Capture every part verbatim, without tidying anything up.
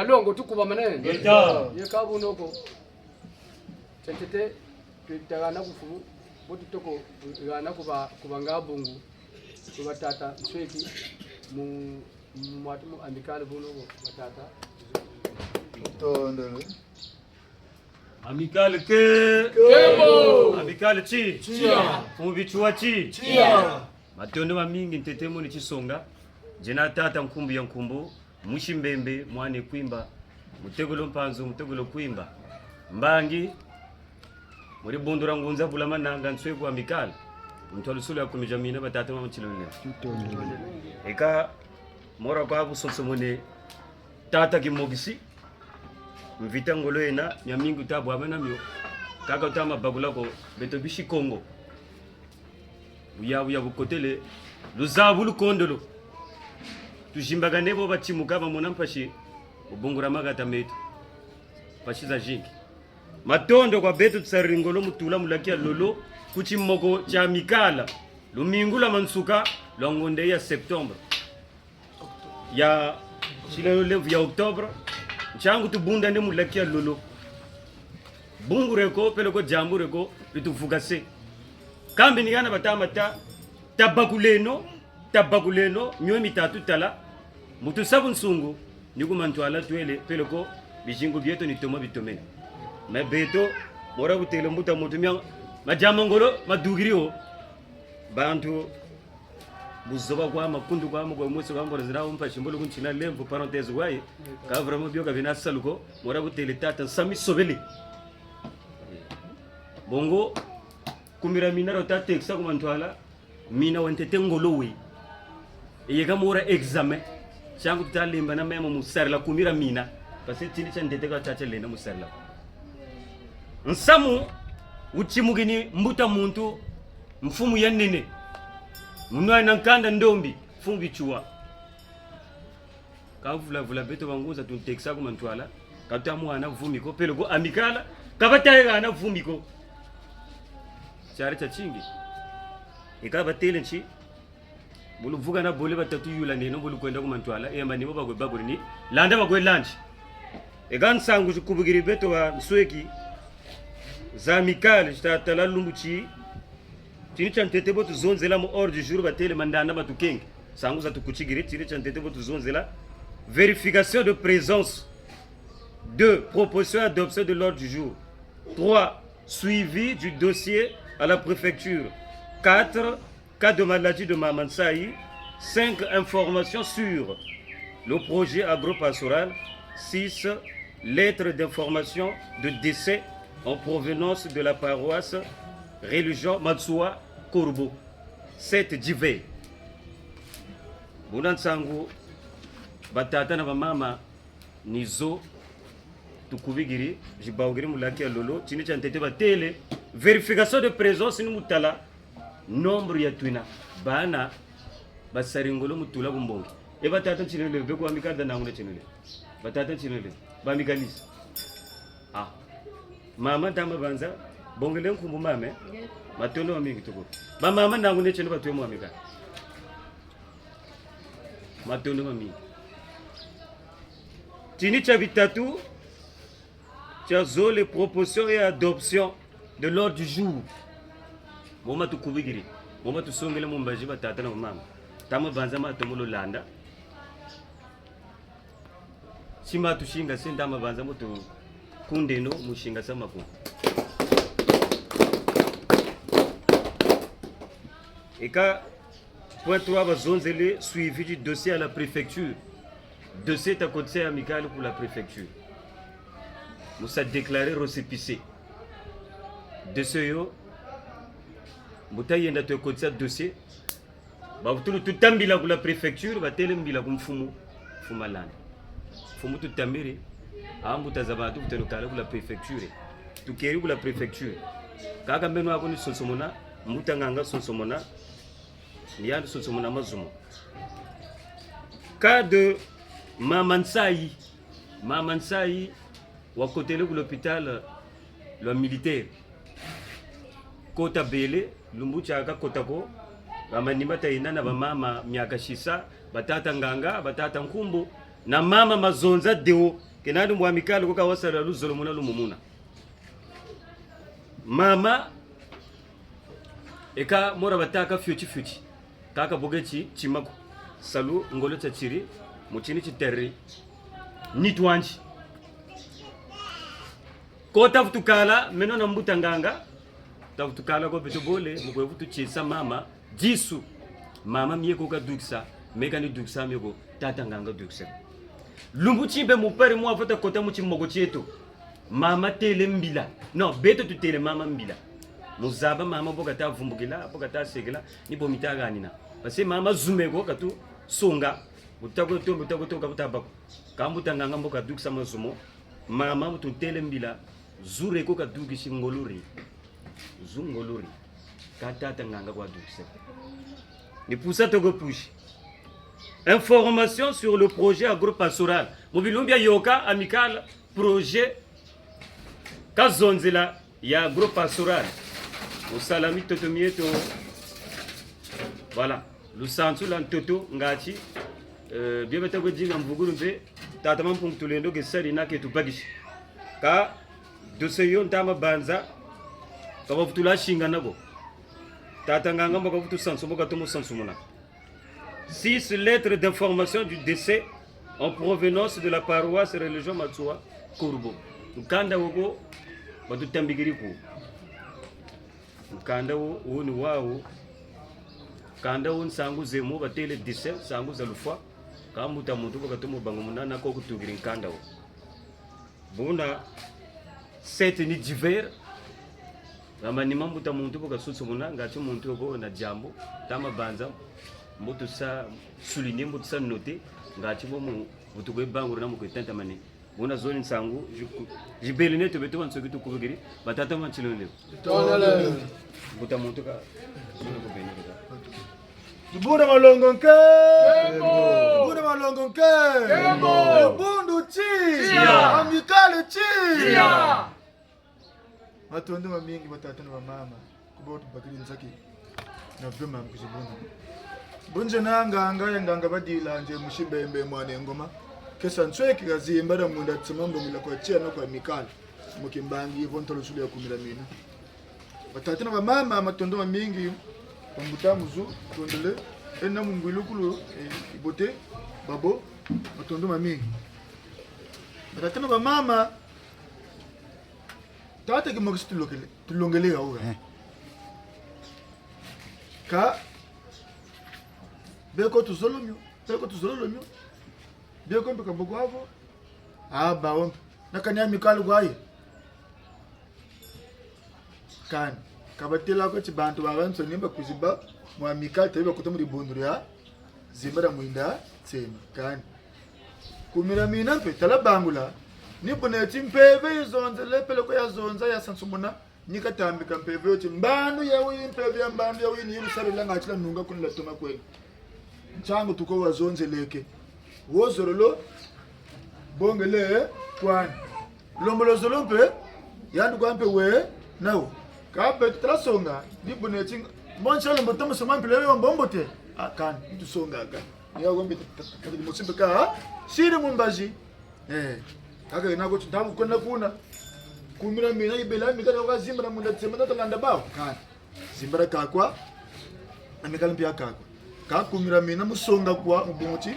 Alongo tukubamane. Ngeta. Yeka bunoko. Tete, tutagana ku mfumu, bo tutoko, gana kuba, kuba nga bungu, kuba tata, nsweki, mu, mu mwatu mu Amicale bunoko, batata. Tondele. Amicale ke. Kembo. Amicale ti. Tia. Mfumu Bitsua ti. Tia. Matondo mamingi, ntete moni tisonga. Nzena tata nkumbu ya nkumbu, musi Mbembe, mwana Kwimba, mutekolo Mpanzu, mutekolo Kwimba. Mbangi, muri bundura ngunza bula mananga nswe ku Amicale. Muntu wa lusulu ya kumi dia mina batata mama tilole. Eka, mora kwa busonsomone, tata Kimokisi, mvita ngolo yena, miamingi wuta bwabana mio, kaka wuta ma bakula ko, beto bisi Kongo. Buya, buya bukotele, luzabu lukondolo. Tuzimbakane bo batimuka bamona mpasi, mu bungula makata meto. Mpasi zazingi. Matondo kwa beto tusariri ngolo mu tula mu laki ya Lolo, ku timoko tia Amicale. Lumingu lwa mansuka, lwa ngonda ya septembre. Ya, silelo lemvo ya octobre, ntiangu tubundane mu laki ya Lolo. Bungu dieko, peleko diambu dieko, dituvukase. Kambi ni hana batama ta, tabakuleno, tabakuleno, mio mitatu tala, mu tusa bunsungu, ni ku mantwala twele, peleko bizingu bieto ni toma bitomene. Mais beto, mora butele mbuta muntu mia, madiama ngolo, madukiri ho, bantu, buzoba kwa makundu kwa moko mwese kwa mbora zira umpa simbolo kuntina lemvo parenthèse waye. Ka vraiment bio ka bina salu ko, mora butele tata nsami sobele. Bongo, kumira mina ro ta tekisa ku mantwala, mina wa ntete ngolo we. Eye ka mora examen, ntiangu tuta lemba na memo mu sarila kumira mina, parce que tini tia ntete ka tata lenda mu sarila. Nsamu, wutimukini mbuta muntu, mfumu ya nene. Munwa na nkanda ndombi, mfumu Bitsua. Ka vula vula beto bangunza tuntekisa ku mantwala, ka tuta mu hana vumi ko, peleko Amicale, ka bata ye hana vumi ko. Tiari tiatingi. Eka batele nti, bu luvukana bole batatu yulaneno, bu lukwenda ku mantwala, e mba ni bo bakwe bakuri ni, landa bakwe landi. Eka nsangu zikubukiri beto bansweki za Amicale, zita tala lumbu ti, tini tia ntete bo tuzonzela mu ordre du jour batele mandanda matukenge. Nsangu za tukutikiri, tini tia ntete bo tuzonzela. Vérification de présence. Deux, proposition et adoption de l'ordre du jour. Trois, suivi du dossier à la préfecture. Quatre, cas de maladie de Mama Nsayi. Cinq, information sur le projet agro-pastoral. Six, lettre d'information de décès en provenance de la paroisse religion Matsoua Corbeau. Sept, divers. Buna nsangu, batata na bamama, ni zo tukubikiri, zibawukiri mu laki ya Lolo, tini tia ntete batele, vérification de présence ni mu tala nombre ya twena, bana basari ngolo mu tula ku mbongi. E batata ntinele, beko wa mikanda nangu na ntinele. Batata ntinele, ba mikalisi. Ah. Mama ntama banza, bongele nkumbu mame, matondo mamingi tuku. Bamama nangu ne tieno batwe mu mikanda. Matondo mamingi. Tini tia bitatu, tia zole, proposition et adoption de l'ordre du jour. Mo ma tukubikiri, mo ma tusongele mu mbazi batata na bamama. Tama banza ma tomo lo landa. Si ma tusingase, ntama banza mo tukundeno mu singasa makungu. Eka Point trois, bazonzele suivi du dossier à la préfecture. Dossier ta kotisa ya Amicale ku la préfecture. Mu sa déclarer récépissé. Dossier yo, mbo ta yenda twe kotisa dossier. Bavutulu tuta mbila ku la préfecture, batele mbila ku mfumu, mfumu alanda. Mfumu tutambiri, a mbuta za bantu vuteno kala ku la préfecture. Tukeri ku la préfecture. Kaka mbeno ako ni sonsomona, mbuta nganga sonsomona, ni yandi sonsomona mazumu. Cas de Mama Nsayi. Mama Nsayi wakotele ku l'hôpital lwa militaire. Kota bele, lumbu tiaka kota ko, ba manima tayenda na bamama Miakasisa, batata nganga, batata nkumbu, na mama Mazonza Deo. Kena ndi mu Amicale ko ka wasala luzolo muna lumumuna. Mama, eka mora batâka fioti fioti. Kaka boke ti, tima ko. Salu ngolo tiatiri, mu tini titeriri. Nitu andi. Ko tavutukala, meno na mbuta nganga. Tavutukala ko beto bole, mu kwe vutu tiesa mama, disu. Mama mie ko kadukisa, me ka ni dukisa mie ko, tata nganga dukisa. Lumbu ti mpe mu pari mwa vota kota mu timoko tieto. Mama têle mbila. Non, beto tutêle mama mbila. Mu zaba mama bo kata vumbukila, bo kata sekela, ni bo mita hanina. Parce que mama zu me ko katusonga. Buta kwe to, buta kwe to, ka buta bâ ko. Ka mbuta nganga mbo kadukisa mazu mo. Mama bu tutêle mbila. Zu re ko kadukisi ngolo re. Zu ngolo re. Ka tata nganga kwa dukisa. Ni pusa toko pusi. Information sur le projet agro-pastoral. Mu bilumbu bia yôka Amicale, projet kazonzela ya agro-pastoral. Mu sala mitoto mieto. Voilà. Lusansu lwa ntoto ngatu, eh, bio bata kwe dinga mvugulu mpe, tata Mampungu Tulendo ke sari na ke tubakisi. Ka dossier yo ntama banza, ka bavutula singana ko. Tata nganga mbo kavutu sansu, mbo katomo sansumuna. Six lettres d'information du décès en provenance de la paroisse religion Matsoua Kourbo. Nkanda wo ko batutambikiri ko. Nkanda wo, wo ni wawu. Nkanda wo nsangu ze mo batêle décès, nsangu za lufwa. Ka mbuta muntu bo katomo bangumuna na ko kutukiri nkanda wo. Buna sept ni divers. Na manima mbuta muntu bo kasunsumuna, ngatu muntu yo ko na diambu, tama banza, mbo tusa souligner, mbo tusa noter, ngatu bo mu, mbo tukwe banguruna mu kwe tantamane. Buna zo ni nsangu, zi ku-, zibele neto beto bansoni tukubikiri, batata ba ntilongo. Tondele. Mbuta muntu ka, zulu kubeni ka. Dibundu dia malongo nke. Nkembo. Dibundu dia malongo nke. Nkembo. Dibundu ti. Tiya. Amicale ti. Tiya. Matondo mamingi batata na bamama. Kubo tubakiri nzaki. Na vraiment mkuzi buna. Bonze na nganga ya nganga badila nze musi Mbembe mwana Ngoma. Kesa nsweki kazimba dia mwinda tsima mbongila kwa tiya na kwa Amicale. Mu kimbangi vo ntolo sulu ya kumira mina. Batata na bamama, matondo mamingi, bambuta mu zu, tondele, ena mu ngwilukulu, eh, ibote, babo, matondo mamingi. Batata na bamama, tata kimokisi tulokele, tulongele ya uga. Eh. Ka, beko tuzolo mio, beko tuzolo mio, beko mpe ka boko avo, a, bawo mpe. Na kani Amicale kwa ye. Kani, ka batêla ko ti bantu babansoni bakwizi bâ mu Amicale, tabi bakota mu dibundu dia zimba dia mwinda tsema. Kani, kumira mina mpe, tala bangula, ni buna ti mpeve yizonzele, peleko yazonza, yasansumuna, ni katambika mpeve yo ti, mbandu ya wuyi, mpeve ya mbandu ya wuyi, ni yi lusarila ngatu la nunga kuni la toma kwena. Nsangu tuko wazonzeleke. Wo zololo, bongele, kwani. Lembolo zolo mpe, yandi kwa mpe we, nawo. Ka beto tala songa, ni buna ti, monsi lembolo tamu songa mpila yo mbombo te. A kani, ntu songa ka. Ni ya wo mpe ta-, ta-, ta-, mosi mpe ka, siri mu mbazi. Eh, kaka yena ko ti ntangu kwenda kuna. Kumira mina yibela, mika na kwa zimba dia mwinda tsema, tata landa bawo. Kani. Zimba dia kakwa, Amicale mpe ya kakwa. Ka kumira mina mu songa kwa, mu bungu ti,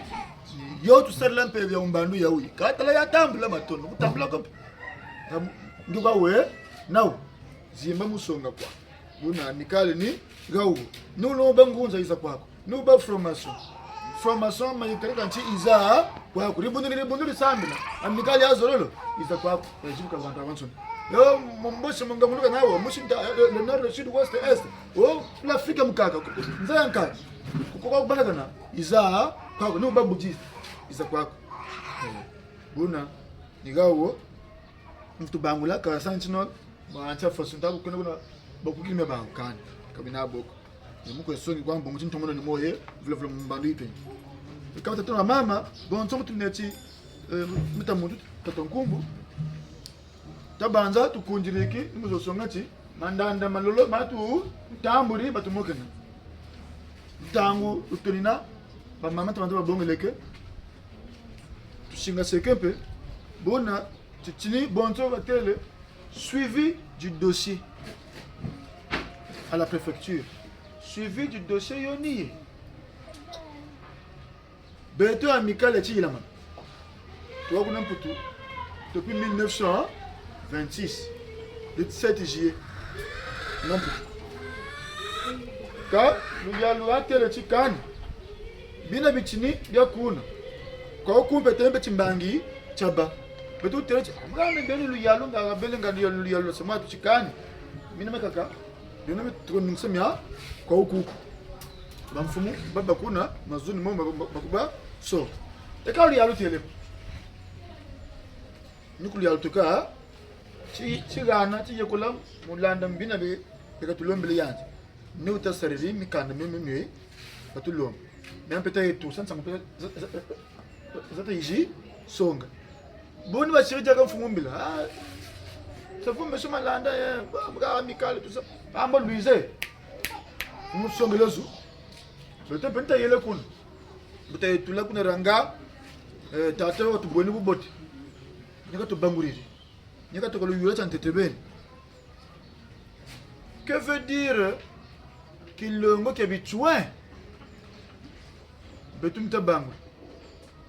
yo tusarila mpeve ya mbandu ya wuyi. Ka tala yatambula matondo, kutambula ko mpe. Tam-, nduka we, nawo, zimba mu songa kwa. Buna Amicale ni, gawo. Ni wulomba ngunza yiza kwaku. Ni wubâ formation. Formation mayikalika nti yiza kwaku. Dibundu ni dibundu disambila. Amicale ya zololo. Yiza kwaku. Yazibuka bantu babansoni. Yo, mu-, mbosi munganguluka nawo. Musi nta, eh, le nord, le sud, ouest, est. Oh, l'Afrique mukaka. Nza ya nkaka. Kuko kwa kubalakana. Yiza kwaku. Ni wubâ bouddhiste. Yiza kwaku. Eh, buna. Ni gawo. Mvutu bangula, ka sa ntino, ba ntia façon ta bukuna kuna, bakukiri me bangukani, ka bina boko. Ni mu kwe songi kwa mbongo ti ntomono ni moye, vula vula mu mbandu yi pe. Ka batata na bamama, bonso mbutu neti, eh, mbuta muntu, tata nkumbu. Tabanza, tukundiriki, ni mu zo songa ti, mandanda malolo, matu, ntamburi, batumokena. Ntangu, lutonina, bamama, tabanza babongeleke, tusingaseke mpe, Buna, titini bonso batêle, suivi du dossier à la préfecture. Suivi du dossier yo ni ye. Beto Amicale ya tiyilamana. Tuwa kuna Mputu, depuis mille neuf cent vingt-six, le dix-sept juillet. Kuna Mputu. Kâ, luyalu lwatêle ti kani. Bina bitini bia kuna. Kwa wukumpe tembe timbangi tiabâ. Beto têle ti, mukame beni luyalu nga bele nga luyalu, luyalu lwa samatu ti kani. Mina mekaka. Beno me tuko nungisa mia kwa wukuku. Bamfumu, baba kuna, mazuni mo, ba, ba, bakuba, so. Eka luyalu têle. Ni ku luyalu tuka, ti, ti hana, ti yekola, mu landa mbina be, be katulombele yandi. Ni wuta sariri, mikanda, mie, mie, mie, katulomba. Mia mpeta yetu, sa nsangu mpeta, za, za, za, za ta yizi songa. Boni basiri diaka mfumu mbila. Ah, sa mfumu meso malanda, eh, ba, ba Amicale, tout ça. Amba luize. Mfumu songele zu. Beto mpe nta yele kuna. Mbuta yetu la kuna ranga, eh, tata watubweni bubote. Ni katubanguriri. Ni katuka luyula tia ntete beni. Que veut dire kilongo kia bitsuwa? Beto mita bangula.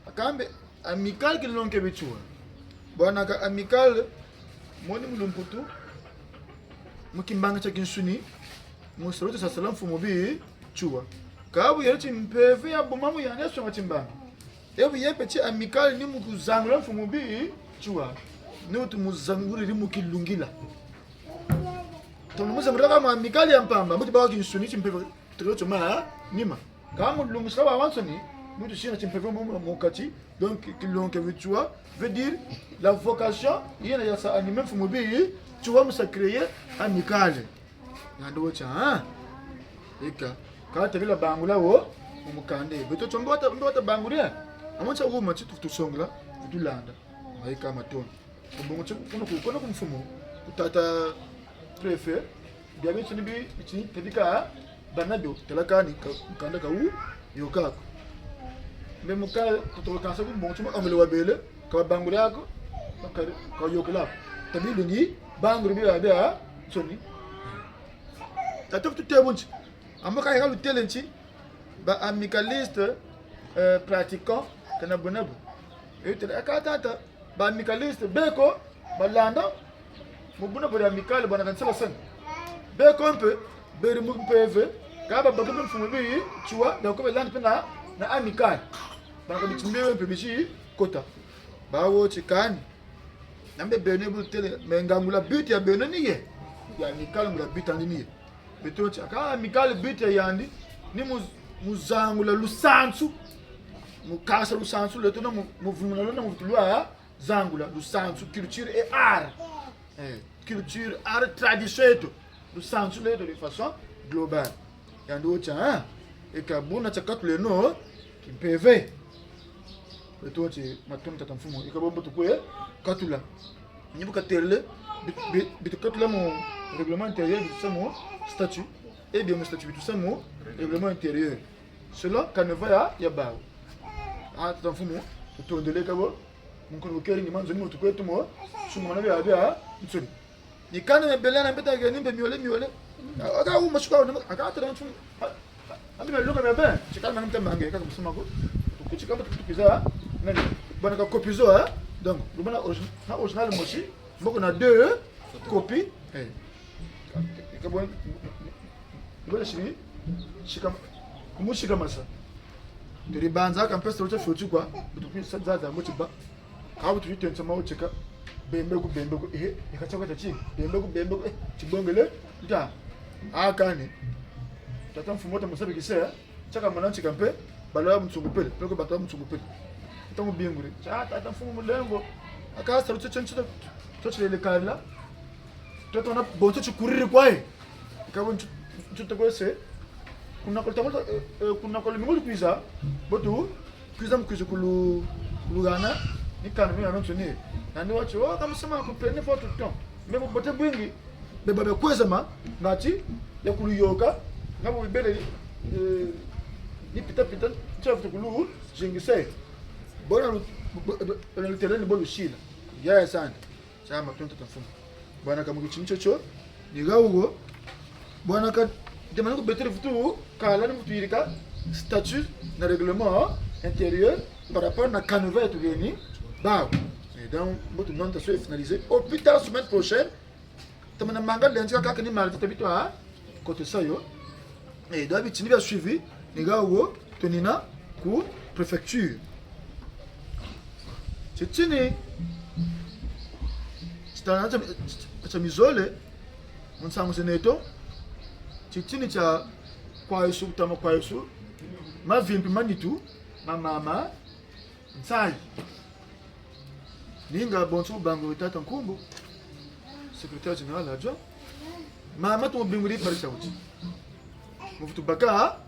Akambe, Amicale kilongo kia bitsuwa. Bwana ka Amicale, moni mu lumputu, mu kimbangi tia kinsuni, mu salu tia sasala mfumu bitsuwa. Kâ bu yele ti mpeve ya buma mu yandi ya songa timbangi. E bu yele mpe ti Amicale ni mu kuzangula mfumu bitsuwa. Ni wutu muzanguliri mu kilungila. Tomo muzangulaka mu Amicale ya mpamba, mu ti bawa kinsuni timpeve, trio tio ma, nima. Kâ mu lungisila bawansoni, mu ti sina timpeve mu, mu, mu kati, donc, kilongo kia bitsuwa, veut dire, la vocation, yena ya sa animer mfumu bitsuwa mu sa créer Amicale. Yandi wo tia, hein? Eka, kâ tabila bangula wo, mu mukanda. Beto tio mbo wata, mbo wata bangula. Amo tia wuma ti tu, tusongela, tu tulanda. Maika matondo. Ku mbongo ti kuna ku, kuna ku mfumu, ku tata préfet, bia biansoni bi, bitini tabika, bana bio, tala kani, ka, mukanda ka wu, yôka ko. Mbe mukanda, tutoka kansa ku mbongo ti mu ongele wabele, ka babanguri ako, ka, ka yôkela ko. Tabi lungi, banguri bia, biansoni. Tata futu tê bu nti. Amba ka yeka lutêle nti, ba amicalistes, euh, pratiquants, kana buna bu. E têle, aka tata, ba amicalistes, beko, balanda, mu buna bweri Amicale, bwana kansala sani. Beko mpe, beri mu mpeve, ka babaka mpe mfumu bitsuwa, donc belandi mpe na, na Amicale. Bwana ka bitini bio mpe bisi kota. Bawu ti kani. Na mbe beno bu lutêle, me ngangula but ya beno ni ye. Ya Amicale ngula but andi ni ye. Beto ti, aka Amicale but ya yandi, ni mu, mu zangula lusansu. Mu kasa lusansu lweto na mu, mu vununa lwena mu vutulwa, zangula lusansu, culture et art. Eh, culture, art, tradition yeto. Lusansu lweto de façon globale. Yandi wo tia, hein? Eka buna tia katuleno, kimpeve. Beto ti matondo tata mfumu, eka bo mbo tukwe katula. Ni bu katêle, bi, bi, bi tukatula mu règlement intérieur, bi tusa mu statut. Eh bien, mu statut, bi tusa mu règlement intérieur. Selon canevas ya, ya bawu. Ah, tata mfumu, tutondele eka bo. Mu nkulu keri ni manzo ni mu tukwe tumo, sungumana biabiansoni. Ni kani mebele na mbeta geni mpe miole, miole. Aka wuma suka, aka têla ntu. Ambi melonga mebe, tikala manu mpe mange, kaka musuma ko. Tukuti kamba tukuti kwiza, nani? Bwana ka copie zo, hein? Donc, lubana origi-, na original mosi, mboko na deux copies. Eh. Ka bon, bon, sini, sika, mu sika masa. Turi banza ka mpesa uche futi kwa, butupi sa zaza mo tiba. Ka butupi tensa ma ucheka. Bembe ku, bembe ku, eh, eka tiakwa tati. Bembe ku, bembe ku, eh, tibongele, nta. Ah, kani. Tata mfumu ta musabi kise, eh? Tiaka mwana ntika mpe, bala ya mutsungu pele, pele ko bata mutsungu pele. Nta mubinguri. Tia, tata mfumu mulembo. Aka salu tio tio tio tio tio lele kala. Tata na bonso tikuriri kwa ye. Eka bo ntu, ntu takwese. Kuna kwa lutambo, eh, eh, kuna kwa lumingu lukwiza, bo tukwiza mu kwiza kulu, kuluhana, ni kani mina nonso ni. Nani wati, oh, ka musama ku pene fo tuton. Mbe bubote bwingi, beba bia kwezama, ngati, ya kuluyôka, nga bu bibele, eh, ni pita pita, ntia futu kulu, zingise. Bona lu, bo, bo, bo, lutêle ni bo lusila. Yaya Sanda. Tia matondo tata mfumu. Bwana ka mu kitini tiotio, ni ha wo. Bwana ka demande ku beto vutu, kala ni vutu yirika statut na règlement intérieur par rapport na canevas ya tugeni bawu. Et donc, mbo tu nonta so finalisé. Au plus tard, semaine prochaine, tamana manga lundi kaka ni mardi tabitwa kotesa yo. Eh, donc bitini bia suivi, ni ha wo, tunina ku préfecture. Titini, titana tia, tia mizole, mu nsangu ze neto, titini tia kwa Yesu, kutama kwa Yesu, mavimpi ma nitu, ma mama, nsayi. Ninga bonso bangula tata Nkumbu, secrétaire général adjoint. Mama tumubinguri pari tia wuti. Mu vutu baka,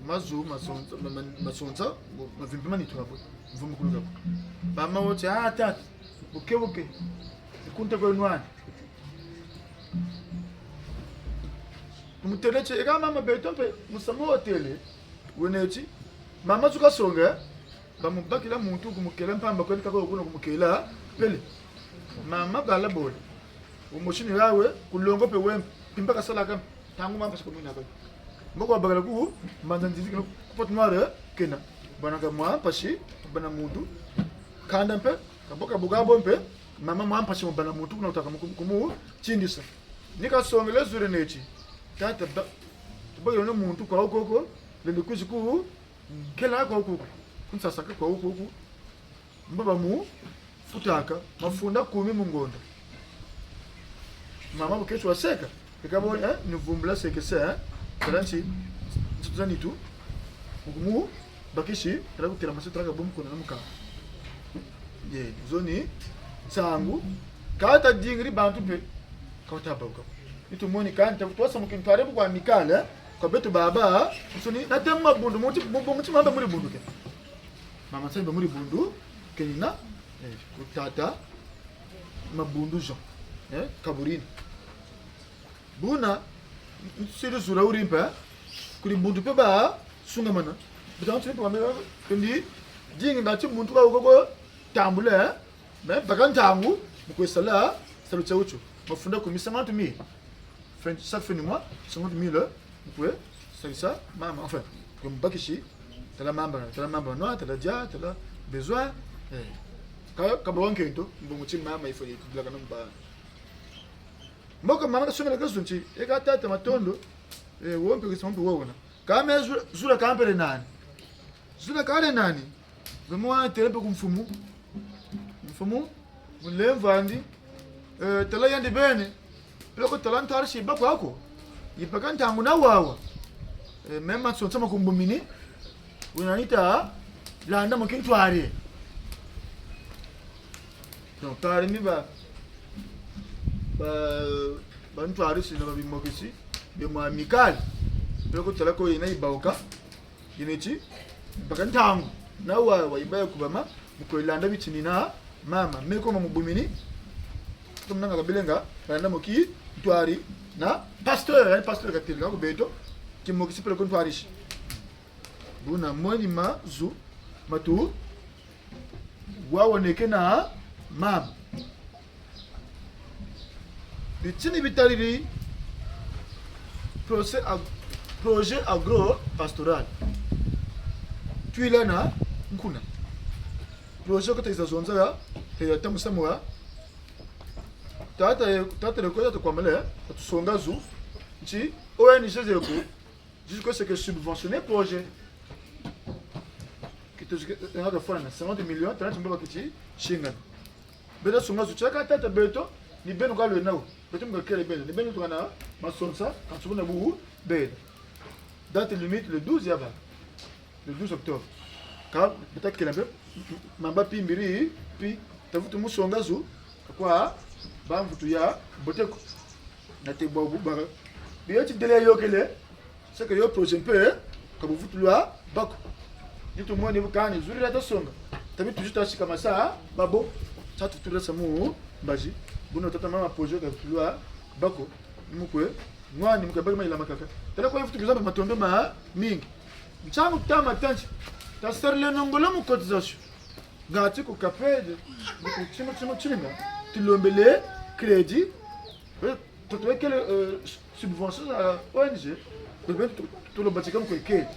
mazu, masonza, ma-, ma-, masonza, mu-, mavimpi ma nitu kabo. Mvumu kulu kabo. Mama wuti, ah, tata, buke buke. Ikunta kwe nwani. Tumutêle ti, eka mama beto mpe, musamu watêle, wena ti, mama zuka songa, bamubakila muntu kumukela mpamba kwenda kaka kuna kumukela pele. Mama bala bole. Wumosi ni yawe, ku longo mpe we, mpimpa kasalaka, ntangu mwa mpasi kumwina kwa. Mboko wabakala ku, mbanza nzizi kena, ku Pointe-Noire, kena. Bwana ka mwa mpasi, bana muntu, kanda mpe, kabo, kabo, kabo mpe, mama mwa mpasi mu bana muntu, kuna wutaka mu kumu, kumu, tindisa. Ni kasongele zule neti. Tata ba, tubakila na muntu kwa wukoko, lendi kwizi ku, kela kwa wukoko. Kunsasaka kwa wukoko. Mbo bamufutaka, mafunda kumi mu ngonda. Mama bu keti waseka, eka bo, eh, ni vumbula seke se, eh, tala nti, nti tuza nitu, mu kumu, bakisi, tala kutela mase, tala ka bo mu kuna na muka. Ye, zo ni, nsangu, kata dingiri bantu mpe, kata bauka. Nitu moni kani, ta kutwasa mu kintwari bu kwa Amicale, eh, kwa beto baba, nsoni, nate mu mabundu, muti, mu, mu, muti mamba muri bundu ke. Mama Nsayi mba muri bundu, kenina, eh, ku tata, Mabundu Jean, eh, kaburini. Buna, nsiri zula wuri mpe, kuri bundu mpe ba, sungamana. Bita nsiri mpe wamela, kendi, dingi ngati muntu ka wukoko, tambula, eh, mais baka ntangu, mu kwe sala, salu tia wutio. Mafunda kumi, cinquante mille. Fin, chaque fin du mois, cinquante mille, mu kwe salisa mama, enfin, kwe mubakisi, tala mamba, tala mamba nwa, tala dia, tala besoin, eh. Ka, ka ba wa nkento, mbongo ti mama il faut yikubulaka na mba. Mboko mama kasongela ka zu nti, eka tata matondo, eh, wo mpe kisa mpe wo wona. Ka me zula, zula ka mpe le nani. Zula ka le nani. Vraiment, têle mpe ku mfumu. Mfumu, mulemvo andi. Eh, tala yandi beni. Peleko tala ntwari si yibâ kwaku. Yibâka ntangu na wawa. Eh, même masonsa ma kumbumini. Wuna nita landa mu kintwari. Donc, parmi ba, ba, bantwarisi na babimokisi, bia mu Amicale. Peleko tala ko yena yibauka. Yena ti, baka ntangu, na wa, wa yibâ ya kubama, mu kwe landa bitini na mama, me ko ma mubumini, ko munanga kabilenga, landa mu kintwari na pasteur, eh, pasteur katêle ka ku beto, timokisi peleko ntwarisi. Buna mweni mazu, matu, wawoneke na mama. Bitini bitariri projet ag-, projet agro-pastoral. Twila na nkuna. Projet ko ta yiza zonza ya, he ya ta musamu wa. Tata ye, tata leko ya ta kwamele, ta tusonga zu. Nti, O N G zeko, jusqu'à ce que subventionner projet. Kito zike, nga ka fwana, cinquante millions, tala ti mbo ba keti, singana. Beno songa zu tiaka tata beto, ni beno ka lwena wo. Beto mu kakele beno, ni beno tukana masonsa, ka nsubuna bu beno. Date limite le douze ya ba. Le douze octobre. Ka beta kela mpe, mamba pi mbiri, pi, ta vutu mu songa zu, ka kwa, ba mvutu ya, mbote ko. Nate bwa bu baka. Bio ti délai yôkele, c'est que yo projet mpe, ka bu vutulwa bâ ko. Nitu mweni bu kani, zuri la ta songa. Tabi tuju ta sika masa, babo. Sa tutula samu, mbazi. Buna tata mama projet ka vutulwa bâ ko. Mu kwe, nwani mu kwe baki mayela makaka. Tala kwa vutu kuzamba matondo mamingi. Ntangu ta matanti. Ta sarileno ngolo mu cotisation. Ngati ku CAPED, ku timu, timu, timu, tulombele crédit, eh, tutwekele, eh, subvention za O N G, eh, tu-, tu-, tulomba tika mu kwekele.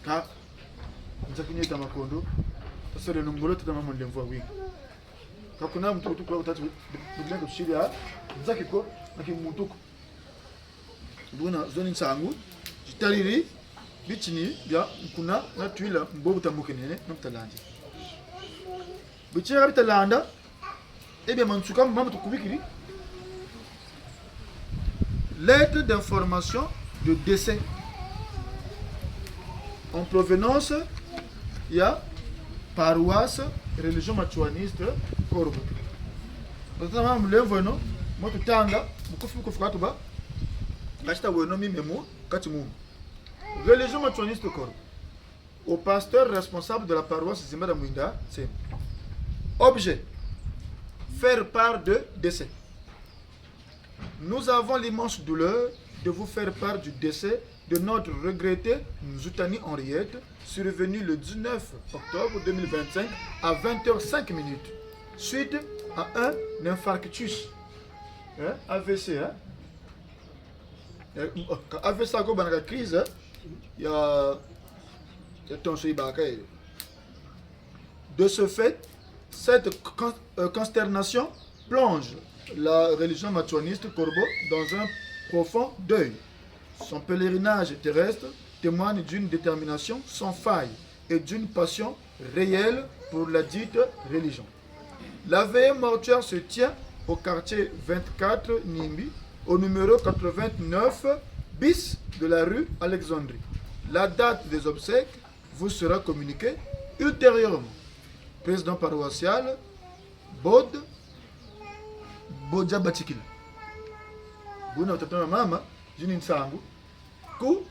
Ka, nzaki ni tata Makondo, tasole nungolo tata mama mulemvo wa wingi. Ka kuna muntu kutu kwa kutatu, bu-, bu-, bulenga tusiri ya, nzaki ko, naki muntu ko. Buna zo ni nsangu zitariri bitini bia nkuna na twila mbo butamukenene na butalandi. Bitini bia bitalanda, e bia mansuka mama tukubikiri. Lettre d'information de décès en provenance ya paroisse religion matsouaniste Corbeau. Tata mama mulemvo eno, mo tutanga, bukufi bukufi katuba, kati ta weno mimemu, kati mumu. Religion matsouaniste Corbeau. Au pasteur responsable de la paroisse Zimbala Mwinda Tsem. Objet : faire part de décès. Nous avons l'immense douleur de vous faire part du décès de notre regretté Nzutani Henriette, survenu le dix-neuf octobre deux mille vingt-cinq à vingt heures cinq minutes, suite à un infarctus. Hein ? A V C, hein ? Eh, ka A V C ko bana ka crise, hein ? Ya, ya tension yibaka ye. De ce fait, cette con-, euh, consternation plonge la religion matsouaniste Corbeau dans un profond deuil. Son pèlerinage terrestre témoigne d'une détermination sans faille et d'une passion réelle pour la dite religion. La veillée mortuaire se tient au quartier vingt-quatre Nimbi, au numéro quatre-vingt-neuf bis de la rue Alexandrie. La date des obsèques vous sera communiquée ultérieurement. Président paroissial, Bod, Bodja Batikila. Buna tata na mama, zini nsangu. Ku,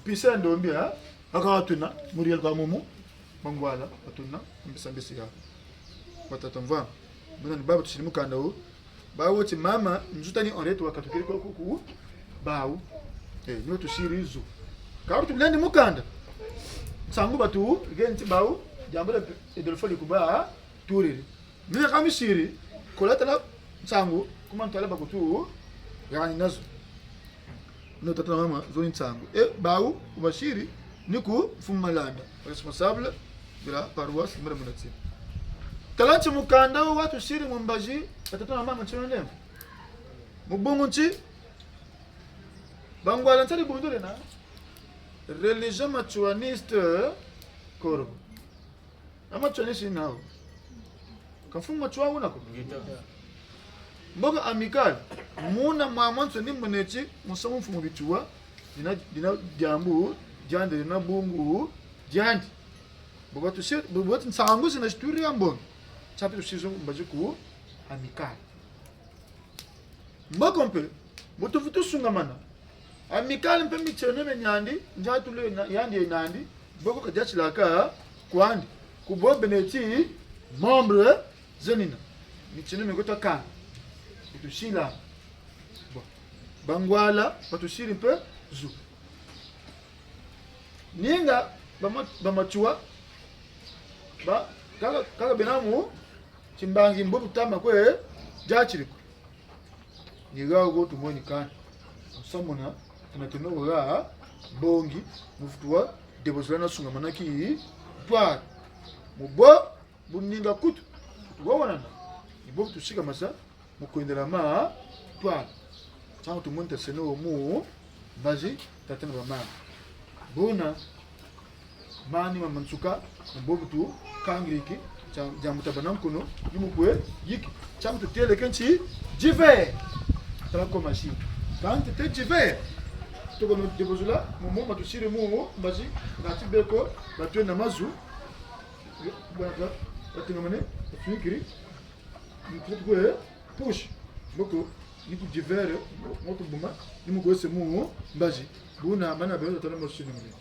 pisa ndombi, ha? Aka watuna, Muriel kwa mumu, Bangwala, watuna, mbisa mbisi ya. Watata mvwa. Buna ni baba tusiri mukanda wu. Bawu ti mama, Nzutani Henriette wakatukiri kwa kuku, bawu. Eh, ni wo tusiri zu. Ka wutu lendi mukanda. Nsangu batu, genti bawu, diambu dia Edolfo Likuba, turiri. Mina kamisiri, kola tala nsangu, kuma ntala bakutu, gani nazo. No tata na mama, zo ni nsangu. E, bawu, ku basiri, ni ku Mfumu Malanda, responsable de la paroisse, mara munatsi. Tala nti mukanda wo watusiri mu mbazi, tata na mama, nti nene. Mu bungu nti, Bangwala nsari bundule na, religion matsouaniste, Corbeau. A Matsoua ni sina wo. Ka mfumu Matsoua wuna ko. Ngeta. Mbo ka Amicale, muna mwamwansoni muna ti musamu mfumu Bitsoua, dina, dina diambu diandi, dina bungu diandi. Mbo ka tusi, mbo, mbo ti nsangu zina zituri ya mbongi. Tsapi tusizo mbazi ku Amicale. Mboko mpe, mu tuvutu sungamana. Amicale mpe mitieno mie niandi, ndiatulu na, yandi ye nandi, mboko ka diatilaka kwandi, ku bo bena ti membre zenina. Mitieno mie kota kani, kutusila. Bon. Bangwala, batusiri mpe zu. Ninga, ba Ma-, ba Matsoua, ba, kaka, kaka bena mu, timbangi mbo butama kwe, diatiri ko. Ni ha wo tumweni kani. Musamuna, tuna tino ha, mbongi, mu vutu wa, debozula na sungamana ki, ntwari. Mu bo, bu ninga kutu, tuwawanana. Ni bo tusikamasa, mu kwendela ma, ntwari. Ntangu tumweni taseno mu, mbazi, tata na bamama. Buna, mani ma mansuka, mbo butu, kangiriki, tia, diambu tabâ na nkono, ni mu kwe, yiki, tia mu tutêle ke nti, divers. Tala ko masi. Kanti te divers. Toko no debozula, mu mo matusiri mu, mbazi, ngati beko, batwe na mazu, bwana, batingamane, batunikiri, mu kutu kwe, push. Mboko, ni ku divers, mo tubuma, ni mu kwese mu, mbazi. Buna, bana beno tala mo sini mune.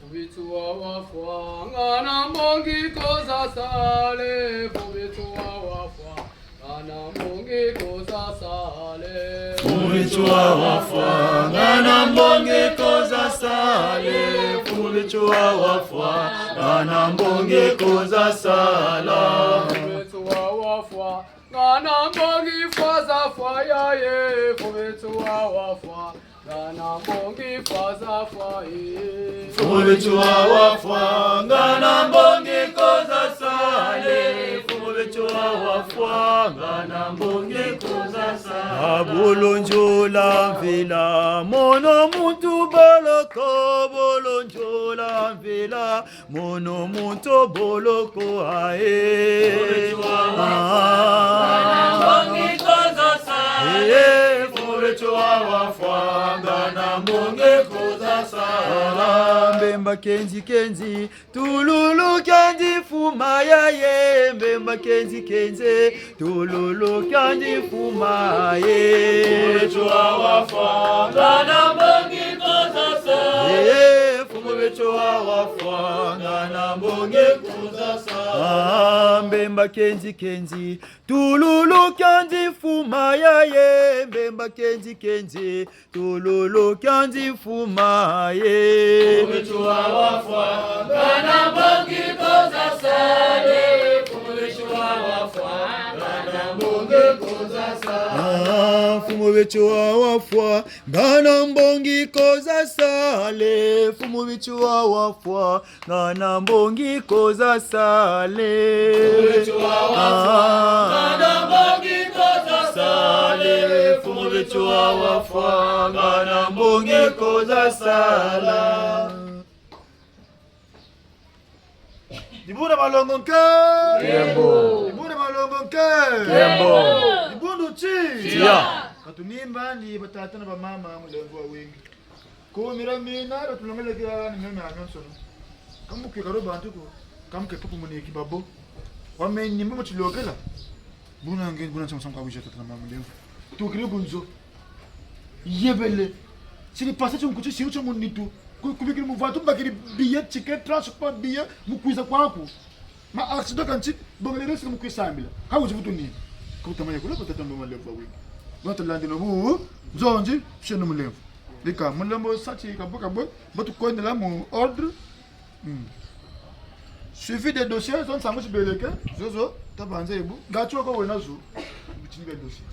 Fu Bitsoua wafwa, ngana mbongi ko za sale, fu Bitsoua wafwa, ngana mbongi ko za sale. Fu Bitsoua wafwa, ngana mbongi ko za sale, fu Mfumu beto wa wafwa, ngana mbongi ko za sala. Mfumu beto wa wafwa, ngana mbongi ko za fwa ya ye. Mfumu beto wa wafwa, ngana mbongi ko za fwa ye. Mfumu beto wa wafwa, ngana mbongi ko za sala. Mfumu beto wa wafwa, ngana mbongi ko za sala. Bolondiola mvila, mono muntu boloko, bolondiola mvila, mono muntu boloko aye. Mfumu beto wa wafwa, ngana mbongi ko za sala. Eh, mfumu beto wa wafwa, ngana mbongi ko za sala. Mbemba kenzi kenzi, tululu kiandi fuma ya ye, mbemba kenzi kenzi, tululu kiandi fuma ye. Mfumu beto wa wafwa, ngana mbongi ko za sala. Eh, mfumu beto wa wafwa, ngana mbongi ko za sala. Ah, mbemba kenzi kenzi, tululu kiandi fuma ya ye, mbemba kenzi kenzi, tululu kiandi fuma ye. Mfumu beto wa wafwa, ngana mbongi ko za sala. Mfumu beto wa wafwa, ngana mbongi ko za sala. Ah, mfumu beto wa wafwa, ngana mbongi ko za sala. Mfumu beto wa wafwa, ngana mbongi ko za sala. Mfumu beto wa wafwa, ngana mbongi ko za sala. Mfumu beto wa wafwa, ngana mbongi ko za sala. Dibundu dia malongo nke. Nkembo. Dibundu dia malongo nke. Nkembo. Dibundu ti. Tiya. Ka tunimba ni batata na bamama mulemvo wa wingi. Kumira mina, batulongele kia ni meme amionsono. Ka mu kwikaro bantu ko, ka mu ke papu muniki babo. Wa meni mbo tilokela. Buna nge, buna nsamu nsamu ka bwisa tata na mama mulemvo. Tukiri ku nzo. Yebele. Siri pasa ti nkuti, siri tio mu nitu. Ku-, kubikiri mu vatu, mbakiri billet, ticket, transport, billet, mu kwiza kwaku. Ma accident kanti, bongele risque mu kwisambila. Ka wuti vutu ni. Ka wuta maya kula, ka tata mbo mulemvo wa wingi. Wata landi no bu, nzonzi, tieno mulemvo. Bika, mulemvo sa ti, ka bo, ka bo, bo tukwendela mu ordre. Hmm. Suivi des dossiers, zo nsangu zibeleke, zozo, tabanza ebu. Ngati wako wena zo, mu bitini bia dossier.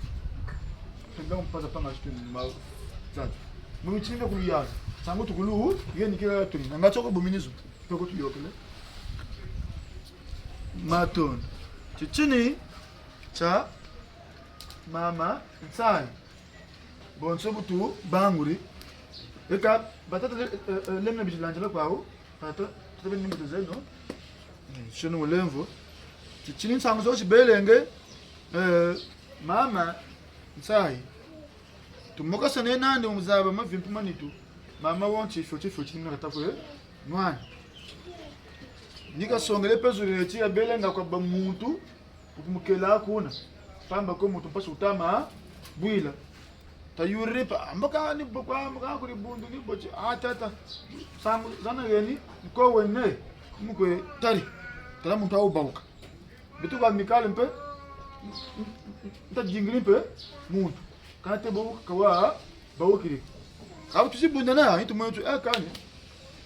Tenda mpaza panga zituni ma zatu. Mu bitini bia kuluyaza. Nsangu tukulu, yeni kila tuni. Ngati wako bumini zo. Toko tuyokele. Matondo. Titini tia mama Nsayi. Bonso bu tubanguri. Eka, batata le-, eh, eh, lemina bizilandila kwawu. Tata, tata beni mbuto zeno. Eh, tieno mulemvo. Ti-, titini nsangu zo zibelenge. Eh, mama Nsayi. Tumokasane nandi mu zaba mavimpi ma nitu. Mama wo nti fioti fioti ni mina kata kwe nwani. Ni kasongele mpe zulu neti yabelenga kwa ba muntu, ku kumukela kuna. Pamba ko muntu mpasi wutama bwila. Tayuriri mpe, mbo ka ni bo kwa, mbo ka kuri bundu ni bo ti, ah, tata. Nsangu zana yeni, nko wene, mukwe tari. Tala muntu wawubawuka. Beto kwa mikale mpe, nta dingiri mpe muntu. Kâ ti bo kawa bawukiri. Kâ bu tusi bundana, nitu mwetu, eh, kani.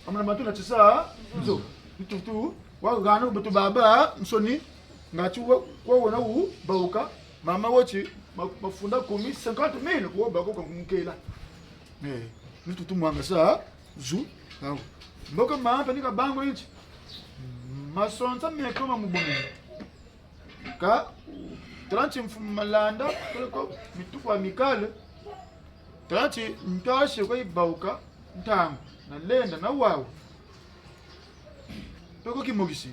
Amana matu na tisa nzo. Nitu tu, wahana beto babansoni. Ngati wa, wawona wubawuka. Mama wo ti, ma-, mafunda kumi, cinquante mille, ko bako ka kumukela. Eh, nitu tumwangasa zu, awu. Mbo ka mampa ni kabangu nti. Masonsa meko ma mu bumini. Kâ, tala nti mfumu Malanda, tala ko mituku mikale. Tala nti ntwasi kwa yibawuka ntangu, na lenda na wawu. Mpe ko kimokisi.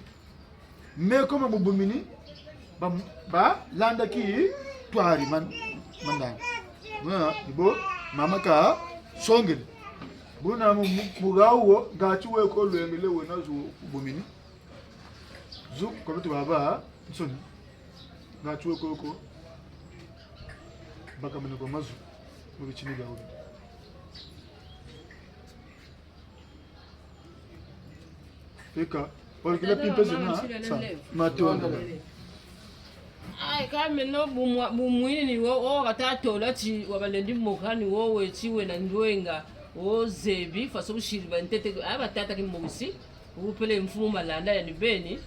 Meko ma mu bumini, ba, balanda ki twari man-, mandanga. Muna, ni bo, mama kasongele. Buna mu, mu, mu gawo, ngati weko lwengele wena zu bumini. Zu kwa beto babansoni. Ngati weko ko. Bakamene kwa mazu. Mu bitini bia wena. Eka, orikile pimpe zina, sa, matondo. Ayi, kâ meno bu mwa-, bu mwini ni wo, wo kata tola ti, wabalendi moka ni wo weti wena ndwenga. Wo zebi, faso busiri ba ntete, a ba tata Kimosi, wupele mfumu Malanda ya ni beni,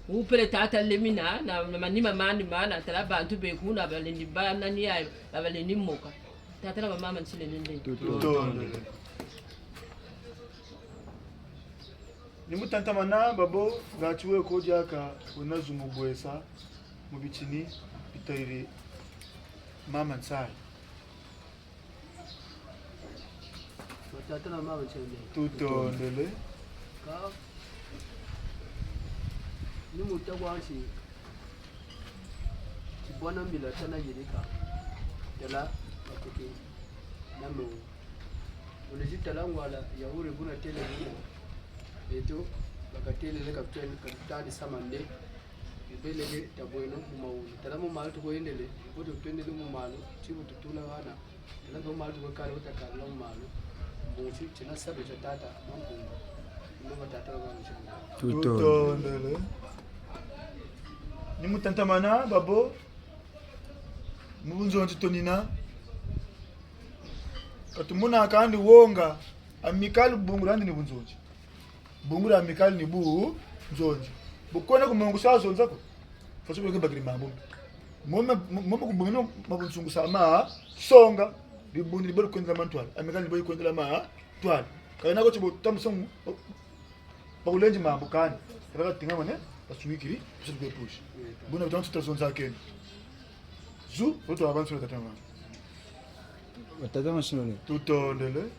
wupele tata Lemina, na, na manima mandi mana, tala bantu be kuna, balendi ba nani ya, balendi moka. Tata na ba mama ntile nende. Tutondele. Ni mu tatamana, babo, ngati we ko diaka, wena zu mu bwesa, mu bitini, bitayiri, mama Nsayi. Batata na mama ntende. Tutondele. Ka, ni muta kwa nsi, tibwana mbila tana yirika. Tala, batuki, na mu. Wulezi tala ngwala, ya wuri buna tele buna. Beto, bakatelele kapiteni, kapitani Samande. Bibeleke tabweno mu mawulu. Tala mu malu tukwendele, bu tutwendele mu malu, tibu tutula wana. Tala mu malu tukwekala, bu takalila mu malu. Mbusi, tina sabe tia tata, Mampungu. Mbo ba tata ba mama ntende. Tutondele. Ni mu tatamana, babo. Mu bunzonzi tonina. Ka tumona kandi wonga, Amicale bungu diandi ni bunzonzi. Bungu dia Amicale ni bunzonzi. Bu kwenda ku mongo sa zonza ko. Faso bu bakiri mambu. Mome, mome ku bungu ma bunsungu sa ma songa. Dibundu ni bo kwendela ma ntwala. Amicale ni bo kwendela ma ntwala. Kayina ko ti bo tamu songu. Bakulendi mambu kani. Kala katinga mane, basumikiri, pusi kwe pusi. Buna bitantu tazonza kena. Zu, roto abantu na tata mama. Batata masinole. Tutondele.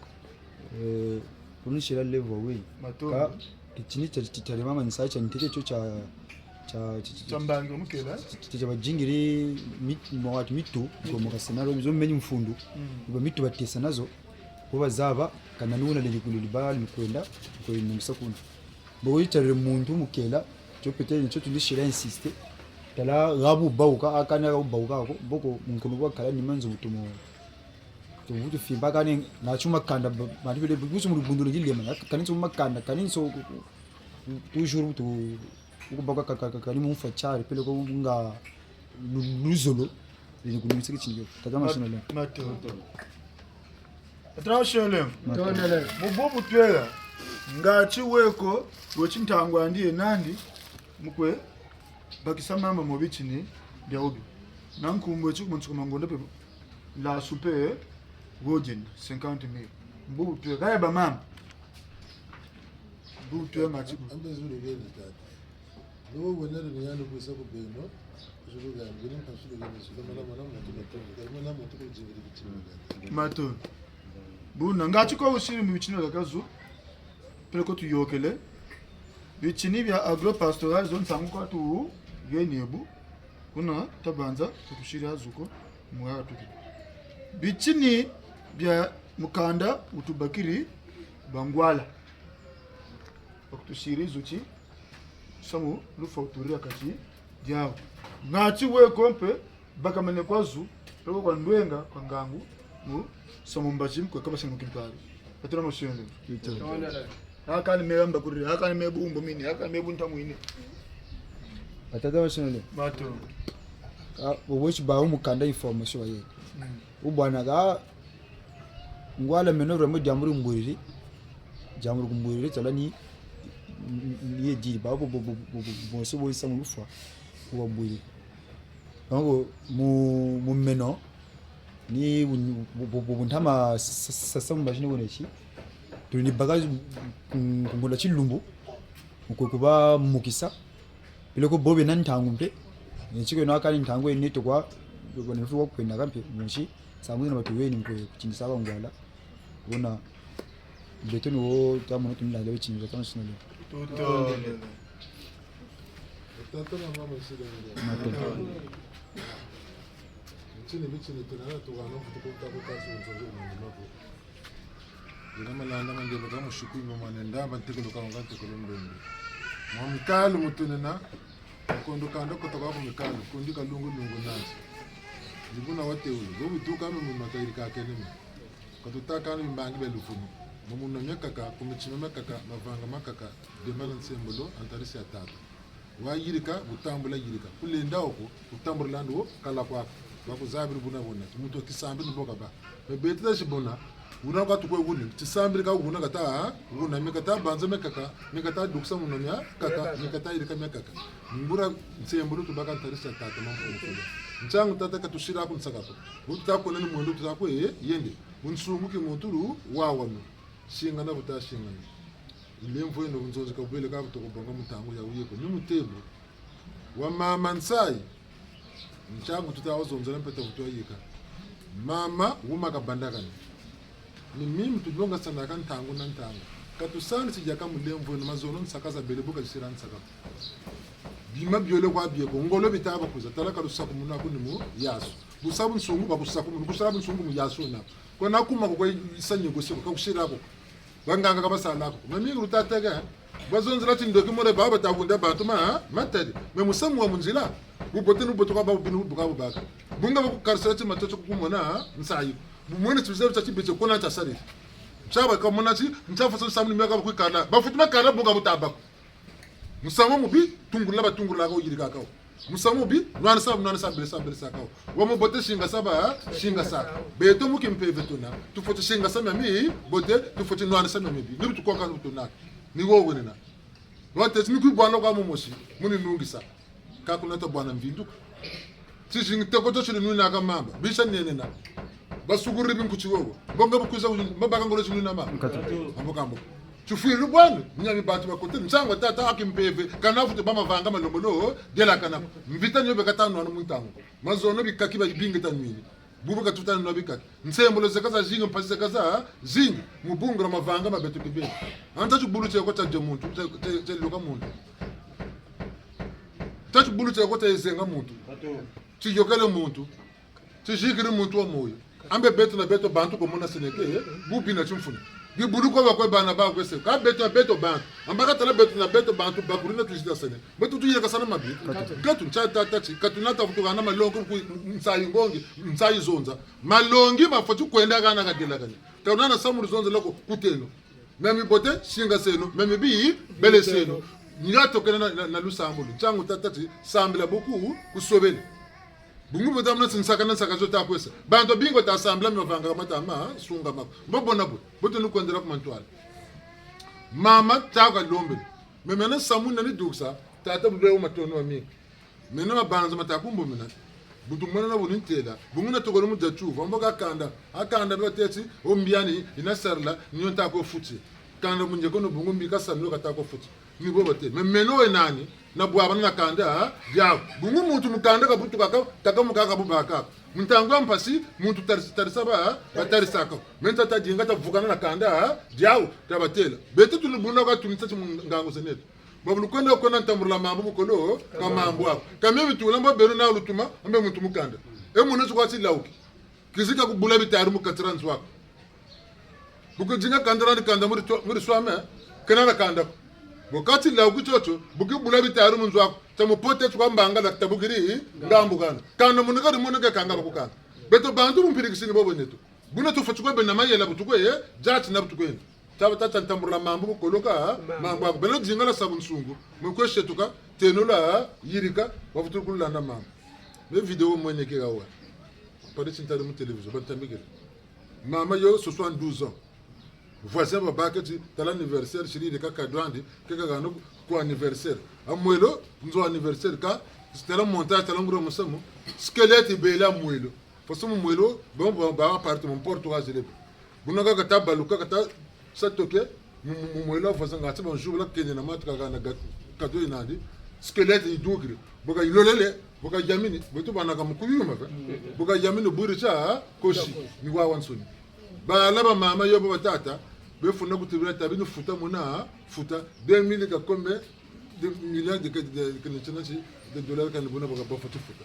Eh, kunisila level, oui. Matondo. Ka, kitini tia, tia, tia mama Nsayi tia ntete tio tia, tia, tia, tia, tia mbangi mukela. Tia, tia, tia bajingiri mit-, mwa watu mitu, kwa mwa kasena, zo meni mfundu. Mm. Ba mitu batesa nazo. Bo bazaba, kana nuna leli kulili ba, leli kwenda, kwe nungisa kuna. Boko yitarire muntu mukela, tio peut-être ni tio tunisila insister. Tala ha bu bawuka, ha kani ha bu bawuka ko, boko munkunu bwa kala ni manzo butumo. Tuvutu fimba kani, na tio makanda, ba, ma tibele, busu mu lubundulu dilema, kani tio makanda, kani tio ku, ku, ku, toujours butu, ku bawuka ka, ka, ka, kani mu mfa tiari, peleko nga lu-, luzolo, lini kunungisa kitini kio. Tata masinole. Matondo. Tata masinole. Matondo. Mu bubu twela, ngati weko, weti ntangu andi ye nandi, mu kwe bakisa mama mu bitini bia wubi. Na nkumbu eti ku mansuka ma ngonda pe, la soupe, wojenda, cinquante mille. Mu bubu twela, kaya ba mama. Mu bubu twela ngati ku. Ambe zulu geni tata. Nubu bwenere ni yandi kwisa ku beno, zulu gani, beno mpasulu gani, zulu mana mana muntu matungu, kari mana muntu kujingiri bitima gani. Matondo. Buna, ngati ko wusiri mu bitini bia kazu, peleko tuyokele. Bitini bia agro-pastoral zo nsangu kwa tu geni ebu. Kuna tabanza, tukusiri azuko, mwa tuki. Bitini bia mukanda wutubakiri bangwala. Bakutusiri zuti, samu lufwa wuturira kati diawu. Ngati weko mpe, bakamene kwa zu, peleko kwa ndwenga, kwa ngangu, mu samu mbazi, mu kwe kabasa mu kimpari. Batata masinole. Ito. Ha kani me mbakuriri, ha kani me bumbu mini, ha kani me buntamu ini. Batata masinole. Matondo. Ah, bo weti ba wu mukanda information wa ye. Mm. Wu bwana ka, ngwala meno vraiment diambu di mbwiriri. Diambu di kumbwiriri, tala ni, ni, ni ye diri, ba, bo, bo, bonso bo yisa mu lufwa, ku ba mbwiriri. Donc, mu, mu meno, ni bu, bu, bu, bu, bu ntama sa, sa, sa, sa mbazi ni woneti. Tuli ni baka, mm, ku ngunda tilumbu, mu kwe ku ba mukisa. Peleko bo bena ntangu mpe. Ni tiko no ha kani ntangu yena tokwa, bo bena mpe wa kwenda ka mpe, musi, sa mwizi na batu weni mu kwe kutinisa bangwala. Bona, beto ni wo, twa mono tuni landa bitini, twa mono sino le. Tutondele. Tata na mama sida ndia. Matondo. Bitini, bitini, tuna na tukana mfutu kuta kuta si nzozo na mako. Yena malanda ma ndebe ka musuku yima mwana ndamba ntekolo ka wanga ntekolo mbembe. Mwa mikalu mutunena, kondo kanda kota kwa ku mikalu, kundi ka lungu lungu nansi. Ni buna watewulu, bo butuka me mu makayiri ka keneme. Ka tutakana bimbangi bia luvunu. Mu muna miakaka, ku mitima miakaka, mavanga makaka, demana nsembolo, antarisi ya tata. Wayirika, wutambula yirika. Kulenda wo ko, wutambula landa wo, kala kwaku. Bakuzabiri buna bona. Muntu wa kisambi ni bo kabâ. Me beto ta si bona. Wuna kwa tukwe wuni, tisambiri ka wuna kata, wuna mi kata banza miakaka, mi kata dukisa muna miakaka, mi kata yirika miakaka. Nguria nsembolo tubaka ntarisa tata Mampungu. Ntiangu tata katusila ku nsaka ko. Bu tuta kona ni mwendo tuta kwe, eh, yende. Bunsungu ki muntu lu, wawanu. Singana buta singana. Lemvo eno bunzonzi ka bwele ka butoko bonga mu ntangu ya wuye ko. Ni mutembo. Wa mama Nsayi. Ntiangu tuta wa zonzela mpe ta vutu wa yika. Mama wuma kabandakani. Ni mimi tulongasanaka ntangu na ntangu. Ka tusani ti diaka mu lemvo eno mazono nsaka zabele bu ka zisila nsaka. Bima biole kwa bie ko. Ngolo bita ba kwiza. Tala ka lusakumunu aku ni mu yasu. Bu sa bunsungu ba kusakumunu. Kusala bunsungu mu yasu wena. Kwena kuma ko kwa yisa négocier ko. Ka kusila ko. Banganga ka basala ko. Mamingi lutateke. Bazonzela ti ndoki more baba bata bunda bantu ma, matadi. Mais musamu wa mu nzila. Bubote ni bubote kwa babu bini bubuka bubaka. Bunga bakukarisila ti matoto kukumona, nsayi. Bumwene ti bizebi tia tibete kona tia sariri. Tia bakamona ti, ntia faso samu ni miaka bakwikala. Bafuti makala bunga butabako. Musamu mubi, tungulula batungulula ko yirika ko. Musamu mubi, nwanisa, nwanisa, belesa, belesa ko. Wa mubote singasa ba, singasa. Beto mu kimpeve tuna. Tufweti singasa miamibote, tufweti nwanisa miamibi. Ni bu tukoka ni bu tuna. Ni wo wenena. Wateti ni kwe bwana kwa mumosi, muni nungisa. Ka kuna ta bwana mvinduka. Tizingi teko tio tiri nwinaka mamba. Bisa nenena. Basukuriri binkuti wowo. Bonga bukuza kuzi, mabaka ngolo tinwina ma. Nkatu. Ambo kambo. Tifwiri bwana, nyami bantu bakote, nsangu tata a kimpeve, kana futi ba mavanga malembolo, delakana. Mvita nio be kata nwana mu ntangu. Mazono bikaki ba bingi ta nwini. Bubu ka tuta nwa bikaki. Nsembolo zeka zazingi, mpasi zeka zazingi. Mu bungu dia mavanga ma beto kibeni. Anta tibulu tieko tia dia muntu, tia, tia, tia luka muntu. Anta tibulu tieko tia zenga muntu. Tiyokele muntu. Tizikiri muntu wa moyo. Ambe beto na beto bantu ko mona seneke, bubi na timfunu. Bibulu ko bakwe bana bakwe se. Ka beto na beto bantu. Amba ka tala beto na beto bantu bakuri na tuzita sene. Beto tuyeka sana mabi. Nkatu. Nkatu, ntia tata ti, ka tuna ta vutu hana malongi ku nsayi ngongi, nsayi zonza. Malongi mafweti kwenda hana kadelakani. Ka wuna na samu di zonzela ko kuteno. Miamibote, singaseno, miamibi, beleseno. Nia tokena na, na, na lusambulu. Ntiangu tata ti, sambila buku, kusobele. Bungu buta muna si nsaka na nsaka zo ta kwesa. Bantu bingo ta sambila mi mavanga ka mata ma, sunga ma. Mbo bona bu, bu tunu kwendela ku mantwala. Mama ta kalombele. Me mena samu na ni dukisa, tata bu lwe wu matono mamingi. Meno mabanza mata kumbumina. Bu tumona na bu ni ntela. Bungu na tokolo mu dia tiuvu. Ambo ka kanda. A kanda bateti, o mbi yani, yina sarila, ni yo nta ko futi. Kanda mu nge kono bungu mbi ka sa ni yo kata ko futi. Ni bo bate. Me meno we nani, na bwabana na kanda, ha? Diawu. Bungu muntu mu kanda kabutuka ka, kaka mu kaka bubaka. Mu ntangu ya mpasi, muntu tarisi, tarisa ba, batarisaka. Me nta ta dinga ta vukana na kanda, ha? Diawu, ta batela. Beto tulu buna kwa tunisa ti mu ngangu zeneto. Babu lukwenda kwenda ntambula mambu bukolo, ka mambu ako. Ka mie mitula mbo beno na lutuma, ambe muntu mu kanda. E muna tio kwa tilawuki. Kizika kubula bitari mu kati dia nzo aku. Bu kudinga kanda dia ni kanda muri to-, muri swame, kena na kanda ko. Bu kati lawuki tiotio, bu kubula bitari mu nzo aku. Tia mu pote tio kwa mbanga la tabukiri, ngambu kanda. Kanda muna kari muna ke kanga bakukanga. Beto bantu mu mpiri kisini bobo neto. Buna tufweti kwe bena mayela bu tukwe, eh, jati na bu tukwenda. Taba tata ntambula mambu bukolo ka, mambu ako. Beno dingala sa bunsungu. Mwe kwe setuka, tenola, yirika, bavutu kulanda mambu. Me vidéo mweneke hawa. Pari tintari mu télévision, bantambikiri. Mama yo, soixante-douze ans. Voisin babâ keti, tala anniversaire, siri yirika cadeau andi, keka hano ku anniversaire. A mwelo, nzo anniversaire ka, tala montage, tala nguria musamu, squelette bela mwelo. Façon mu mwelo, bon, bon, ba appartement, Porto wa zele. Buna ka kata baluka, kata sa toke, mu, mu, mu mwelo, façon ngati bonjour, la kende na matu kaka na ga-, cadeau yina andi. Squelette yidukiri. Bu ka yilolele, bu ka yamini, beto bana ka mu kuyuma, ve. Bu ka yamini buri tia, kosi, ni wawansoni. Bala ba mama yo ba tata, befuna kutubila tabi ni futa muna, futa, deux mille ka combien de milliards de, de, de, de, de dollars kani buna baka bafuti futa.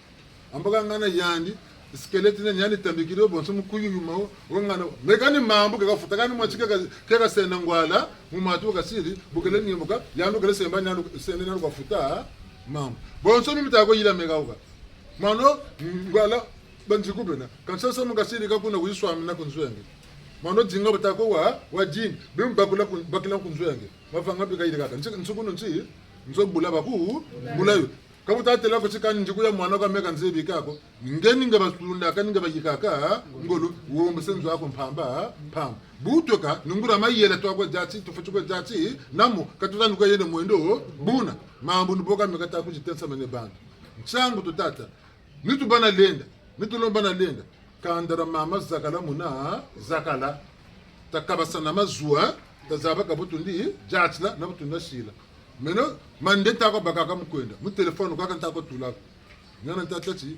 Ambo ka ngana yandi, squelette na yandi tambikiri wo bonso mu kuyuyuma wo, wo ngana, me kani mambu ke kafuta kani mwa ti ke ka, ke kasenda ngwala, mu matu kasiri, bu kele nimuka, yandi kele semba ni yandi, senda ni yandi kafuta, mambu. Bonso mi mita ko yila me ka wuka. Mano, ngwala, banziku bena. Kansi samu kasiri ka kuna kuyiswamina ku nzo ya nge. Mano dinga bata ko wa, wa dinga, bim bakula ku, bakila ku nzo ya nge. Mavanga bi kayirikaka. Nsi, nsukunu nsi, nzo bula baku, bula yo. Ka bu tatêla ko ti kani ndiku ya mwana kwa meka nzebi kako. Nge ni nge batulundaka, ni nge bayikaka ngolo, wombese nzo aku mpamba mpamba. Bu tweka, ni nguria mayela twakwe diati, tufweti kwe diati, namu, ka tuta nuka yene mwendo, buna, mambu ni bo ka meka ta kutitensamene bantu. Ntiangu tutata, ni tubâ na lenda, ni tulomba na lenda. Kanda dia mama zakala muna, zakala. Takabasana mazuwa, tazaba ka bu tundi, diatila, na bu tundi sila. Meno, mande tako bakaka mu kwenda. Mu téléphone kaka ntako tula. Ntiana ntata ti,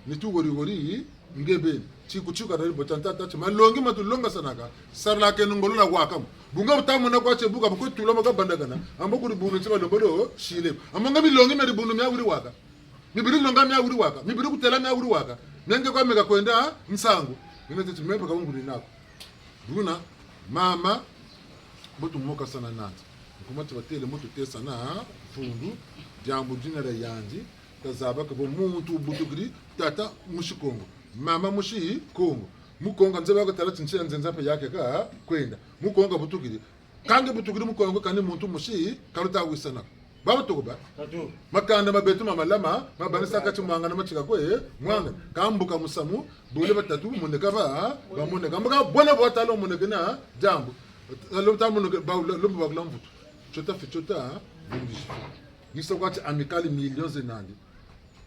ni tu wori wori, nge beni. Tiku tiku katari bota ntata ti, malongi ma tulongasanaka, sarilakeno ngolo lwaka mo. Bu nga bu tamona kwa ti buka, bu kwe tula mo kabandakana. Ambo kuri bunu ti balombolo, sile. Ambo nga milongi mia dibundu mia wiri waka. Mibiri longa mia wiri waka. Mibiri kutêla mia wiri waka. Mia nge kwa meka kwenda, nsangu. Mina teti mpe ka nguri nako. Buna, mama, bu tumokasana nandi. Nkuma ti batêle mu tutesana, mfundu, diambu dina dia yandi, tazaba ka bo muntu butukiri, tata musi Kongo. Mama musi Kongo. Mu Kongo, nzeba ka tala ti nsi ya nzenza mpe yakeka, kwenda. Mu Kongo butukiri. Ka nge butukiri mu Kongo kani muntu musi, ka luta wisana. Baba toko ba? Tatu. Makanda ma beto ma malama, ma banisa kati mwangana matika kwe, mwangana. Ka mbuka musamu, bole batatu, moneka ba, bamoneka. Mbuka bwena bwa talo monekena, diambu. Lo ta moneke, ba, lo, lo ba kula mvutu. Tiota fi tiota, bungisi. Ni sa kwa ti Amicale millions zenandi.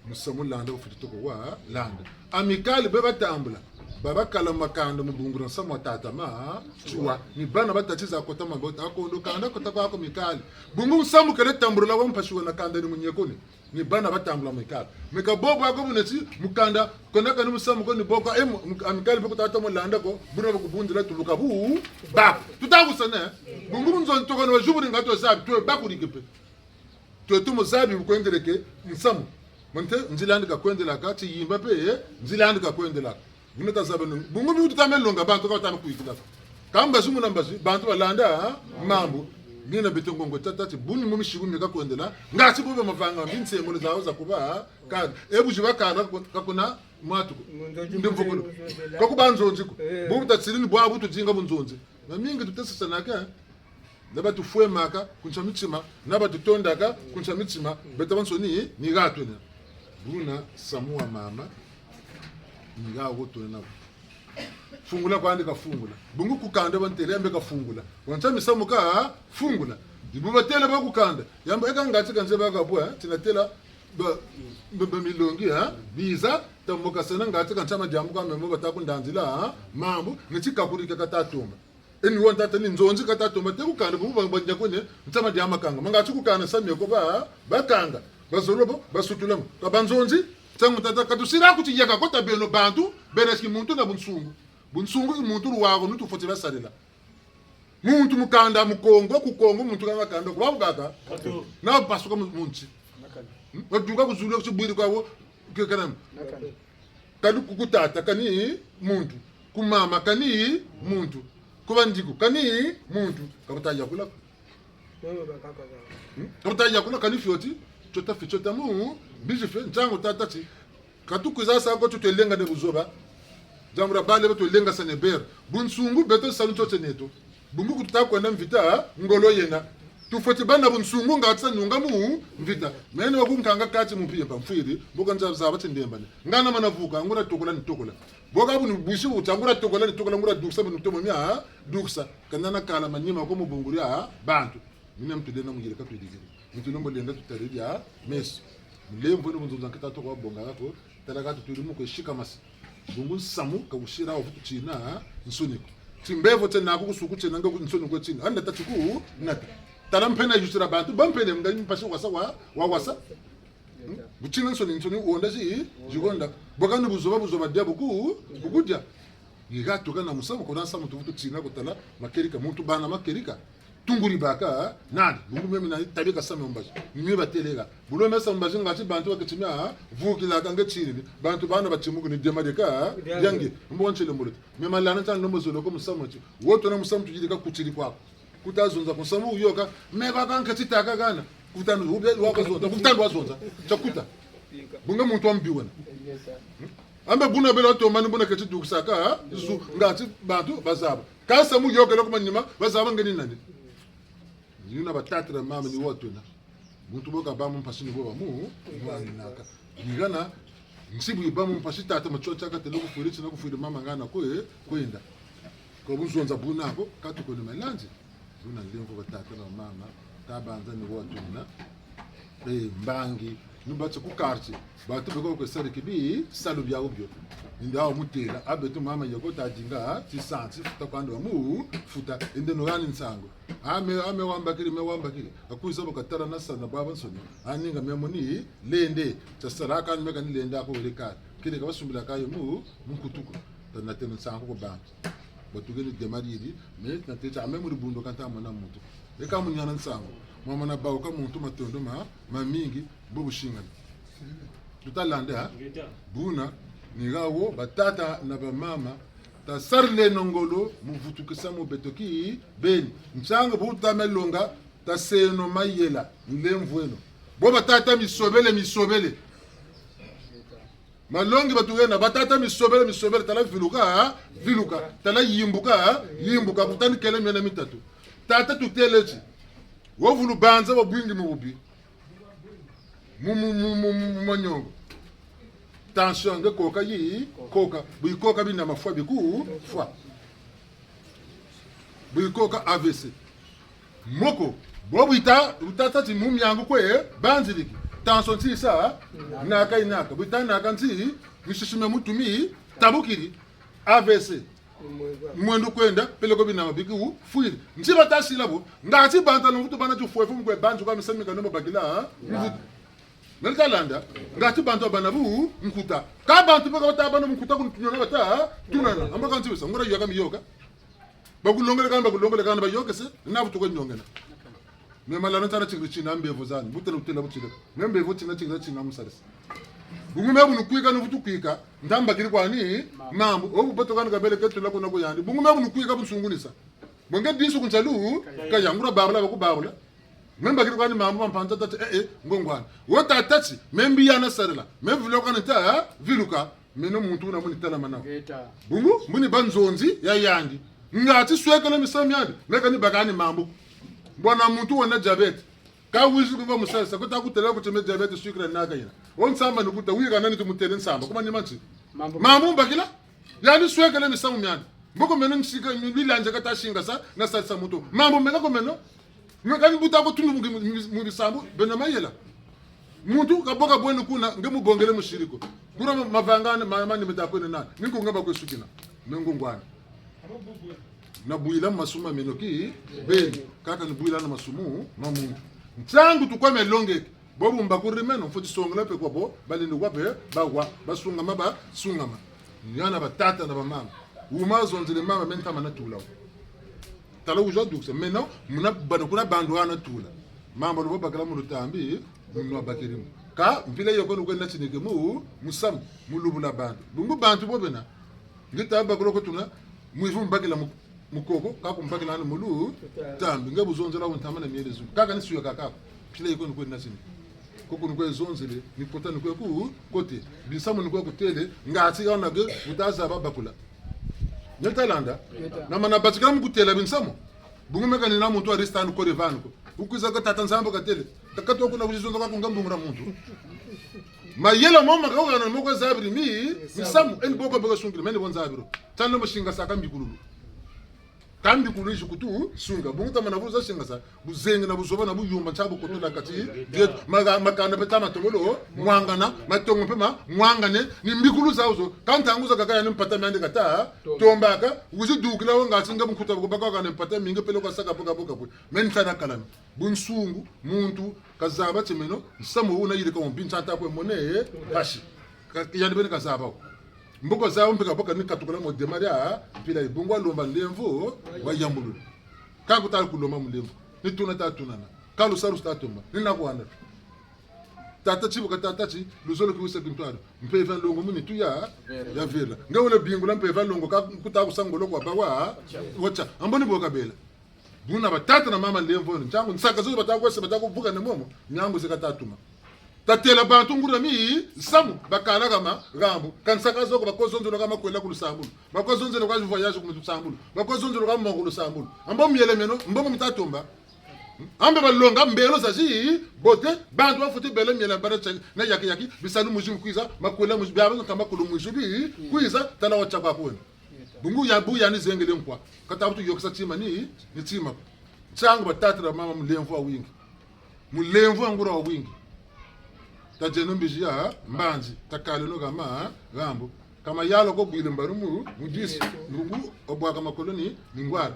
Musamu landa wufweti toko wa landa. Amicale be batambula. Babakala makanda mu bungu dia nsamu wa tata Matsoua. Ni bana batati za kota mabota akondo kanda kota kwa ko Amicale. Bungu musamu kele tambula wa mpasi wa na kanda ni munyekoni. Ni bana batambula Amicale. Meka bobo ako buneti mukanda kona kani musamu ko ni boko, eh, mu, mu, Amicale be kutata mu landa ko, buna bakubundila tuluka bu, ba. Tutakusane. Bungu bunzonzi toko na wajubu ni ngato zabi, twe bakurike pe. Twe tu mu zabi bu kwendeleke nsamu. Mante, nzila andi ka kwendelaka, tiyimba pe, eh, nzila andi ka kwendelaka. Buna tazaba nungu. Bungu bi tuta me longa, bantu ka bata me kwikila. Ka mbazi muna mbazi, bantu balanda, ha? Mambu. Mina beto ngongo tata ti, buni mu misiku mi ka kwendela. Ngati bube mavanga, mbi nsengolo zawu za kuba, ha? Ka, e buzi bakala, ka kuna, mwatu ko. Ndi mvukulu. Ka kuba nzonzi ko. Eh. Bubu tatsiri ni bwabu tudinga bunzonzi. Na mingi tutesa sanaka, eh. Na batufwemaka ku nsa mitima, na batutondaka ku nsa mitima, beto bansoni, ni ha twena. Buna samu wa mama, ni ha wo twena. Fungula kwandi kafungula. Bungu ku kanda bantele yambe kafungula. Wa nsa misamu kafungula. Dibu batele ba ku kanda. Yambe eka ngati ka nze baka bwa, eh, tina tela ba, ba, ba milongi, eh, biza, tamokasana ngati ka nsa madiambu ka memo bata kundanzila, eh, mambu, ni ti kakuri ka kata tomba. E ni wo ntata ni nzonzi kata tomba te ku kanda, bu ba, ba ndia kwene, nsa madiambu makanga. Manga ti ku kanda nsamu ko ba, bakanga. Bazolo bo, basutula mo. Ka banzonzi, nsangu tata, ka tusila ku tiyaka kota beno bantu, bena si muntu na bunsungu. Bunsungu i muntu luwako, ni tufweti basarila. Muntu mu kanda, mu Kongo, ku Kongo, muntu kanga kanda, ku babu baka. Katu. Na basuka mu, mu nsi. Hmm? Waduka ku zulu, ku tibwiri kwa wo, ke kanam. Kani ku, ku tata, kani muntu. Ku mama, kani muntu. Ku bandiku, kani muntu. Ka bata yakula. Hmm? Ka bata yakula, kani fioti. Tiota fi tiota mu, mbizi fe, nsangu tata ti. Ka tukwiza sa ko tu twelengane buzoba. Diambu dia bale ba twelengasane bere. Bunsungu beto salu tio tie neto. Bungu ku tuta kwenda mvita, ngolo yena. Tufweti bâ na bunsungu nga tuta nunga mu mvita. Meno wa kunkanga kati mu mpimpa mfwiri, mbo ka nza zaba ti ndembane. Nga na mana vuka, nguria tokola ni tokola. Bo ka bu ni busi wuta, nguria tokola ni tokola, nguria dukisa, bu ni tomo mia, dukisa. Ka na na kala manima ko mu bungu dia bantu. Mina mutulenda mu yirika twidikiri. Mutulombo lenda tutariri ya meso. Mulemvo ni bunzonzi nkita toko wabonga ko, tala ka tuturi mu kwe sikamasa. Bungu nsamu ka wusira wavutu tina, nsoni ko. Timbevo tiena ko kusuku tiena nga nsoni ko tina. Anda tati ku, nata. Tala mpena yusira bantu, ba mpene mga mpasi wasa wa, wa wasa. Hmm? Butina nsoni, nsoni wonda zi, ziwonda. Boka ni buzoba, buzoba dia buku, buku dia. Ni ha tuka na musamu, kuna nsamu tuvutu tina kutala, makerika, muntu bana makerika. Tunguri baka, nani? Bungu meme na tabika samu mbazi. Ni mie batêle ha. Bulo me samu mbazi ngati bantu baketi mia, vukila ka nge tiri. Bantu bana batimuku ni dema deka, yange. Mbo ntele mbolo. Me malana ta ndombo zolo ko musamu ti. Wo twena musamu tuyirika kutiri kwa. Kuta zonza ku nsamu wuyoka. Me baka nketi taka hana. Kuta ndu, ube, waka zonza. Kuta ndu wa zonza. Tia kuta. Bunga muntu wa mbi wena. Hmm? Ambe buna bela tomani buna keti dukisaka, ha? Zu, ngati bantu bazaba. Ka nsamu yokele ku manima, bazaba nge ni nani. Ni wuna batata na mama ni wo twena. Muntu bo kabâ mu mpasi ni bo bamu, mwaninaka. Ni hana, nsi bu yibâ mu mpasi tata Matsoua tiaka têle kufwiri, tina kufwiri mama ngana kwe, kwenda. Ko bu nzonza buna ko, katuko ni malandi. Buna nlemvo batata na mama, tabanza ni bo watuna. Eh, mbangi, ni bati ku quartier. Bantu beko kwe sari kibi, salu biawu bio. Nda wa mutêla, a beto mama yoko tadinga, tisanti, futa kwandi wamu, futa, ende no hani nsangu. A me, a me wambakiri, me wambakiri. Akwiza bo katala na sa na baba nsoni. A ninga me moni, lende, tia sala kani me kani lenda ko wele kani. Kile ka basumbila kayo mu, mu nkutu ko. Tana tena nsangu ko bantu. Batukeni demariri, mais na tete, a me mu dibundu ka nta mona muntu. E ka muniana nsangu. Mwa mona bawuka muntu matondo ma, mamingi, bo busingana. Tutalanda, ha? Buna, ni hawo, batata na bamama, tasarileno ngolo, mu vutukisa mu beto kibeni. Nsangu bu tame longa, taseno mayela, nlemvweno. Bo batata misobele, misobele. Malongi batuhena, batata misobele, misobele, tala viluka, ha? Viluka, tala yimbuka, ha? Yimbuka, kutani kele miena mitatu. Tata tutêle ti, wo vulu banza bwabwingi mu bubi. Mu, mu, mu, mu, mu, mu manyongo. Tension nge koka yi, koka. Bu yikoka bina mafwa biku, fwa. Bu yikoka A V C. Moko, bo bu yita, bu tata ti mu miangu kwe, banziliki. Tension nti sa, naka yinaka. Bu yita naka nti, misisi mia mutu mi, tabukiri. A V C. Mwendo kwenda, peleko bina mabiki wu, fwiri. Nti bata sila bo, ngati bantu na mvutu bana tufwefu mkwe bantu kwa misamu mika no mabakila, ha? Mvutu. Meni talanda, ngati bantu bana bu, nkuta. Ka bantu beka bata bana nkuta kuntunana bata, tunana. Amba kanti bisa, ngura yoka miyoka. Bakulongele kana, bakulongele kana, bayokese, na vutu kwa nyongena. Me malano tala tikiri tina mbevo zani, butela butela butila. Me mbevo tina tikiri tina musarisa. Bungu me bu nukwika, nuvutu kwika, ntambakiri kwani, mambu, obu beto kani kabele ketula kuna kuyandi. Bungu me bu nukwika bunsungunisa. Bonge disu kunsalu, kaya ngura babula, bakubabula. Me mbakiri kwani mambu, mampanza tati, eh, eh, ngongwana. Wo tata ti, me mbi yana sarila, me vilo kani ta, viluka. Meno muntu wuna muni tala mana. Ngeta. Bungu, muni banzonzi ya yandi. Ngati swekele misamu miandi, meka ni bakani mambu. Bwana muntu wena diabète. Ka wizi kuba musarisa, kuta kutela kuti me diabète, sucre naka yina. Wo nsamba ni kuta, wika nani tumutele nsamba, kuma ni manti. Mambu. Mambu mbakila, yandi swekele misamu miandi. Mboko meno nsika, milanje kata singasa, na sarisa muntu. Mambu meka ko meno, Mwe kani buta ko tundu mu, mu, mu bisambu, bena mayela. Muntu kaboka bwene kuna, nge mubongele musiri ko. Kura ma-, mavanga ne, ma-, mani meta kwene na. Ni nkunga ba kwe sukina. Me ngongwana. Nabwila masumu ma meno kibeni. Kaka nibwila na masumu ma muntu. Ntangu tukwa me longeke. Bo bu mbakuri meno, mfweti songela mpe kwa bo, balendi kwa mpe, bawa, basungama, basungama. Niana batata na bamama. Wuma zonzele mama, me ntama natula. Tala wuza dukisa. Meno, muna bana kuna bandu wana tula. Mamba lubo bakala mu lutambi, munu wabakiri mu. Ka, mpila yo ko nukwe natinike mu, musamu, mu lubula bandu. Bungu bantu bo bena. Nge ta bakula ko tuna, mwivu mbakila mu, mu koko, ka ku mbakila anu mu lutambi. Nge bu zonzela wu ntama na miele zu. Kaka ni suya kaka. Mpila yo ko nukwe natinike. Koko nukwe zonzele, ni kota nukwe ku, kote. Bisamu nukwe kutele, ngati ya wuna nge, wuta zaba bakula. Nge talanda? Ngeta. Na mana batikala mu kutela binsamu. Bungu meka ni na muntu wa rista anu kore vanu ko. Wukwiza ka tata Nzambi katele. Kaka to kuna kuzizo ndoka kunga mbungura muntu. Mayela mo maka wukana mo kwa zabiri mi, misamu, eni boko boko sungila, meni bo nzabiro. Tano mo singasaka mbikululu. Ka mbikululu yizi kutu, sunga. Bungu tamana buza singasa. Buzengi na buzoba na buyumba, ntia bukoto na kati, die, maga-, makanda mpe ta matongolo, mwangana, matongo mpe ma, mwangane, ni mbikulu zawu zo, ka ntangu zakaka yandi mpata miandi kata, tombaka, wizi dukila wo ngati nge mu nkuta bako baka kani mpata mingi peleko saka boka boka bwe. Meni tana kalami. Bunsungu, muntu, kazaba ti meno, nsamu wuna yirika wo mbi ntia nta kwe mone, eh, mpasi. Ka, yandi beni kazaba wo. Mboko zawu mpe kaboka ni katukula mo demaria, mpila yi bungu walomba nlemvo, wayambulula. Ka kutala kulomba mulemvo. Ni tuna ta tunana. Ka lusalusu ta tomba. Ni na kuhana. Tata ti bu ka tata ti, luzolo kiwisa kintwari. Mpeve ya nlongo mu nitu ya, ya vela. Nge wele bingula mpeve ya nlongo ka kuta kusa ngolo kwa bawa, watia. Ambo ni bo kabela. Buna batata na mama nlemvo ni. Ntangu nsaka zo bata kwese bata kuvuka ne momo. Miangu ze kata tuma. Tatela bantu nguria mi, nsamu, bakala kama, gambu. Ka nsaka zo ko bako zonzela kama kwela ku lusambulu. Bako zonzela kwa voyage ku lusambulu. Bako zonzela kwa moko lusambulu. Ambo miele meno, mbongo mita tomba. Ambe balonga mbelo zazi, bote, bantu bafweti bela miela bara tsa, na yaki yaki, bisalu muzi kwiza, makwela muzi, biabanza ka makulu muzi bi, kwiza, tala wa tsaka kwena. Bungu ya bu yandi zengele nkwa, kata butu yokesa tima ni, ni tima. Nsangu batata na bamama mulemvo wa wingi. Mulemvo wa nguria wa wingi. Tadieno mbizi ya mbanzi, takaleno hama, hambu. Ka mayala ko bwile mbaru mu, mu disi, ngungu, obwaka makolo ni, ni ngwala.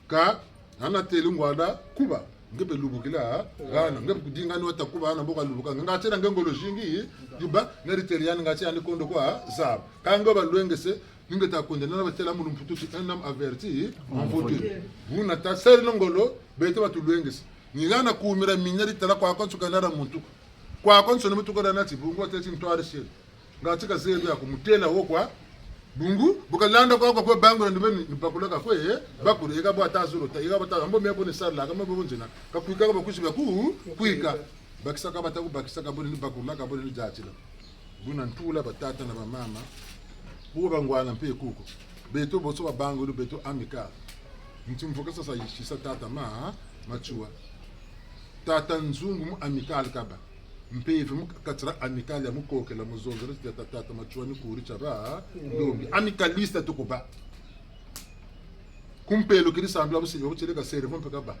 Ka, hana têle ngwala, kuba, nge mpe lubukila, hana, nge mpe kudinga ni wata kuba, hana mbo kalubuka, nga tiela nge ngolo zingi, diba, neri têle yandi nga tiela yandi kondo kwa, zaba. Ka nge balwengese, ni nge ta kwenda, nana batêla mu lumputu ti, un homme averti, en vaut deux. Buna tasarila ngolo, beto batulwengese. Ni hana kumira minia ditala kwakonso ka nara muntu ko. Kwakonso ni muntu ko nara nati, bungu watêle ti ntwari sele. Nga ti kazebi ako mutêla wo kwa. Bungu, bu kalanda kwa kwa kwe bangula ni beni, ni bakula ka kwe, eh, bakula, eka bwa tazolo, ta, eka bwa ta, ambo mia bo ni sarila, ka mia bo nzena. Ka kwika ka bakusi ba ku, kwika. Bakisa ka bata ku, bakisa ka bo ni bakula, ka bo ni diatila. Buna ntula batata na bamama. Kuko bangwala mpe kuko. Beto bonso babangulu beto Amicale. Nti mvuka sasa yisisa tata ma, Matsoua. Tata Nzungu mu Amicale kabâ. Mpeve mu kati dia Amicale ya mukokela mu zonzela ti tata, tata Matsoua ni kuri tiabâ. Ndombi. Amicaliste tuku bâ. Ku mpelo keri sambila busibi, butieleka sere vo mpe kabâ.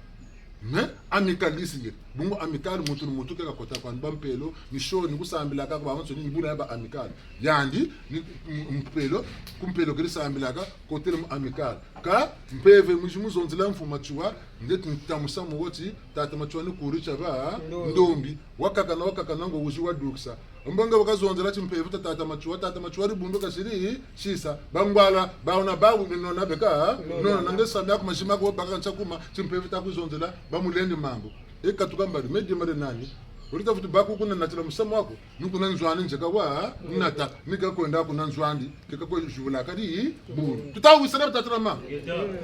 Mais, Amicale yisi ye. Bungu Amicale, muntu ni muntu ke kakota kwandi ba mpelo, ni sho, ni kusambilaka kwa babansoni, ni buna ya ba Amicale. Yandi, ni m-, mpelo, ku mpelo keri sambilaka, kotele mu Amicale. Ka, mpeve, muzi mu zonzela mfumu Matsoua, nde ti ntamusa mu wo ti, tata Matsoua ni kuri tiabâ, ndombi. Ndombi. Wakakana, wakakana, ngo wizi wadukisa. Mbonga bakazonzela timpeve tia tata Matsoua, tata Matsoua dibundu kasiri sisa. Bangwala, bawu na bawu, ni nona beka, nona, nona, na nge sami aku mazima ko, baka nsa kuma, timpeve ta kuzonzela, bamulendi mambu. E katuka mbari, me di mbari nani? Wuri ta futu baku kuna natila musamu waku, ni kuna nzo andi nzeka wa, nata, ni ka kwenda kuna nzo andi, ke ka kwe zibula kadi, bu. Tuta wisana batata na mama.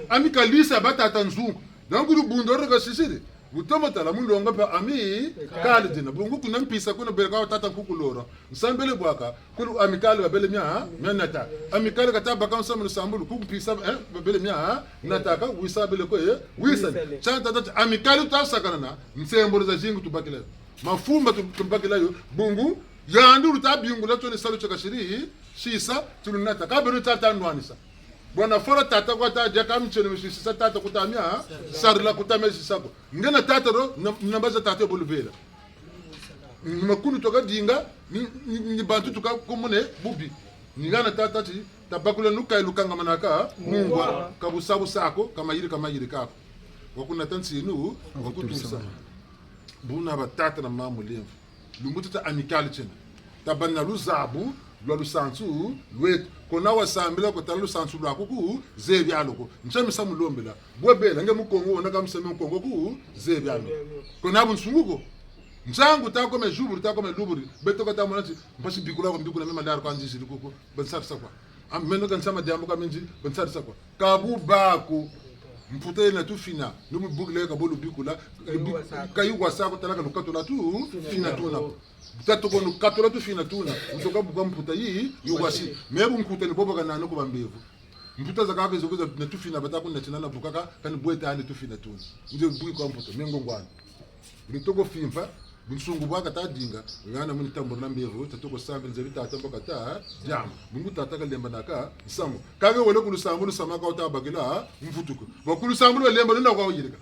Amicaliste ba tata Nzungu. Donc, dibundu ori kasisiri. Bu tomo tala mu longa mpe Amicale dina. Bungu kuna mpisa kuna beleka wa tata Nkuku Laurent. Nsambele bwaka, kulu Amicale babele mia, mia nata. Amicale kata baka nsambulu sambulu, ku mpisa, eh, babele mia, nata ka, wisa bele ko, eh, wisa. Wisa le. Tiana tata ti Amicale tuta sakana na, nsembolo zazingi tubakila. Mafumba tu-, tubakila yo, bungu, yandi luta bingula tio ni salu tia kasiri, sisa, ti lunata. Ka beno tata nwanisa. Bwana fora tata kwa ta dia ka mitieno misisa tata kuta mia, sarila kuta mia sisa ko. Nge na tata ro, na, na mbaza tata bo lubela. Ni makulu tuka dinga, ni, ni, ni bantu tuka kumune bubi. Ni hana tata ti, tabakula nuka lukangamanaka, mungwa, ka busa busa ko, ka mayiri ka mayiri kako. Wa kunata nsinu, wa kutusa. Buna batata na mama mulemvo. Lumbu tia Amicale tiena. Tabâ na luzabu lwa lusansu lweto. Ko na wasambila ko tala lusansu lwaku ku zebi alo ko. Ntia misa mulombela. Bwe bela nge Mukongo wena ka misa me Mukongo ku zebi alo. Ko na bunsungu ko. Nsangu ta kome zuburi, ta kome luburi. Beto kata mona ti, mpasi bikula ko mbikula me malaria kwa nziziri kuku. Bansarisa kwa. Am, meno ka nsama diambu ka minzi, bansarisa kwa. Ka bu bako. Mputa yena tufina. Ni bu bukila ka bo lubikula. Ka yi wasa ko tala ka lukatula tufina tuna. Tatu ko lukatula tufina tuna. Utoka buka mputa yi, yi wasi. Me bu nkuta ni bobo ka nani ko bambevo. Mputa zakaka zo ko za na tufina bata kuna tina na bukaka, kani bweta ani tufina tuna. Nze bui kwa mputa, mengo ngwani. Ni toko fimpa, bunsungu bwa kata dinga, ngana muni tambula mbevo, ta toko sambila nzebi tata mbo kata, diambu. Bungu tata kalembanaka, nsamu. Kage wele ku lusambu, lusambu ka wuta bakila, mvutuku. Ba ku lusambu balemba, luna kwa wayirika.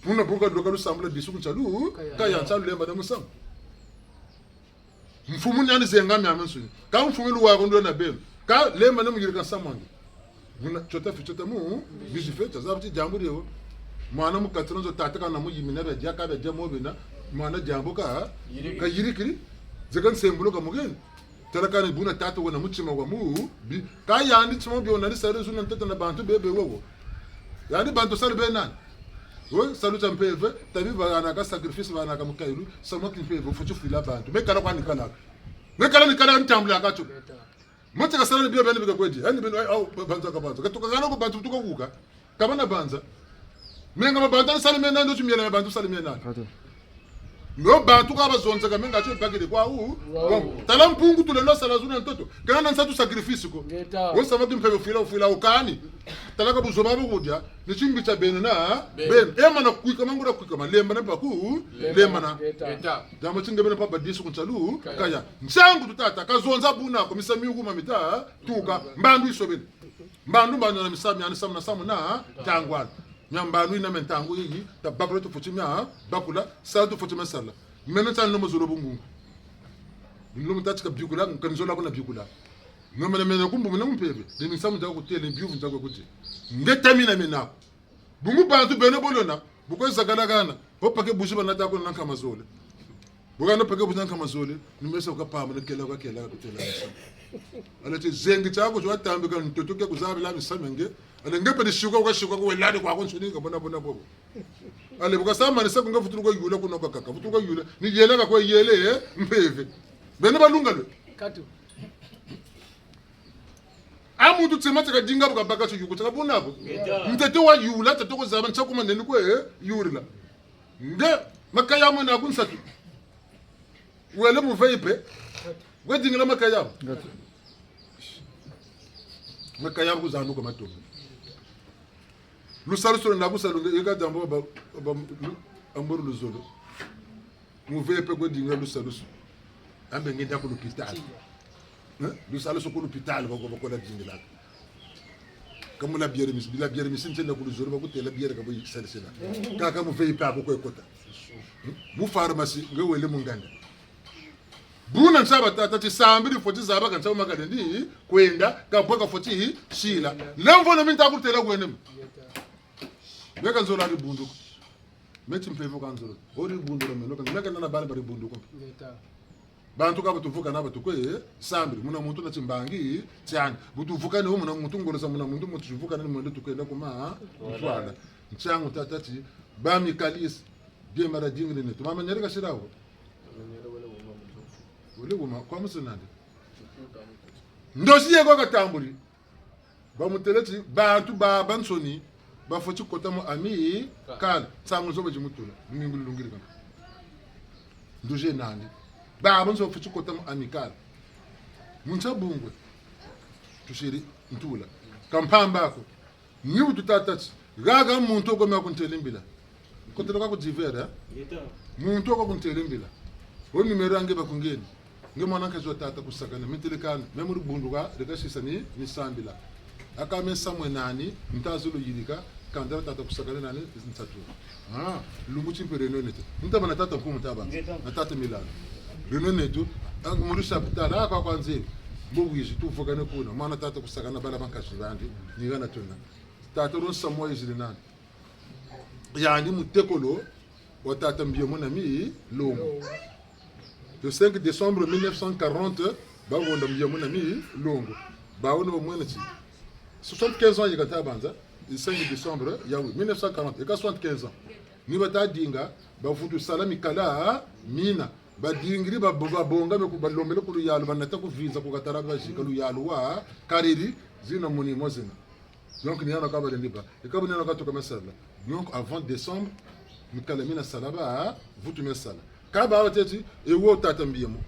Puna bunga loka lusambu la disu ku nsalu, kaya nsalu lemba na musamu. Mfumu ni yandi zenga miamiansoni. Ka mfumu luwa ko ndwe na beno. Ka lemba na muyirika nsamu andi. Buna tiota fi tiota mu, bizi fe, tia zabu ti diambu dio. Mwana mu kati na nzo tata ka na muyimina bia dia ka bia dia mo bena. Mwana diambu ka, ka yirikiri. Zeka nsembolo ka mugeni. Tala kani buna tata wena mutima wa mu, bi. Ka yandi tima bio nani sari zuna ntete na bantu bebe wowo. Yandi bantu sari be nani? We, salu tia mpeve, tabi bahanaka sacrifice bahanaka mu kayilu, samu ki mpeve, fweti fwila bantu. Me kala kwa ni kalaka. Me kala ni kala ntambulaka tio. Mo ti ka sala ni bio beni bika kwedi. Yandi beno, au, banza ka banza. Ka tuka hana ko bantu tuka kuka. Ka bana banza. Me nga bantu sala me nani, oti miela bantu sala me nani. Ado. No bantu ka bazonzaka menga tio bakiri kwa u. Wow. Bon, tala Mpungu tulendo sala zuna ntoto. Kana na nsatu sacrifice ko. Ngeta. Wo sama ki mpeve fwila, fwila ukani. Tala ka buzoba bukudia. Ni timbi tia beno na. Beno. Beno. Ema na kwikama nguria kwikama. Lemba na paku. Lemba na. Ngeta. Ngeta. Diambu ti nge beno pa badisu ku nsalu. Kaya. Kaya. Nsangu tu tata. Kazonza buna ko misamu yuma mita. Tuka. Mbandu yisobele. Mbandu, mbandu na misamu, yani samu na samu na. Tangwana. Mia mbandu yina mia ntangu yiyi, tabakula tufweti mia bakula, sala tufweti mia sala. Meno tia nlomo zolo bungungu. Nlomo tâ ti ka bikula, ka nzola kuna bikula. Nlomo na meno kumbu muna mpeve, de misamu nza kutêle, biyuvu nza kwe kuti. Nge tamina mena. Bungu bantu beno bolona, bu kwe zakalakana, bo pake buzi banata kuna na nkama zole. Bu kana pake buzi na nkama zole, ni meso ka pamba, na kela ka kela ka kutêla misamu. Allez ti zengi tiaku tio watambika ntoto ke kuzabila misamu nge, allez nge pe di sika, wuka sika, ku welani kwaku nsoni ka bona bona bobo. Allez, bu kasa manisa ku nge vutulu kwa yula kuna kwa kaka. Vutulu kwa yula. Ni yela ka kwa yele, eh, mpeve. Beno balunga lwe. Katu. A muntu tsema tsaka dinga bu kabaka tio yuku tsaka buna ko. Ntete wa yula, tete ko zaba, ntia kuma neni kwe, eh, yurila. Nde, makaya mwe na ku nsatu. Wele mu V I P. Kwe dingila makaya. Ngatu. Makaya ku zandu kwa matomo. Lusalusu na ku salu nge, yeka diambu ba, ba, lu, amburu luzolo. Mu V I P kwe dinga lusalusu. Ambe nge nda ku l'hôpital. Hein? Lusalusu ku l'hôpital, bako, bako la dingila. Ka mu la bière misi, bila bière misi, ntienda ku luzolo, bakutêla bière ka bo yisalisila. Kaka mu V I P ako kwe kota. Hmm? Mu pharmacie, nge wele mu nganda. Buna ntia batâ ti sambu difweti zaba ka ntia makalendi, kwenda, ka bwe kafweti sila. Lemvo na mi nta kutêla kwene mi. Meka nzola dibundu ko. Me ti mpeve ka nzolo. Ori bundu la meno ka, meka nana bala bari bundu ko. Ngeta. Bantu ka batuvukana batukwe, eh, sambu, muna muntu na timbangi tiandi. Bu tuvukane wo muna muntu ngolo za muna muntu, mu tuvukane ni mwendo tukwenda kuma, voilà, ntwala. Ntiangu tata ti, ba mikalis, bie mara dingiri neto. Mama Nyeri kasira wo. Wele wuma, kwa musu nandi. Ndosi yeko katambuli. Bamutêle ti, bantu babansoni, bafweti kota mu Amicale. Nsangu zo ba zimutula, lumingu lulungiri kama. Nduze nandi. Babansoni bafweti kota mu Amicale. Mu ntia bungwe. Tusiri ntula. Ka mpamba ko. Ni bu tutâ ti. Haha muntu wo ko me kuntêle mbila. Kotele kwa ku divers, eh? Muntu wo ko kuntêle mbila. Wo numéro ya nge bakungeni. Nge mwana nkazi wa tata Kusakana, mi ntêle kani, me mu dibundu ka, leka sisa ni, ni sambila. Aka me nsamu nani, nta zolo yirika, kanda la tata Kusakana nani, nsatu. Ah, lumbu ti mpe réunion neto. Nta bâ na tata Nkumu nta bâ. Na tata Milano. Réunion neto, ah, mu chapitre, ah, kwa kwa nze. Mbo wizi, tuvukane kuna. Mwana tata Kusakana, bala bankazi bandi, ni hana tuna. Tata lo nsamu wa yiziri nani. Yandi mutekolo wa tata Mbiemo na Milongo. Le cinq décembre mille neuf cent quarante, bahonda Mbiemo na Milongo. Bawu ni bamwene ti soixante-quinze ans yeka ta banza, le cinq décembre, ya oui, mille neuf cent quarante, yeka soixante-quinze ans. Ni bata dinga, bavutu sala mikala mina. Badingiri, ba, babonga me ku, balombele ku luyalu, banata ku vinza, ku katala bazika luyalu wa, kariri, zina muni mo zina. Donc, ni hana ka balendi bâ. Eka bu ni hana ka tuka me sala. Donc, avant décembre, mikala mina sala ba, vutu me sala. Ka ba watêti, e wo tata Mbiemo.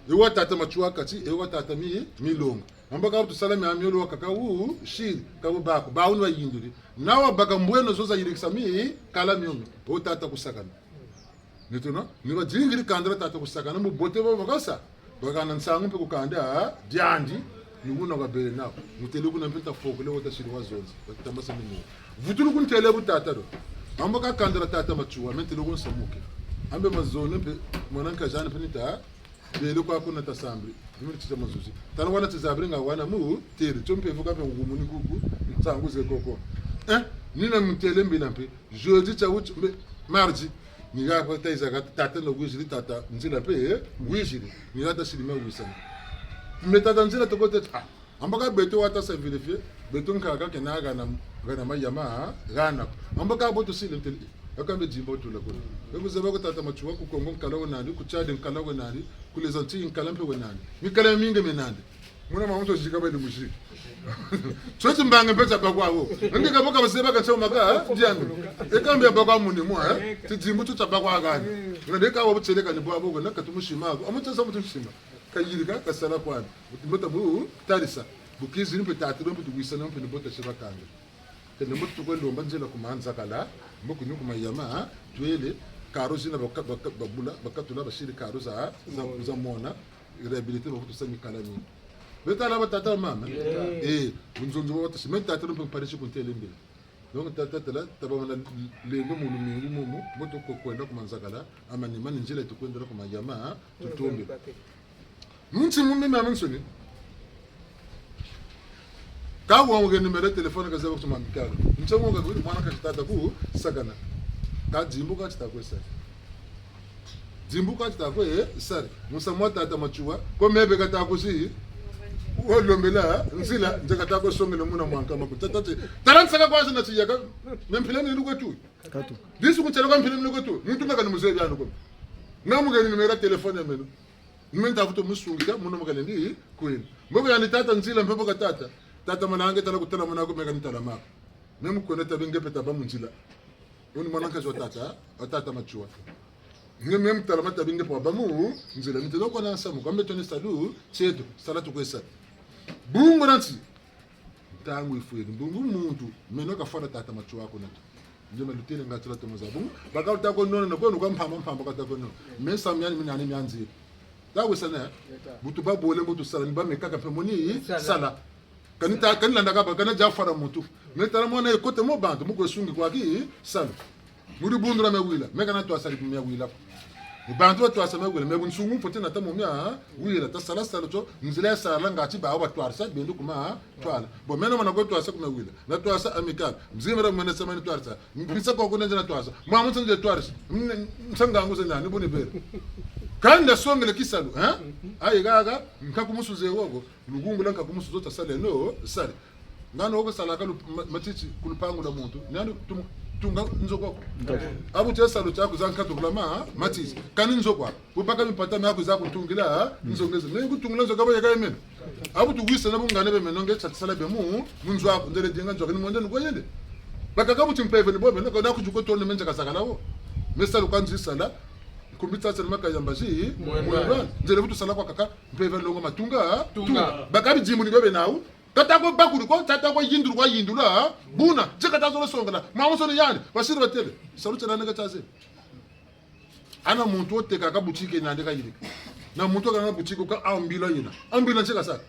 E wo tata Matsoua kati, e wo tata Mi, Milongo. Mbo ka vutu sala mia miolo wakaka wu, siri, ka bu bako, bawu ni bayinduri. Na wabaka mbweno zo za yirikisa mikala mio mi. Wo tata Kusakana. Ni tuna, ni badingiri kanda la tata Kusakana, mu bote bo bakasa. Bakana nsangu mpe ku kanda, ah, diandi, ni wuna kabele nawu. Mutele kuna mpe nta fokole wo ta siri wa zonzi, batambasa mini. Vutulu kuntêle bu tata do. Mbo ka kanda la tata Matsoua, me ntele ku nsamuke. Mbe mazono mpe, mwana nkaz'andi mpe ni ta, bele kwa kuna ta sambiri. Ni mi tita mazuzi. Tala wana tizabiri nga wana mu, têle. Tio mpe vuka mpe ngumu ni kuku, nsangu ze koko. Eh, ni na mutêle mbila mpe. Jeudi tia wuti, mbe, mardi, ni ha kwa ta yiza ha tata na wiziri tata nzila mpe, eh, wiziri, ni ha ta siri ma wisana. Mbe tata nzila toko têti, ah, mbo ka beto wata sa vérifier, beto nkaka kena hana, hana mayama, ah, hana. Mbo ka bo tusiri ntele, eh, aka mbe dimba tula kuna. Be kuzaba ko tata Matsoua ku Congo nkala we nandi, ku Tchad nkala we nandi, ku les Antilles nkala mpe we nandi. Mikala mingi me nandi. Muna mwa muto zika bali muziki. Tio timbangi mpe tia bakwa wo. Nge ka bo ka bazeba ka tia maka, eh? Diambi. E kambi ya bakwa muni mwa, eh? Tidimbu tio tia bakwa kani. Muna de ka wa butieleka ni bwa bo, na ka tumusima ko. Amu tia sa mutu musima. Kayirika, kasala kwani. Buti mbo ta bu tarisa. Bu kizini mpe tata, mpe tuwisana, mpe ni bo ta siba kanga. Kende mbo tukwe lomba nzila ku Manzakala, mbo kuni ku Mayama, ha? Twele, karo zina baka-, baka-, babula, bakatula basiri karo za, za, za mona, réhabilité bakutu sa mikala mini. Betala batata bamama? Eh, bunzonzo bwa batasi, me tata mpe mparisi kuntele mbila. Donc tata tala, taba wana lendo mu lumingu mumu, mbo tukwe kwenda ku Manzakala, amani mani nzila tukwendela ku Mayama, ha? Tutombe. Nti mu mimi miamiansoni. Ka wonga numéro téléphone ka zaba ku tuma mikalo. Nti wonga ku mwana ka tata ku sakana. Ka dimbu ka tita kwe sari. Dimbu ka tita kwe, eh, sari. Musamu wa tata Matsoua. Ko mebe ka ta kusi. Wo lombela, nzila, nze ka ta kwe songele muna mwa nkama ku. Tata ti. Tala nsaka kwa zina tiyaka. Me mpila ni lukwe tu. Katu. Disu kutsela kwa mpila ni lukwe tu. Muntu ngaka ni muzebi anu ko. Nga mugeni numéro téléphone ya meno. Ni me nta vutu musungika, muna mu kalendi kwenda. Mbo ka yandi tata nzila mpe mbo ka tata. Tata mananga tala kutala muna ko me ka ni tala mako. Me mu kwenda tabi nge mpe taba mu nzila. Wuni mwana nkazi wa tata, wa tata Matsoua. Nge me mu tala ma tabi nge mpe wabâ mu nzila. Ni telo kwa na nsamu, kwa mbe toni salu, tieto, sala tukwe sa. Bungu na nti. Ntangu yifweni. Bungu muntu, meno kafwana tata Matsoua ko na to. Nge ma lutele nga tula tomo za. Bungu, baka luta ko nona, na kwenu kwa mpamba, mpamba kata ko nona. Me nsamu miani, miani mianzi. Ta wesa na, bu tuba bole, bu tusala, ni ba me kaka mpe moni, sala. Sala. Kani ta, kani landa kaba, kana dia fwana muntu. Me tala mwana ye kote mo bantu, mu kwe sungi kwa ki, sala. Mu dibundu dia miawila, me kana twasa di miawila ko. Mu bantu batwasa miawila, me bunsungu mfweti nata mu miawila, tasala salu tio, nzila ya sala ngati bawu batwarisa, bendo ku ma, twala. Bon, meno mana kwe twasa ku miawila, natwasa Amicale, mzimira mwene sema ni twarisa, mpisa kwa kuna nze natwasa, mwa mu nze twarisa, m-, nsangangu ze nani, buni bere. Kanda songele kisalu, hein? Ayi gaga, nka kumusuze wogo, lugungu lwa nka kumusuzo tasaleno, sali. Ngano wo kasalaka lu-, ma-, matiti ku lupangu lwa muntu. Nani tum-, tunga nzo kwa ko? Nzo. Abu tia salu tia kwiza nkatula ma, matiti. Kani nzo kwa. Bubaka mipata mia kwiza kuntungila, nzo ngeze. Me kutungila nzo kaba yaka yemene. Abu tuwisa na bungane be meno nge tia tisala be mu, mu nzo aku. Ndele dinga nzo kani mwende nukwa yende. Bakaka buti mpeve ni bobe, nako na kujuko tone menze kasakala wo. Me salu kanzi sala, nkumbi tsatsa ni makayamba zi, mwendwa. Mwendwa. Ndele butu sala kwa kaka, mpeve longo matunga, tunga. Tunga. Baka bidimu ni bebe nawu, Tata ko bakulu ko, tata ko yindulu ko yindula, buna, tika tata zolo songela, mwa musoni yani, basiri batele, salu tiena neka tiaze. Ana muntu wo tekaka boutique nandi kayirika. Na muntu wo kanga boutique ka ambila yina. Ambila tika sa.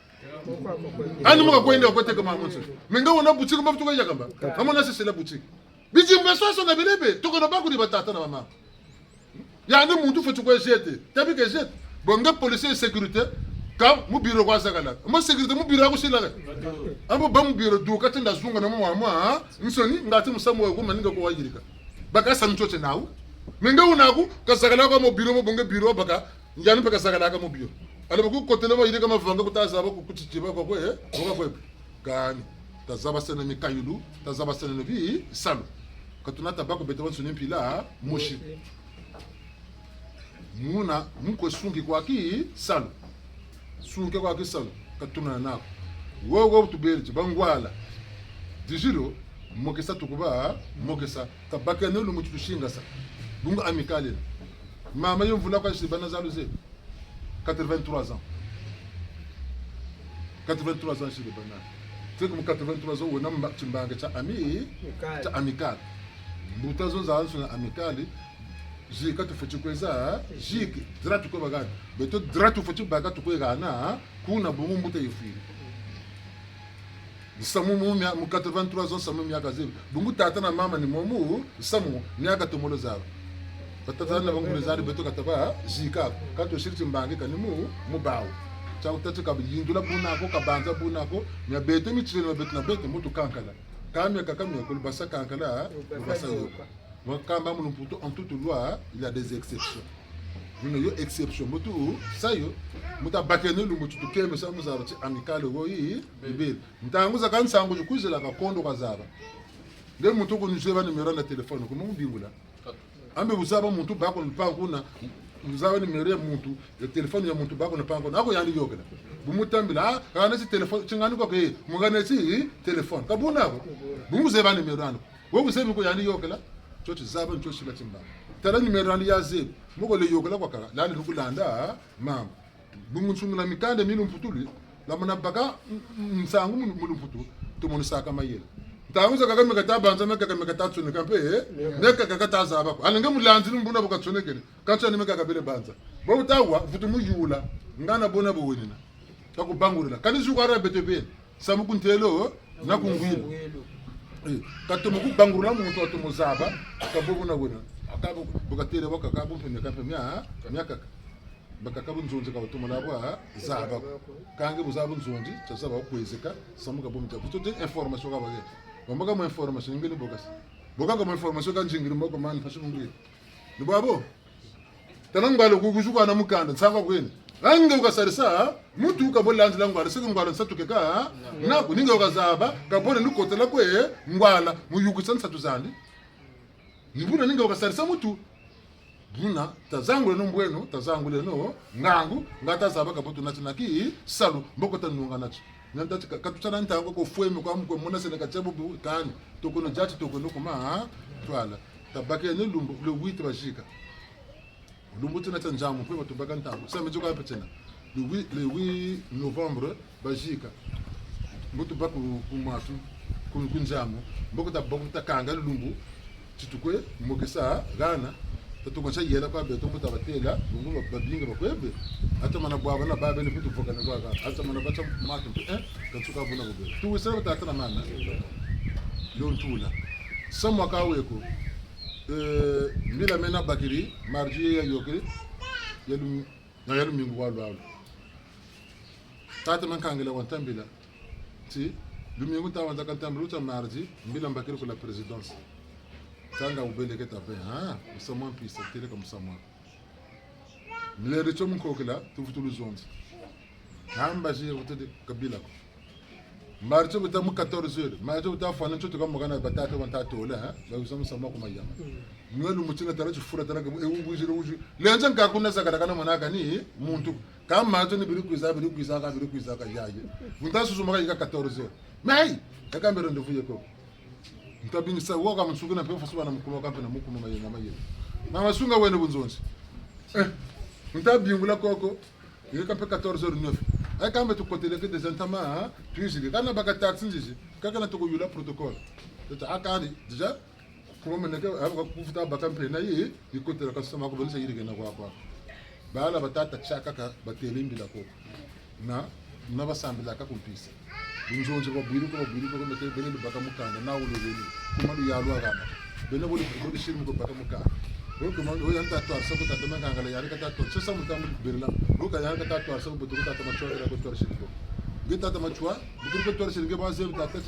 Ani muka kwenda ko teka mwa musoni. Me nga wuna boutique mba tuka yakamba. Amona sisila boutique. Bidimbu biasoso na bilebe, tuka na bakulu batata na bamama. Yandi muntu fweti kwe jeter, tabi ke jeter. Bon, nge policier sécurité, ka mu bureau kwa zakala. Mbo sécurité mu bureau aku sila ke. Ambo ba mu bureau duka ti nda zunga na mwa mwa, ha? Nsoni, ngati musamu wa kuma ninga ko wayirika. Baka sa ntiote nawu. Me nge wuna ku, kazakala kwa mu bureau, mo bonge bureau baka, yandi mpe kazakala ka mu bureau. Alors baku kotele mo yirika mavanga kuta zaba ku kutitiba kwa kwe, eh? Kwa kwe. Kani, tazabaseno mikayulu, tazabaseno bisalu. Ka tuna tabako beto bansoni mpila mosi. Muna, mu kwe sungi kwa kisalu. Sungi kwa kisalu, ka tuna nako. Wo, wo tuberi ti bangwala. Dizilo, mokesa tukuba, mokesa. Tabakeno lumbu ti tusingasa. Bungu Amicale. Mama yo mvula kwa si bana zalu ze. Quatre-vingt-trois ans. Quatre-vingt-trois ans siri bana. Teke mu quatre-vingt-trois ans, wena mba-, timbangi tia ami-, Amicale. Tia Amicale. Mbuta zo zazansoni Amicale, zika tufweti kweza, ziki, droit tukwe bakana. Beto droit tufweti baka tukwe hana, kuna bungu mbuta yifwiri. Nsamu mu mia-, mu quatre-vingt-trois ans, nsamu miaka zebi. Bungu tata na mama ni momu, nsamu miaka tomolo zaba. Batata na banguri zari beto ka taba zika, ka tusiri timbangi kani mu, mu bawu. Tia kutati ka yindula buna ko, ka banza buna ko, mia beto mitireno mia beto na beto, mu tukankala. Ka mia kaka mia kulu basa kankala, basa yoka. Bakamba mu lumputu, en toute loi, il y a des exceptions. Muna yo exception, mutu, sa yo, muta bakeno lumbu ti tukemesa mu zaba ti Amicale wo yi, bibele. Ntangu zakaka nsangu zi kwizila ka kondo kazaba. Nge muntu kuni zeba numéro na téléphone, kuma mu bingula. Ambe bu zaba muntu bako lupangu na, Zaba numéro ya muntu, ya téléphone ya muntu bako na pango. Ako yandi yokela. Bu mutambila, ah, kana si téléphone, tingani kwa ke, mungane si téléphone. Ka buna ko. Bu muzeba numéro yandi. Wo kuzebi ko yandi yokela. Tio tizaba, tio tila timba. Tala numéro yandi yazebi. Moko le yokela kwa kaka. Landi nukulanda, ah, mama. Bungu nsungula mikanda mi lumputu lwe, lamana baka, m-, m-, nsangu mu, mu lumputu, tumonisaka mayela. Ntangu zakaka meka ta banza, mekaka meka ta tsoneka mpe, eh? Mekaka kata zaba ko. Alenge mulanzi ni mbuna bu katsonekene. Kansi ani mekaka bele banza. Bo bu tawa, vutu muyula. Ngana bona bu wenina. Kakubangurila. Kani zuka ra beto beni. Samu ku ntelo, na ku ngwilu. Eh, katomo kubangurula muntu atomo zaba, ka bo buna buna. Aka bo, bu katêle bo kaka bo mpe miaka mpe mia, miakaka. Bakaka bu nzonzi ka batomo la bwa, zaba ko. Kâ nge bu zaba bu nzonzi, tia zaba kwezeka, samu ka bo mita. Buto de information ka bage. Bambaka mo information, nge ni bo kasi. Bo kaka mo information ka nzingiri moko mani, façon ngwilu. Ni bwabo? Tala ngwala ku, kuzuka na mukanda, nsanga kwene. Kâ nge wukasarisa, muntu ka bo lanzila ngwala, seke ngwala nsatu keka, naku, ni nge wukazaba, ka bo ni kotela kwe, ngwala, muyukisa nsatu zandi. Ni buna ni nge wukasarisa muntu. Buna, tazanguleno mbweno, tazanguleno, ngangu, nga tazaba ka bo tuna ti na ki, salu, mboko tanunga na ti. Nanta ti ka, ka tuta na ntangu ko fwemi kwa mukwe mona sene ka tiabu bu, kani, tokono diati tokono kuma, ha, twala. Tabakeno lumbu, le huit bazika. Lumbu tina tia nzamu, mpe batubaka ntangu. Samedi kwa mpe tina. Le huit, le huit novembre, bazika. Mbo tubaka ku, ku matu, ku, ku nzamu. Mboko tabaka takanga lumbu. Ti tukwe, mokesa, hana. Tatuka nsa yela kwa beto, mbo tabatêla, lumbu ba, babinga bakwe be. Ata mana bwabana ba beni kutu vokana kwa ka. Ata mana batia matu mpe, eh, kansuka buna bubele. Tuwisila tata na mama. Yo ntula. Samu ka weko. Eh, mbila mena bakiri, mardi ya yôkele, ya lum-, na ya lumingu wa lwalu. Tata mankangila wa ntambila. Ti, lumingu nta wanzaka ntambila, wuta mardi, mbila mbakiri ku la présidence. Tanga wubeleke tabe, ha? Musamu wa mpisa, têle ka musamu wa. Mlere tio munkokela, tuvutu luzonzi. Hamba zi, vutu di kabila ko. Mardi tio buta mu quatorze heures. Mardi tio buta fwana tio tuka mokana batata wa ntatola, ha? Bawiza musamu ku mayama. Nwe lumbu tina tala tifula tala ke, e, wubwizire wuzi. Lenza nka kuna zakala kana monaka ni muntu. Kâ mardi tio ni biri kwiza, biri kwiza ka, biri kwiza ka yaye. Vunta susu maka yika quatorze heures. Mais, kaka mbe rendez-vous ye ko. Nta bingisa, woka musuku na mpe fasu bana mukuma kampe na mukuma mayela mayela. Mama sunga wene bunzonzi. Eh, nta bingula koko. Yeka mpe quatorze heures neuf. Ayi kambe tukotele ke déjà ntama, ha? Twizili. Kana baka taxi nzizi. Kaka na toko yula protocole. Tata akani, déjà, kuma meneke, aba kufuta baka mpe na yi, yikotela ka sama ko bonisa yirike na kwa kwa. Bala batata tiakaka batêle mbila koko. Na, na basambilaka ku mpisa. Bunzonzi babwiri ko, babwiri ko, mete bene lubaka mukanda, na wulo bene. Kuma luyalu hana. Bene boli, boli siri mu ko baka mukanda. Boli kuma, oya nta twarisa ko tata Mankangala, yandi kata twarisa, sa muta mu berela. Boli ka yandi kata twarisa ko, butu ko tata Matsoua, ko twarisa ko. Nge tata Matsoua, butu ko twarisa, nge baze tata.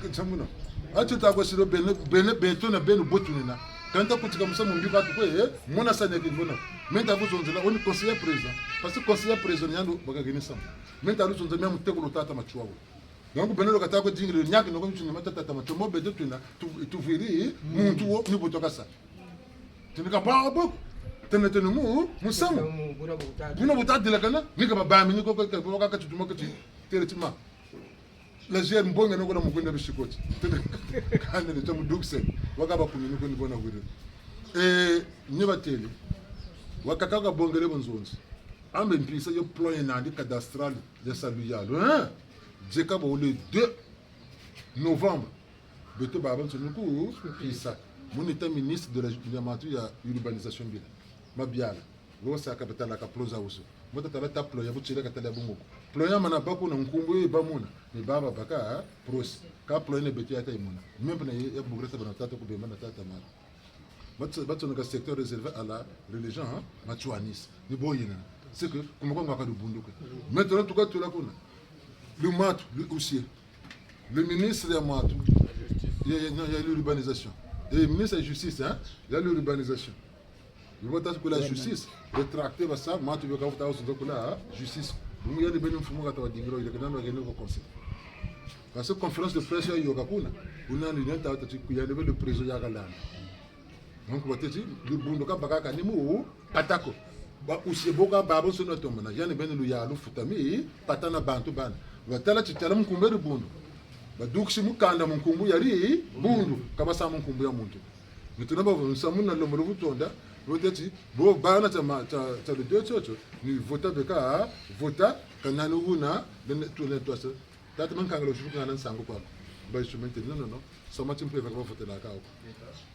Ke tsamuna. Ati ta ko siro bene, bene beto na bene botu nina. Kanta kutika musamu mbi batu kwe, eh, mona sa neke mbona. Menta kuzonzela, oni conseiller président. Parce que conseiller président, yandi, baka gini samu. Menta luzonza mia mutekolo tata Matsoua wo. Donc, beno lo kata ko dingile, niaki noko ntsuni mata tata Matsoua. Mo beto twina, tu, tuvwiri, muntu wo, ni butoka sa. Tini ka ba bo, tene tene mu, musamu. Buna buta. Buna buta dilakana, ni ka babami, ni ko, ko, ko, ko, ka tutuma ka ti, têle ti ma. La gère mbonge noko na mukwenda bisikoti. Tene, kande le tamu dukse, waka ba kumi ni ko ni bona wiri. Eh, ni batêle. Wakaka ka bongele bunzonzi. Ambe mpisa yo plan yena yandi cadastral ya salu yalu, hein? Dieka bo le deux novembre. Beto babansoni ku mpisa. Muni ta ministre de la, ya matu ya urbanisation mbila. Mabiala. Wo sa ka batala ka plan za wusu. Mo ta tala ta plan ya butiele ka tala ya bungu ko. Plan ya mana bako na nkumbu yo bamona. Ni baba baka, hein? Proche. Ka plan yena beto ya ta yimona. Même na ya, ya bugresa bana tata ku bemba na tata mara. Batso-, batsoneka secteur réservé à la religion, hein, matsouanisme. Ni bo yena. C'est que, kuma kwa ngaka lubundu kwe. Maintenant, tuka tula kuna. Le matu, le huissier. Le ministre ya matu. Ya, ya, ya, ya l'urbanisation. Et ministre ya justice, hein, ya l'urbanisation. Ni bo tata kula justice. Rétracté basa, matu beka futa zonza kula, hein, justice. Bungu yandi beni mfumu kata wa dingiro, yandi kena wa gene ko conseil. Parce que conférence de presse ya yoka kuna. Kuna ni yandi tata ti ku yandi be le président ya kalanda. Donc, batêti, dibundu ka bakaka ni mu pata ko. Ba usie boka babo sono tomana. Yandi beni luyalu futa mi pata na bantu bana. Watala ti tala mu nkumbu ya dibundu. Badukisi mukanda mu nkumbu ya dibundu. Ka basa mu nkumbu ya muntu. Ni tuna bavo nsamu na lomolo vutonda. Batêti, bo bana tia ma, tia, tia le deux tiotio. Ni vota beka, vota, kanani wuna, bene, tuna twasa. Tata Mankangala usifuka na nsangu kwa. Ba instrument, non, non, non. Soma timpeve ka bavotelaka ko.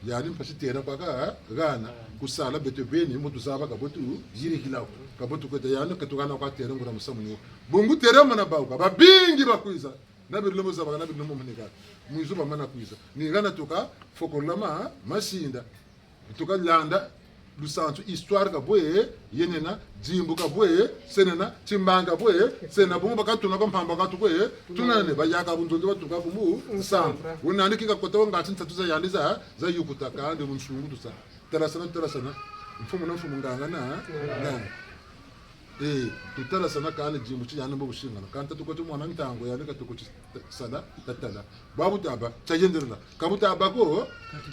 Yandi mpasi terrain kwa ka, hana, ku sala beto beni, mbo tuzaba ka bo tuyirikila ko. Ka bo tukweta yandi, ka tuhana kwa terrain nguria musamu ni wo. Bungu terrain mana bawu ka, babingi bakwiza. Na bilumbu zaba ka, na bilumbu manika. Mwizu bamana kwiza. Ni hana tuka, fokolama, masinda. Tuka landa, lusansu histoire ka bwe, yenena, dimbu ka bwe, senena, timbangi ka bwe, senena, bungu bakatuna kwa mpamba katu kwe, tunane, bayaka bunzonzi batuka kumu, nsamba. Wunani kika kota wa ngati nsatu za yandi za, za yukuta kandi bunsungu tusa. Talasana, talasana, mfumu na mfumu nganga na, nganga. Eh, tutalasana kani dimbu ti yandi mbo busingana. Kani tatuko ti mwana ntangu yandi katuko ti ta-, sala, tatala. Bwabu taba, tiayendelela. Ka bu taba ko,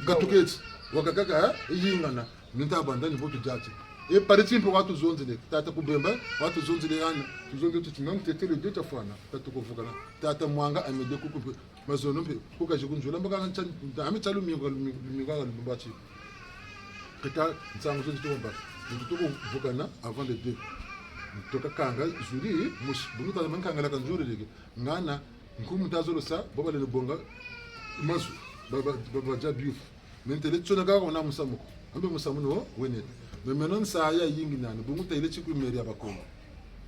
katuketi. Wakaka ka, yingana. Ni ntaba ndani bo tudiati. E pari ti mpe watuzonzele. Tata Kubemba, watuzonzele hana. Tuzonzele tuti na mtetele dio tiafwana. Tatuko vukana. Tata Mwanga Amede kuku mpe. Mazono mpe, ku kazi kunzula, mbo kaka ntia, ami tia lumingu, lumingu, lumingu kaka lumingu ati. Keta nsangu zo zituko mbaka. Ntu tuko vukana avant le deux. Ntoka kanga zuri, musi, bungu tata Mankangala ka nzuri leke. Ngana, nkumu tazolo sa, bo balele bonga, mazu, ba, ba, ba, ba dia biufu. Mentele tsona kaka wona musamu ko. Ambe musamu no, wene. Mais maintenant, nsayi yayingi nani, bungu tayile tikwi mairie ya Bakongo.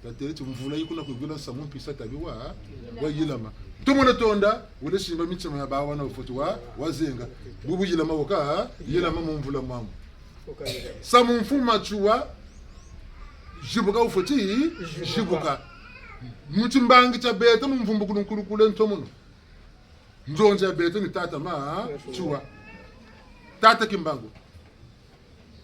Tatele ti mvula yikuna kwigwila nsamu mpisa tabi wa, wayilama. Ntomono tonda, wele simba mitima ya bawu na wufweti wa, wazenga. Bubu yilama woka, yilama mu mvula mwamu. Nsamu mfumu Matsoua, zibuka wufweti, zibuka. Mu timbangi tia beto mu mvumbukulu nkulukulu ntomono. Nzonzi ya beto ni tata Matsoua. Tata Kimbangu.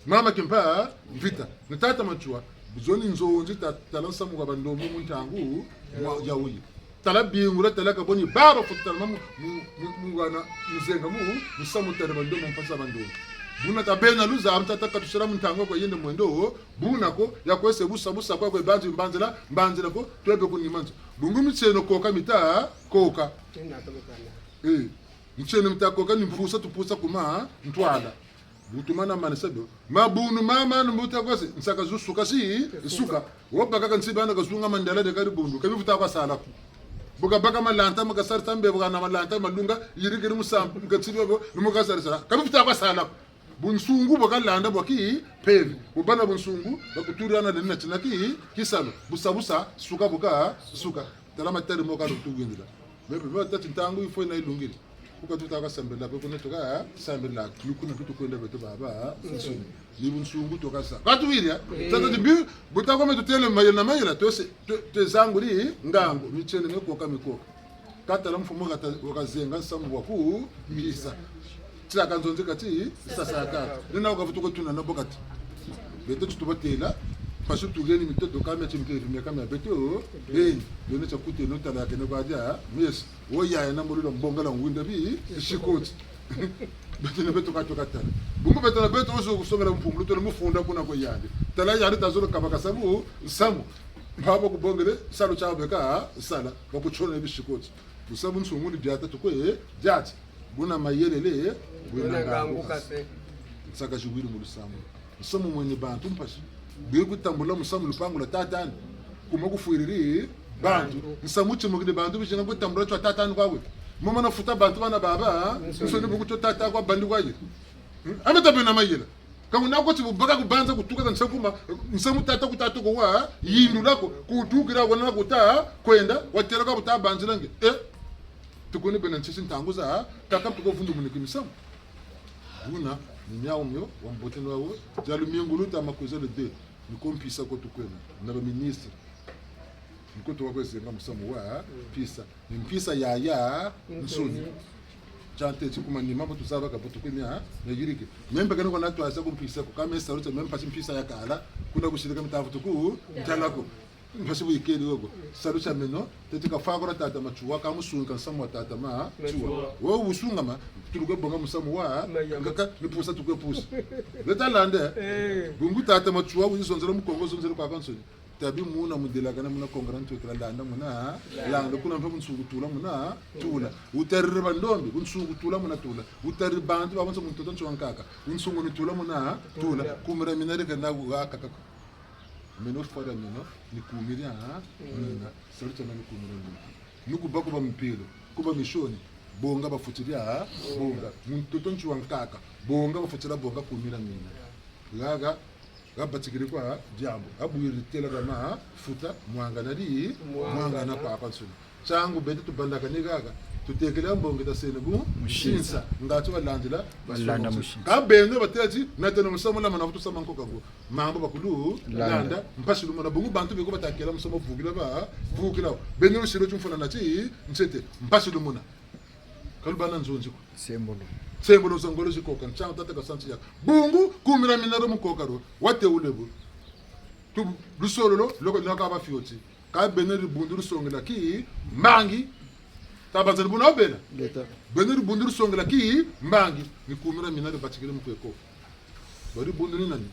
Mama Kimpa Vita, ni tata Matsoua. Zoni nzonzi ta-, tala nsamu wa bandombe mu ntangu mwa-, ya wuyi. Tala bingula, tala ka boni baba futa tala mu, mu, mu, mu wana, muzenga mu, musamu tala bandombe, mpasi za bandombe. Buna tabena luza, tata katusala mu ntangu kwa yende mwendo, buna ko, ya kwese busa, busa kwa kwe banzi, mbanzila, mbanzila ko, twebe ku nima nzo. Bungu mitieno koka mita, koka. Eh, mitieno mita koka ni mpusa, tupusa kuma, ntwala. Butumana mane sabe. Mabundu mama ni mbuta kwase, nsaka zu suka si, suka. Wabaka ka nsi bana kazunga mandala de kari bundu. Kabivuta kwa sala ko. Bu kabaka malanta, makasarisa mbe, bu kana malanta, malunga, yirikiri musamu, nkatsibi bo, ni mukasarisa. Kabivuta kwa sala ko. Bunsungu bwa kalanda bwa ki mpeve. Bu bana bunsungu, bakuturi ana lena tina ki, kisalu. Busa busa, suka buka, suka. Tala matari mo kalu tuwindila. Mebe, mebe, tati ntangu yifwe na yilungiri. Ku ka tuta kasambila, kwe kuna tuka, sambila, ni kuna tutu kwenda beto baba, nsoni. Ni bunsungu tuka sa. Ka tuwiri, eh? Eh. Tata timbi, buta kwa me tutele mayela na mayela, twese, twe, twe zanguri, ngangu, mitieno mikoka, mikoka. Katala mfumu kata, wakazenga nsamu wa ku, mpisa. Tila kanzonzi kati, sasa kati. Nina wakavutu ko tuna na bo kati. Beto tutubatela, mpasi tugeni mitoto kamia timpeve mia kamia beto, beni, beno tia kuteno tala kene kwa dia, mesi, wo yaya na mulilo mbongela ngwinda bi, sikoti. Beto na beto katoka tala. Bungu beto na beto ozo kusongela mpumbulu, tole mufunda kuna kwa yandi. Tala yandi tazolo kabaka samu, samu. Mpabo kubongele, salu tia beka, sala, bakutsona bisikoti. Busa bunsungu ni diata tukwe, diati. Buna mayelele, buna ngangu kase. Nsaka ziwiri mu lusambu. Nsamu mweni bantu mpasi. Bwe kutambula musamu lupangu lwa tata'andi. Kuma kufwiriri bantu. Nsamu timukidi bantu bizinga kutambula twa tata'andi kwawe. Mama nafuta bantu bana baba, nsoni buku tio tata kwa bandi kwaye. Hmm? Ame tabe na mayela. Ka wuna ko ti bubaka kubanza kutuka ka nsamu kuma, nsamu tata ku tata ko wa, yindula ko, kutukila wana kuta, kwenda, watela ka buta banzila nge. Eh? Tukuni bena nsisi ntangu za, kaka mpe ko vundu muniki misamu. Buna, ni miawu mio, wa mbote ni wawu, dia lumingu luta ma kwiza le deux, ni ko mpisa ko tukwena, na ba ministre. Ni ko tuka kwe zenga musamu wa, mpisa. Ni mpisa ya, ya, nsoni. Tia ntete ku manima, bu tuzaba ka bu tukwena, na yirike. Meme kani kwa natwasa ku mpisa ko, kame saluta, meme mpasi mpisa ya kala, kuna kusilika mitavu tuku, ntala ko. Mpasi bu yikeri wo ko. Salu tia meno, teti kafwa ko na tata Matsoua, ka musunga nsamu wa tata Matsoua. Matsoua. Wo wusungama, tuluke bonga musamu wa, Mayama. Ngaka, ni pusa tuke pusa. Leta landa. Eh. Bungu tata Matsoua, wizonzela mu Kongo, zonzela kwakwansoni. Tabi muna mudelakana muna kongana ntwekela landa muna, landa kuna mpe bunsungu tula muna, tula. Wutariri bandombe, bunsungu tula muna tula. Wutariri bantu babonso mu ntoto ntsi wa nkaka, bunsungu ni tula muna, tula. Kumira mina rika na wa kaka. Meno fwara meno, ni kumira, ha? Mina. Salu tia meno ni kumira mina. Ni kuba kuba mpelo, kuba misioni, bonga bafutiri, ha? Bonga. Mu ntoto ntsi wa nkaka, bonga bafutira bonga kumira mina. Haha, habatikiri kwa diambu, habwiri tela kama, ha? Futa, mwangana di, mwangana kwakwansoni. Ntiangu beto tubandakani haha, tutekele mbongi tasene bu, musinsa. Musinsa. Ngatu balandila, balanda musinsa. Ka beno batêle ti, natêle musamu lama na vutu sama nkoka ko. Mambu bakulu, landa. Landa. Mpasi lumona bungu bantu beko batakela musamu vukila ba, vukila. Beno lusilo timfuna nati, ntete. Mpasi lumona. Ka lubâ na nzonzi ko. Sembolo. Sembolo za ngolo zikoka, ntiangu tata kasanti yaka. Bungu, kumira mina ro mu koka ro, watêle bu. Tu, lusololo, loko naka ba fioti. Ka beno dibundu lusongela ki mbangi. Tabanza dibundu bena. Leta. Beno dibundu lusongela ki mbangi. Ni kumira mina dibatikiri mu kweko. Bo dibundu ni nani?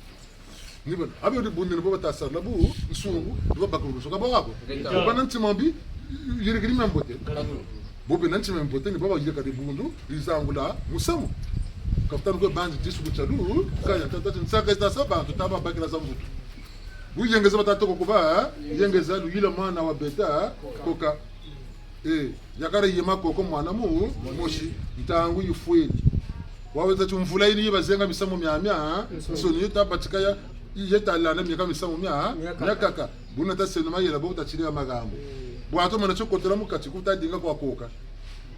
Ni bana. Abe dibundu ni bo batasala bunsungu, ni bo bakulu bunsungu. Ka bo wabo. Leta. Bo bena ntima mbi, yirikiri mia mbote. Bo bena ntima mbote, ni bo bayirika dibundu, dizangula musamu. Kafutanu kwe banzi disu kutialu, kaya tata ti nsaka zitasa bantu, taba bakila za mvutu. Bu yengeza batata ko kuba, yengeza luyila mwana wa beta, koka. Eh, yakala yema koko mwana mu, mosi, ntangu yifweni. Waweza ti mvula yini yibazenga misamu miamia, nsoni yo tabatika ya, ye talanda mieka misamu mia, miakaka. Buna taseno mayela bo tatiri ya magambo. Bwato mana tio kotela mu kati ku tadinga kwa koka.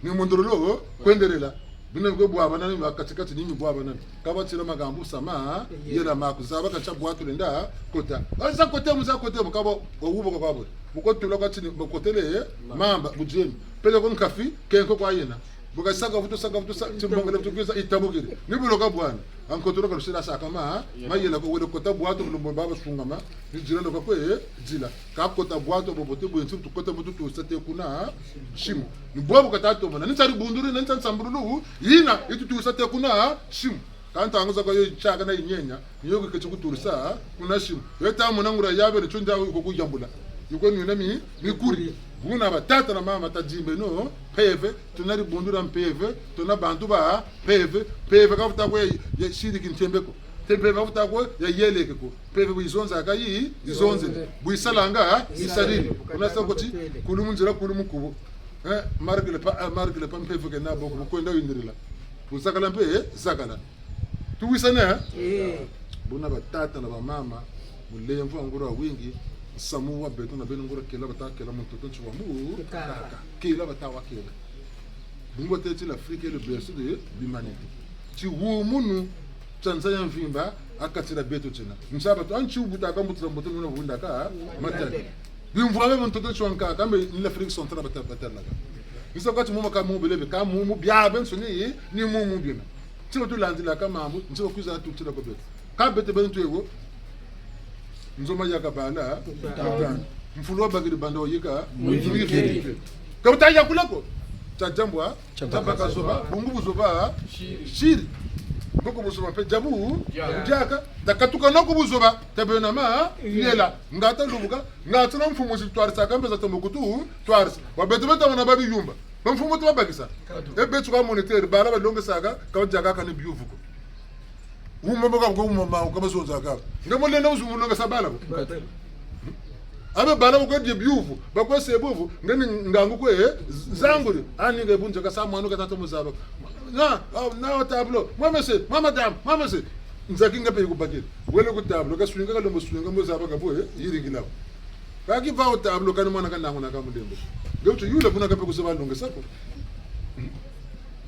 Ni mondololo, kwendelela. Bina mikwe bwabana ni ba kati-kati ni mi bwabana ni. Ka batila magambu sama, yela maku zaba ka tia bwatu lenda, kota. Ba za kotemo, za kotemo, ka bo, bo wubo kwa bo. Bu kotula kwa tini, bu kotele, mamba, bu diemi. Pele ko nkafi, kenko kwa yena. Bu kasaka vutu, saka vutu, sa, timbongele vutu kwiza, yitabukiri. Ni bu loka bwana. Ankotolo ka lusila saka ma, mayela ko wele kota bwatu, bulumbo baba sungama. Ni dila loka kwe, dila. Ka kota bwatu bobote bwensi, tukota butu tusa te kuna simu. Ni bwabu kata tomana. Ni tia dibundu dina, ni tia nsambululu yina, yi tutusa te kuna simu. Ka ntangu zakaka yo tiaka na yinienia, ni yo keti kuturisa kuna simu. Yo ta mona nguria yabe ni tio ndia yo ko kuyambula. Yo ko nwina mi, mikuri. Buna batata na mama tadimbeno mpeve, tuna dibundu dia mpeve, tuna bantu ba mpeve, mpeve ka vuta kwe ya siri ki ntembe ko. Te mpeve ka vuta kwe ya yeleke ko. Mpeve bu yizonzaka yi, yizonzele. Bu yisalanga, yisalele. Kuna sa ko ti, kulu mu nzila, kulu mu kubo. Eh, marque le pas, eh, marque le pas, mpeve kena bo ko, bu kwenda windirila. Bu zakala mpe, eh, zakala. Tuwisane, eh? Eh. Buna batata na bamama, mulemvo wa nguria wingi, nsamu wa beto na beno nguria kela bata kela mu ntoto ntsi wa mu, kaka. Kaka. Kela bata wa kela. Bungu batêle ti l'Afrique est le berceau de l'humanité. Tiwumunu tia nza ya mvimba, ha kati dia beto tiena. Nsa batu, ha nti wubutaka mbuta za mbote nuna wundaka, matadi. Bimvwama mu ntoto ntsi wa nkaka, mbe ni l'Afrique centrale bata, batalaka. Ni sa kwa ti mu ma ka mu belebe, ka mu, mu biabiansoni, ni mu, mu biena. Nti batulandilaka mambu, nti bakwiza tutila ko beto. Ka beto beno twebo. Nzo ma yaka bala, tutanu. Mfulu wabakiri banda wayika, mwikiri. Ka buta yakula ko. Tia diambu, tia baka zoba, bungu buzoba, siri. Mboko buzoba mpe diabu, diaka, ta katuka noko buzoba, ta bena ma, yela, nga ta lubuka, nga tina mfumu zi twarisa, ka mbe za tomo kutu, twarisa. Wa beto beto bana ba biyumba. Ba mfumu tu babakisa. E beto ka moniteur, bala balongesaka, ka badiaka kani biyuvu ko. Wuma boka ko wuma ma ko bazonzaka. Nge mulenda wuzu mulongesa bala bo. Abe bala bo kwe dia biyuvu, ba kwe sa biyuvu, nge ni ngangu kwe, eh, zanguri. Ani nge bunze ka sa mwana ka tata muzaba. Na, ah, na wa tableau. Moi, monsieur, moi, madame, moi, monsieur. Nzaki nge mpe yikubakiri. Wele ku tableau, ka swinga, ka lembo swinga, mbo zaba ka bo, eh, yirikila bo. Kaki va wa tableau, kani mwana ka nangunaka mulembo. Nge wutu yula buna ka mpe kuzaba longesa ko.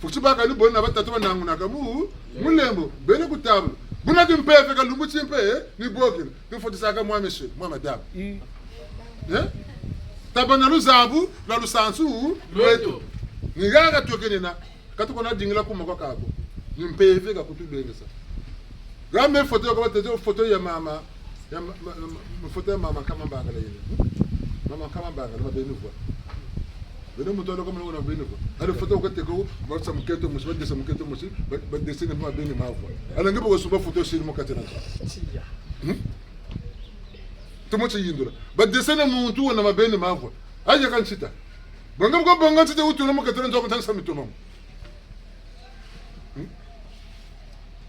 Fukisi baka ni bwena batata banangunaka mu, mulembo, bele ku tableau. Buna ki mpeve ka lumbu ti mpe, eh, ni bokila. Ni fotisaka moi monsieur, moi madame. Mm. Eh? Tabâ na luzabu, na lusansu, lweto. Ni haha tukenena, ka tukona dingila kuma kwa kabo. Ni mpeve ka kutubengesa. Ga me photo ya kwa batete, photo ya mama, ya ma-, ma-, ma-, ma-, photo ya mama kama mbangala yele. Mama Nkama Mbangala, ma beni vwa. Beno muntu waloka mwana wa beni vwa. Allez, photo kate ko, ba sa mukento mosi, ba dessiner mukento mosi, ba, ba dessiner ma beni ma vwa. Allez, nge bo sumba photo siri mu kati na. Hmm? Tumo ti yindula. Ba dessiner muntu wena ma beni ma vwa. Aye ka nsita. Bonga ko bonga nsita wutula mu kati na nzo ko tansa mitoma. Hmm?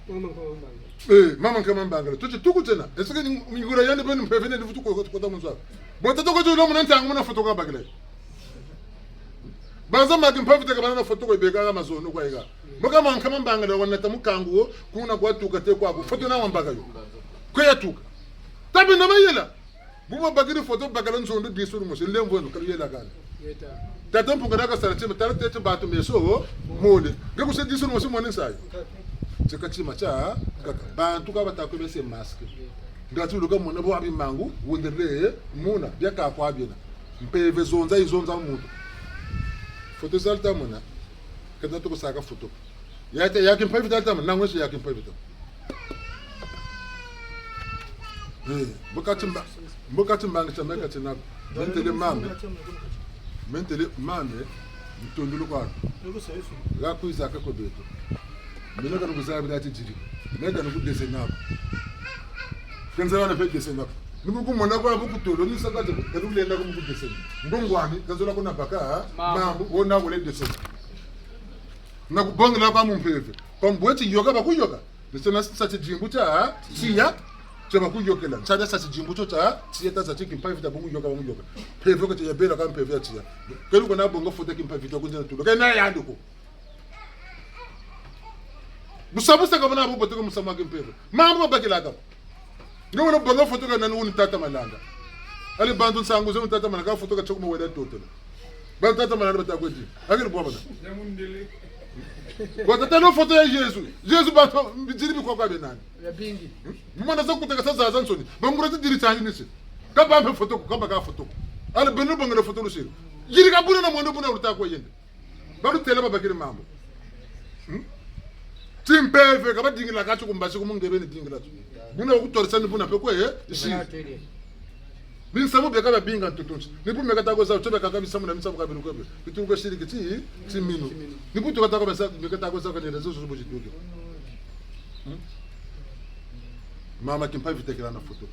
Mama Nkama Mbangala. Eh, Mama Nkama Mbangala. Tuti tuku tiena. Est-ce que ni, ni ngula yandi beni mpeve ni vutu ko, ko, kota mu nzo. Bo tata ko tula muna ntangu muna photo kwa bakila. Banza maki mpeve te ka bana na photo ko beka ka mazono kwa yika. Mbo ka Mama Nkama Mbangala wanata mukangu wo, kuna kwa tuka te kwaku. Photo na wambaka yo. Kwe yatuka. Tabi na mayela. Bu babakiri photo bakala nzonde disu lumosi, nlemvo eno, ka luyela kani. Yeta. Tata Mpungu na kasala tima, tala tete bantu meso, mole. Nge kuse disu lumosi mone nsayi. Tika tima tia, kaka. Bantu ka bata kwe bese masque. Ngati luka mona bo abi mangu, wendele, muna, bia ka kwa biena. Mpeve zonza, yizonza muntu. Photo zalta mona. Kata toko saka photo. Yata, ya kimpeve tata mona, nangwe si ya kimpeve tata. Eh, mbo kati mba-, mbo kati mbangi tia meka tina. Mentele mame. Mentele mame, ntondolo kwa. Ga kwiza ka ko beto. Mena ka nukuzabila ti diri. Mena ka nukudese nako. Kenza wana pe dese nako. Nukukumona kwa bu kutolo, ni saka te, ka nukulenda ku mukudese. Mbongo wani, ka nzola kuna baka, ha? Mambu. Mambu, wona wole dese. Na kubongela kwa mu mpeve. Kwa mbwe ti yoka bakuyoka. Ni sa na sa tidimbu tia tiya, tia bakuyokela. Sa na sa tidimbu tio tia tiya, ta sa ti kimpeve ta bungu yoka, bungu yoka. Mpeve ko tia yabela kwa mpeve ya tiya. Kelu ko na bonga photo kimpeve ta kunzana tulo. Kena yandi ko. Busa busa ka bana bo bote ko musamu wa kimpeve. Mambu mabakilaka. Nge wena bonga photo ka nani wuni tata Malanda. Allez bantu nsangu ze wuni tata Malanda, ka photo ka tio kuma wela totela. Bantu tata Malanda bata kwe di. Akiri bwa bana. Bwa tata no photo ya Yezu. Yezu bantu bidiri bikwa kwa be nani. Ya bingi. Hmm? Mwana za kuteka sa zazansoni. Bangura ti diri tani nisi. Ka bampe photo ko, ka baka photo ko. Allez beno bangala photo lusiri. Yirika buna na mwendo buna luta kwa yende. Balutela babakiri mambu. Hmm? Timpeve, ka badingila ka tio ku mbasi ku mu nge beni dingila tio. Buna bakutwarisa ni buna pe kwe, eh? Isi. Binsamu bieka babinga ntutu nsi. Ni bu meka ta kwe za, tio beka ka binsamu na binsamu ka bilu kwe be. Bitulu kwe siri kiti, timinu. Ni bu tuka ta kwe besa, meka ta kwe za ka ni rezo zo bu zituki. Hmm? Mama kimpeve tekela na photo.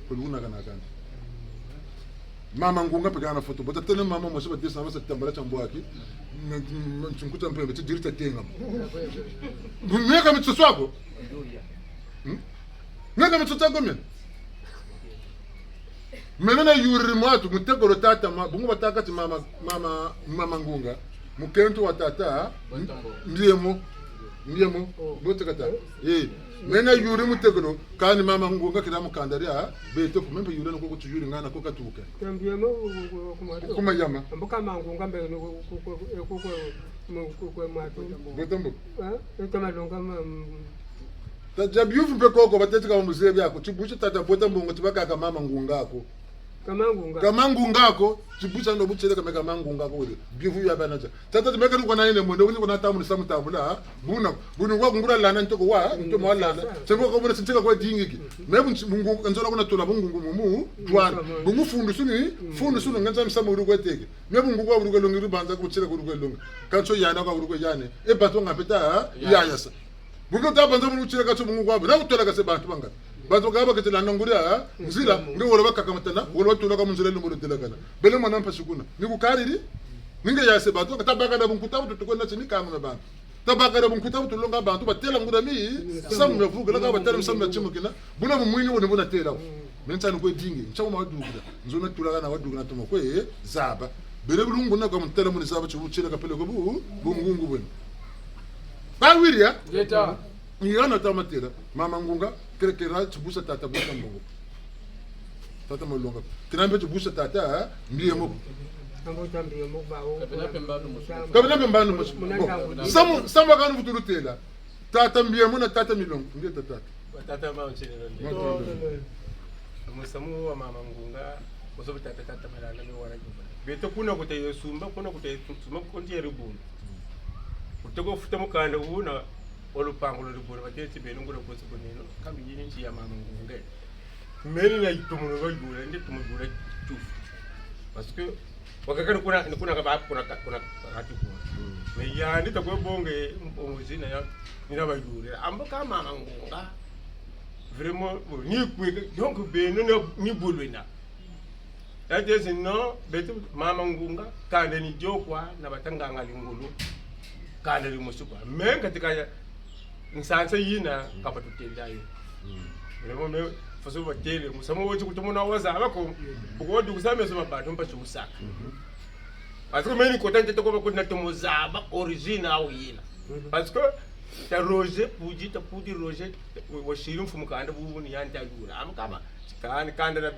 Kwe luna kana kani. Mama Ngunga mpe kana na photo. Bota tele mama mosi ba dessiner basa tambala tia mbwaki. Na, na, nkunta mpembe, ti diri tia tenga. Meka mitsoso ako. Hmm? Meka mitsoso ako mena. Mena na yuri mwatu, mutekolo tata ma, bungu batâka ti mama, mama, mama Ngunga. Mukento wa tata, Mbiemo. Mbiemo. Bote kata. Eh. Mena yuri mutekolo, kani mama Ngunga kila mukanda dia, beto ku mempe yuri na koko tuyuri ngana ko katuka. Tambiemo ku, ku, ku, ku, ku Mayama. Mbo ka Mangunga mbe no ku, ku, ku, ku, ku, mu, ku, ku, matu. Bota Mbongo. Eh? Eta malonga ma, mm. Tadia biyuvu mpe koko, bateti ka bamuzebi ako. Tibusi tata Bota Mbongo, ti bakaka mama Ngunga ako. Ka Mangunga. Ka Mangunga ako, tibusi ando butiele ka meka Mangunga ako wele. Biyuvu bia bana tia. Tata ti meka ni kwa na yene mwene, wuni kwa na tamu ni samu tabula, ha? Buna, buna wa kungula lana ntoko wa, ntoma wa lana. Sasa. Sengo kwa buna sintika kwa dingiki. Me bungu, nzola kuna tula bungu mumu, twana. Bungu fundu suni, fundu suni, nganza misamu uri kwa teke. Me bungu kwa uri kwa longi, uri banza kwa tila kwa uri kwa longi. Kanso yana kwa uri kwa yane. E bato nga peta, ha? Ya, ya sa. Bungu ta banza mu tila ka tio bungu kwa bu. Na kutolaka se bantu banga. Bantu ka baketi landa nguri ya nzila, nge wolo bakakamatana, wolo batula ka mu nzila lumbu ludelakana. Bele mwana mpasi kuna. Ni kukariri, ni nge ya se bantu, ka tabaka na bunkuta bu tutukwe na tini kama na bantu. Tabaka na bunkuta bu tulonga bantu, batela nguri mi, samu mia vukila ka batela misamu mia timukina, buna bu mwini wone buna tela. Mena nsani kwe dingi, nsa wuma wadukila, nzo na tulaka na wadukila tuma kwe, zaba. Bele bulungu na kwa mutela muni zaba tibu tila kapele kwe bu, bungungu bwene. Ba wiri ya? Leta. Ni yana ta matela, mama Ngunga, kere kere tibusa tata Bota Mbongo. Tata Malonga. Kina mpe tibusa tata, eh? Mbiemo. Ambo ta Mbiemo ba o. Kabina mpe mbanu mosi. Kabina mpe mbanu mosi. Muna ntangu. Samu, samu kani vutulu tela. Tata Mbiemo na tata Milongo. Nge tata. Tata ma uchele nde. Musamu wa mama Ngunga, koso tata tata Malanda me wana jumba. Beto kuna kuta yesumba, kuna kuta yesumba, kundi ya ribundu. Kuteko futa mukanda una, olupangu lwa ribundu, bateti beno ngura koso boneno, kambi yini nti ya mama Ngunga. Meni na yitomo no bayula, ndi tomo yula tufu. Parce que, wakaka ni kuna, ni kuna kaba, kuna, kuna, kuna kati kuna. Mais yandi ta kwe bonge, mbongo zina ya, ni na bayula. Ambo ka mama ngunga. Vraiment, bon, ni kweke, donc, beno ni, ni bulwena. That is no, beto mama ngunga, kanda ni dio kwa, na batâ nganga lingulu, kanda ni musu kwa. Mais katika ya, nsansa yina, kaba tutêla yo. Vraiment, mais, façon batêle, musamu wo ti kutomo na wazaba ko, bu ko di kusa meso ma bantu mpasi wusaka. Parce que meni kota ntete ko ba kota na tomo zaba origine awu yina. Parce que, ta Roger, pudi, ta pudi Roger, wa, wasiri mfumu kanda bubu ni yandi ta yula. Amu kama, kanda, kanda na,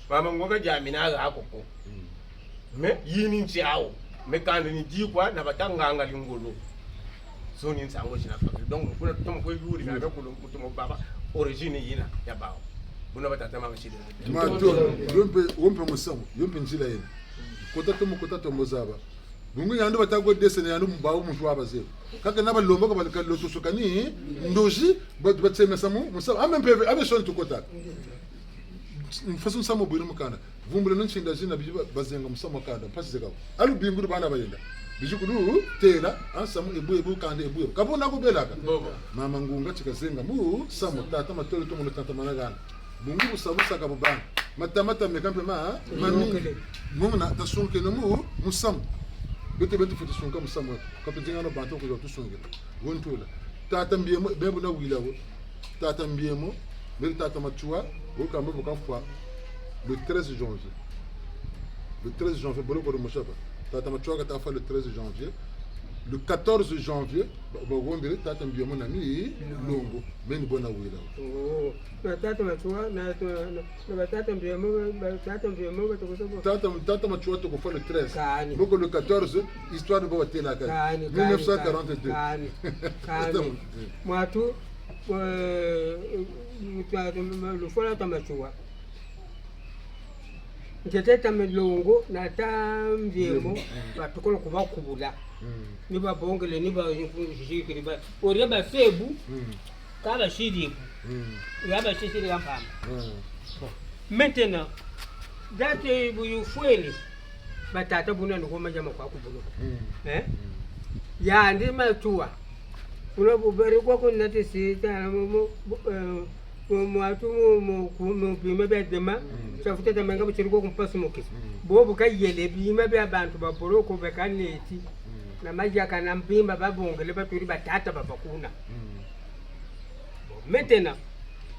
mama ngunga dia mina ga koko. Mais, yini nti awu. Mais kanda ni di kwa, na batâ nganga lingulu. So ni nsangu zina fakiri. Donc, kuna tutomo kwe yuri, na kulu, tutomo baba, origine yina, ya bawu. Buna batata mama siri. Mato, yo mpe, wo mpe musamu, yo mpe nzila yena. Kota tomo, kota tomo zaba. Bungu yandi bata kwe desene yandi mu bawu muntu wa bazeba. Kaka na balomba ka balika loto sokani, ndozi, ba, batsemesa mu, musamu, ame mpe, ame soni tukota. Mfasu musamu bwino mu kanda. Vumbula no nsinda zina bizi ba, bazenga musamu wa kanda, mpasi zeka. Alu bingulu bana bayenda. Bizi kulu, têla, ansamu ebu ebu kanda ebu ebu. Ka bo na kubelaka. Bobo. Mama ngunga ti kazenga musamu, tata Matolo tomo na tata Managana. Bungu busa busa ka bubana. Mata mata meka mpe ma, mami. Munguna, tasunkeno mu, musamu. Beto beto fweti sunka musamu. Ka tudinga no bantu kuzo tusunkeno. Wontula. Tata Mbiemo, bebo na wila wo. Tata Mbiemo, meri tata Matsoua, wo kamba bu kafwa. Le treize janvier. Le treize janvier, boloko le mosaba. Tata Matsoua kata fwa le treize janvier. Le quatorze janvier, ba, ba wombele tata Mbiemo na Milongo. Meni bo na wila wo. Oh. Na tata Matsoua, na, na, na, na ba tata Mbiemo, ba tata Mbiemo, ba toko sabo. Tata, tata Matsoua toko fwa le treize. Kani. Boko le quatorze, histoire bo batêla kani. Kani, kani, mille neuf cent quarante-deux. Kani, kani. Tata, eh. Mwatu, eh, tata, lufwa la tata Matsoua. Ntete tata Milongo, na tata Mbiemo, mm, batukolo kubakubula. Mm. Ni babongele, ni ba, zikiri ba, oria ba sebu, mm, ka basiri bu. Mm. Ya basisiri ya mpamba. Mm. Bon. Maintenant, date bu yufwele, batata buna ni ko majama kwa kubulu. Mm. Eh? Mm. Yandi Matsoua. Kuna bu beri kwa kuna ti sita, mu, mu, bu, eh, mu, mwatu mu, mu, ku, mu bima bia dema, mm, tiafu tata Menga bu tiri kwa kumpasumuki. Mm. Bobo kayele bima bia bantu ba boloko beka neti. Mm. Na mayaka na mbimba babongele baturi batata baba kuna. Mm. Maintenant,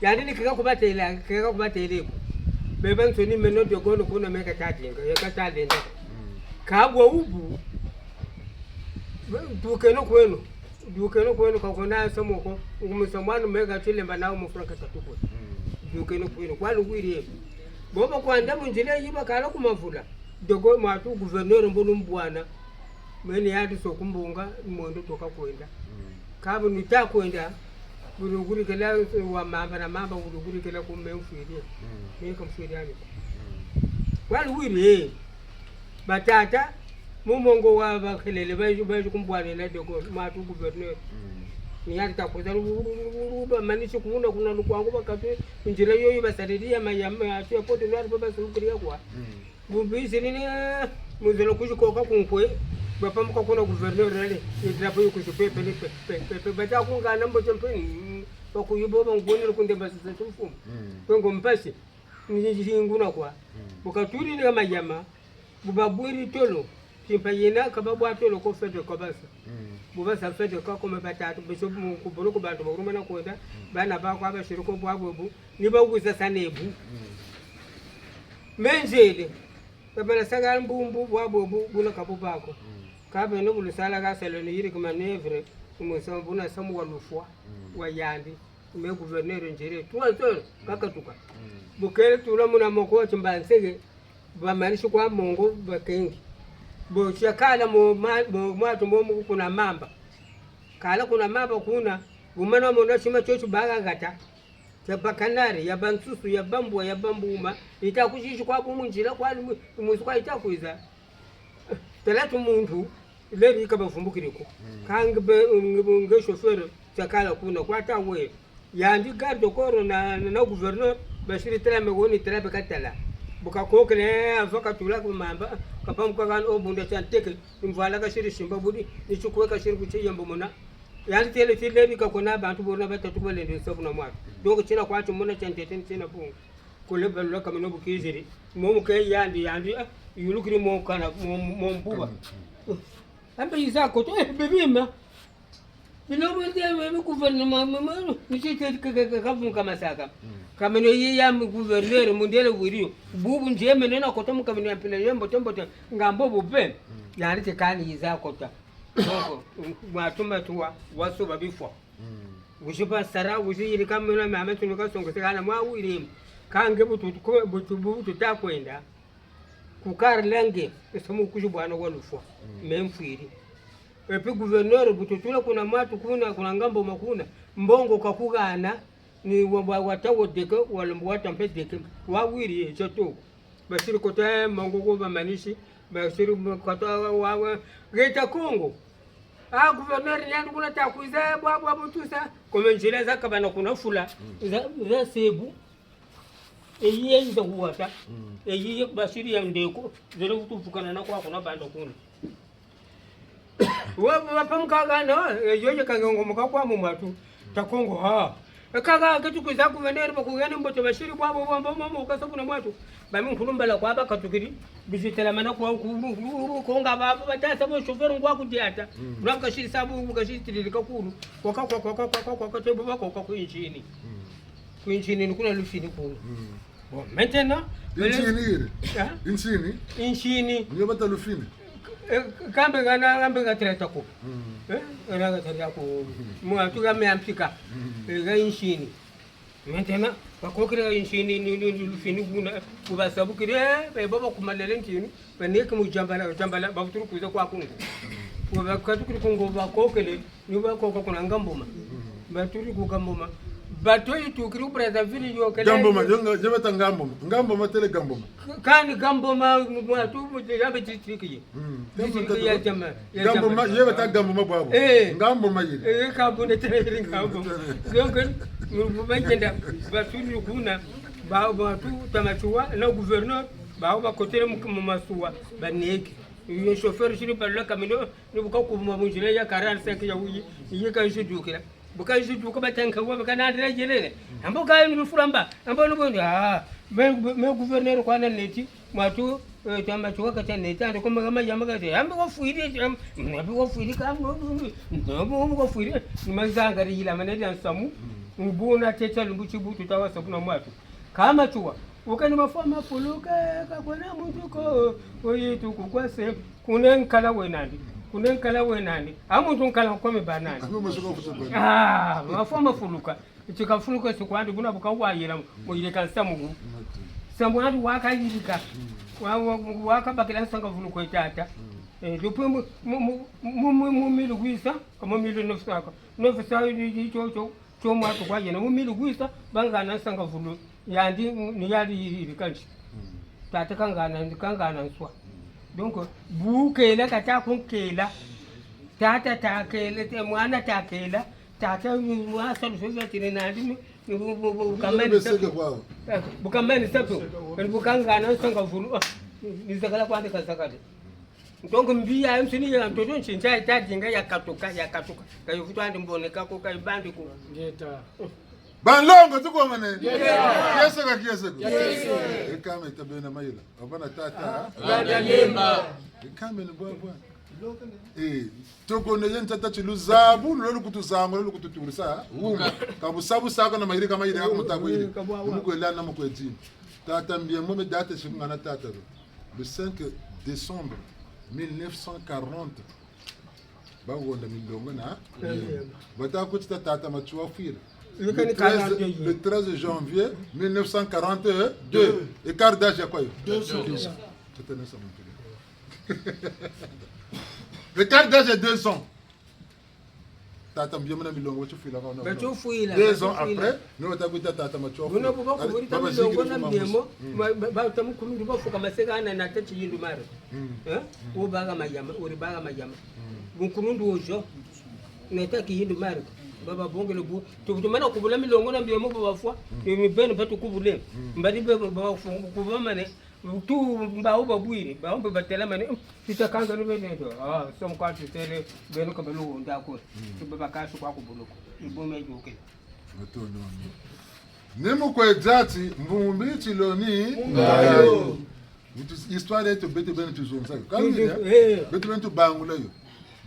yandi ni keka kubatêla, keka kubatêla ko. Beba nsoni meno de Gaulle kuna meka tadinga, yeka talenda. Mm. Kabwa ubu, dukeno kweno, dukeno kweno, ka kuna nsamu ko, ngumusa mwana meka tilemba nawu mu franc tatu ko. Mm. Dukeno kweno, kwa luwiri. Bobo kwanda mu nzila yi bakala ku Mavula. De Gaulle mwatu gouverneur mbulu mbwana. Meni yandi so kumbunga, mwendo toka kwenda. Mm. Kabu nita kwenda, bulugurikila wa mamba na mamba, bulugurikila ku me mfwiri. Mm. Meka mfwiri ani. Mm. Kwa luwiri, eh. Batata, mu mongo wa bakelele, bayi, bayi kumbwana na de Gaulle, mwatu gouverneur. Mm. Ni yandi ta kwiza, lu, lu, lu, lu, bamanisi kuna, kuna lukwangu bakatu, nzila yoyo basariri ya ma, ya ma, ya Pointe-Noire, babasulukiri ya kwa. Mm. Bu bisiri ni, eh, mu nzila kwizi koka ku nkwe, bapambuka kuna gouverneur nale, ni drapeau yo kwizi pepe ni pe, pe, pe, pe, bata kungana mbote mpe, mm, bakuyubo bangwonele ku ndemba sese tu mfumu. Mm. Kwe ngo mpasi, ni zinguna kwa. Mm. Bu katuri ni ka mayama, bu babwiri tolo, timpa yena ka babwa tolo ko fête de commerce. Mm. Bu basa fête de commerce batatu, biso mu, ku boloko bantu bakuruma na kwenda, mm, bana ba kwa basiri ko bwa bwebu, ni ba wiza sa nebu. Mm. Menzele, bamana saka mbumbu, bwa bwebu, buna ka bu bako. Mm. Ka beno bu lusala ka sala ni yiri ki manœuvre, musa buna samu wa lufwa, mm, wa yandi, me gouverneur nzele, trois heures, kakatuka. Mm. Bu kele tula muna moko wa timbanseke, bamanisi kwa mongo, bakengi. Bo tia kala mo ma, mo, mwatu mo mu kuna mamba. Kala kuna mamba kuna, bu mana mona tima tio ti bahata. Ya bakanari, ya bansusu, ya bambwa, ya bambuma, yita kwizi kwa bu mu nzila kwa ni mu, musu kwa yita kwiza. Tala tu muntu, leri ka bavumbukiri ko. Mm. Ka nge be, nge, nge chauffeur, tiakala kuna, kwa ta we. Yandi garde du corps na, na, na gouverneur, Basiri tala me woni tala be katala. Bu kakokele, avo katula ku mamba, kapamuka kani o bunda tia nteke, ni mvwala kasiri simba budi, ni tikuwe kasiri ku tiyembo mona. Yandi tele ti lebi kakona bantu bona batatu balende sabu na mwatu. Donc tina kwa timona tia ntete ni tina bungu. Kule balula kameno bu kiziri. Momo ke yandi, yandi, ah, yulukiri mo kana, mo, mo mbuba. Ambe yiza koto, eh, bebima. Bino bwende bebe gouvernement, mama, misi te ke, ke, ke, kavunga masaka. Kameno yi ya mu gouverneur, mundele wiriyo. Bubu nzie meno na kota mu kameno ya mpila yo mbote mbote, ngambo bube. Yandi te kani yiza kota. Koko, mwatu matuwa, waso babifwa. Wizi pa sara, wizi yirika meno mama tunu kasongo se kana mwa wiri. Kange butu, ko, butu, butu ta kwenda. Ku kari lenge, esamu kuzi bwana wa lufwa. Me mfwiri. Et puis gouverneur, bu tutula kuna mwatu kuna, kuna Ngamboma kuna, mbongo kakugana, ni wa, wa, wata wodeke, walombo wata mpe deke. Wawiri, eh, tio toko. Basiri kota mbongo ko bamanisi, basiri kota wa, wa, wa, geta Kongo. Ah, gouverneur, ni yandi kuna ta kwiza, bwa, bwa, butusa. Kome nzila za kabana kuna fula, za, za sebu. Eyi ye yiza kuwata. Eyi ye basiri ya ndeko, zele kutuvukana na kwa kuna banda kuna. Wa, wa pamuka kana, eh, yo ye kange ngomoka kwa mu mwatu. Ta Kongo, ha. E kaka, ke tukwiza gouverneur, bakugene mbote basiri bwa, bwa, bwa, bwa, bwa, kasa kuna mwatu. Ba mi nkulu mbala kwa bakatukiri, bizitela mana kwa ku, ku, ku, ku, konga ba, ba, batasa bo chauffeur ngwa kudiata. Bwa kasiri sabu, kasiri tilili kakulu. Kwa, kwa, kwa, te bo ba, kwa, kwa, ku injini. Ku injini ni kuna lufini kuna. Bon, maintenant, injini yiri. Hein? Injini. Injini. Nyo bata lufini. Eh, kambe kana, kambe ka traiter ko. Eh, kana ka traiter ko. Mwatu ka me ampika. Eh, ka injini. Maintenant, bakokele injini, ni, ni, ni lufini kuna, ku basabukiri, eh, baba kumalele ntini. Baneke mu Djambala, Djambala, bavutulu kwiza kwa Kongo. Bakatukiri Kongo, bakokele, ni bakoka kuna Ngamboma. Baturi ku Ngamboma. Bato yitukiri ku Brazzaville yokele. Ngamboma, yo nga, yo bata Ngamboma. Ngamboma tele Ngamboma. Kani Ngamboma, mu, mwatu, mu, yambe district ye. District ya Djama, ya Ngamboma, Djama. Yo bata Ngamboma bwabu. Eh. Ngamboma yiri. Eh, Ngamboma tele yiri Ngamboma. Donc, mu, mu, bagenda, baturi kuna, ba, batu, ta Matsoua, na gouverneur, ba, bakotele mu, mu masuwa, baneke. Yo chauffeur siri balula camion, ni bu kakuma mu nzila ya quarante-cinq ya wuyi, yi kazidukila. Bu kaziduka batanka wa, bakanandila yelele. Ambo ka ni lufula mba, ambo ni bondi, ah, me, me gouverneur kwa naneti, mwatu, eh, ta Matsoua kata neti, andi koma kama yama kata, ambo wafwiri, am-, ambo wafwiri ka, ambo, ambo, ambo wafwiri, ni manzanga ri yila maneti ya nsamu, mbuna teta lumbu tibutu tawa sabu na mwatu. Ka Matsoua, wukeni mafwa mafuluka, ka kwena muntu ko, oyi tukukwase, kune nkala wenandi, kune nkala wenandi, a muntu nkala nkome banandi. Ah, mafwa mafuluka, ti kafuluka si kwandi, buna bu kawayila, mu yirika nsamu wu. Nsamu wandi wakayirika, wa, wa, wakabakila nsangavulu kwe tata. Eh, depuis mu, mu, mu mille huit cents, ka mu mille neuf cents, neuf cents, tio, tio, tio mwatu kwa yena, mu mille huit cents, bangana nsangavulu, yandi ni yari yirika nsi. Tata kangana, kangana nswa. Donc, bu kela kata kunkela. Tata ta kela, te mwana ta kela. Tata mwa salu soza tine nandi, bu, bu, bu, bu kameni sato. Eh, bu kameni sato. Bu kangana nsangavulu. Ah, ni zakala kwandi kazakale. Donc, mbi ya nsini ya ntoto nsinza yita dinga yakatuka, yakatuka. Ka yo vutu andi mboneka ko, ka yibandi ko. Ngeta. Banlongo, tukomane. Ngeta. Kiese ka kiese ko. Kiese. E kame tabena mayela. Abana tata. Bana lemba. E kame ni bwa bwa. Eh, toko ne yeni tata ti luzabu, lolo kutuzangula, lolo kututurisa. Wuma. Ka busa busa ko na mayirika mayirika ko mutakwiri. Mukwela na mukwedini. Tata Mbiemo me date si kungana tata. Le cinq décembre mille neuf cent quarante, bahonda milongo na, bata kutita tata Matsoua fwiri. Le treize, le treize janvier mille neuf cent quarante-deux. Écart d'âge ya kwa yo? Deux ans. Tata nasa muntu. Écart d'âge ya deux ans. Tata Mbiemo na milongo, batifwila kwa. Batifwila, batifwila. Deux ans après, ni bata kwita tata Matsoua. Buna bu bakubulita milongo na Mbiemo, ba, ba, ba, tata mukuluntu bafuka maseka na, na tata Yindu Mari. Eh? Wo baka mayama, wori baka mayama. Mukuluntu wo zo, na tata Yindu Mari. Ba babongele bu, tu, tumana kubula milongo na mbiemo ba bafwa, ni beno ba tukubule. Mbadi be ba bafwa, kubamane, tu mbawu babwiri, bawu mpe batelamane, tita kanza ni beno ndo. Ah, somo kwa tutele, beno ka belu nda ko. Tu ba bakasi kwa kubuluku. Ibo me juke. Matondo mami. Ni mu kwe dzati, mbumbi tiloni. Ngayo. Nitu histoire yeto beto beno tuzonza yo. Kani ya? Eh. Beto beno tubangula yo.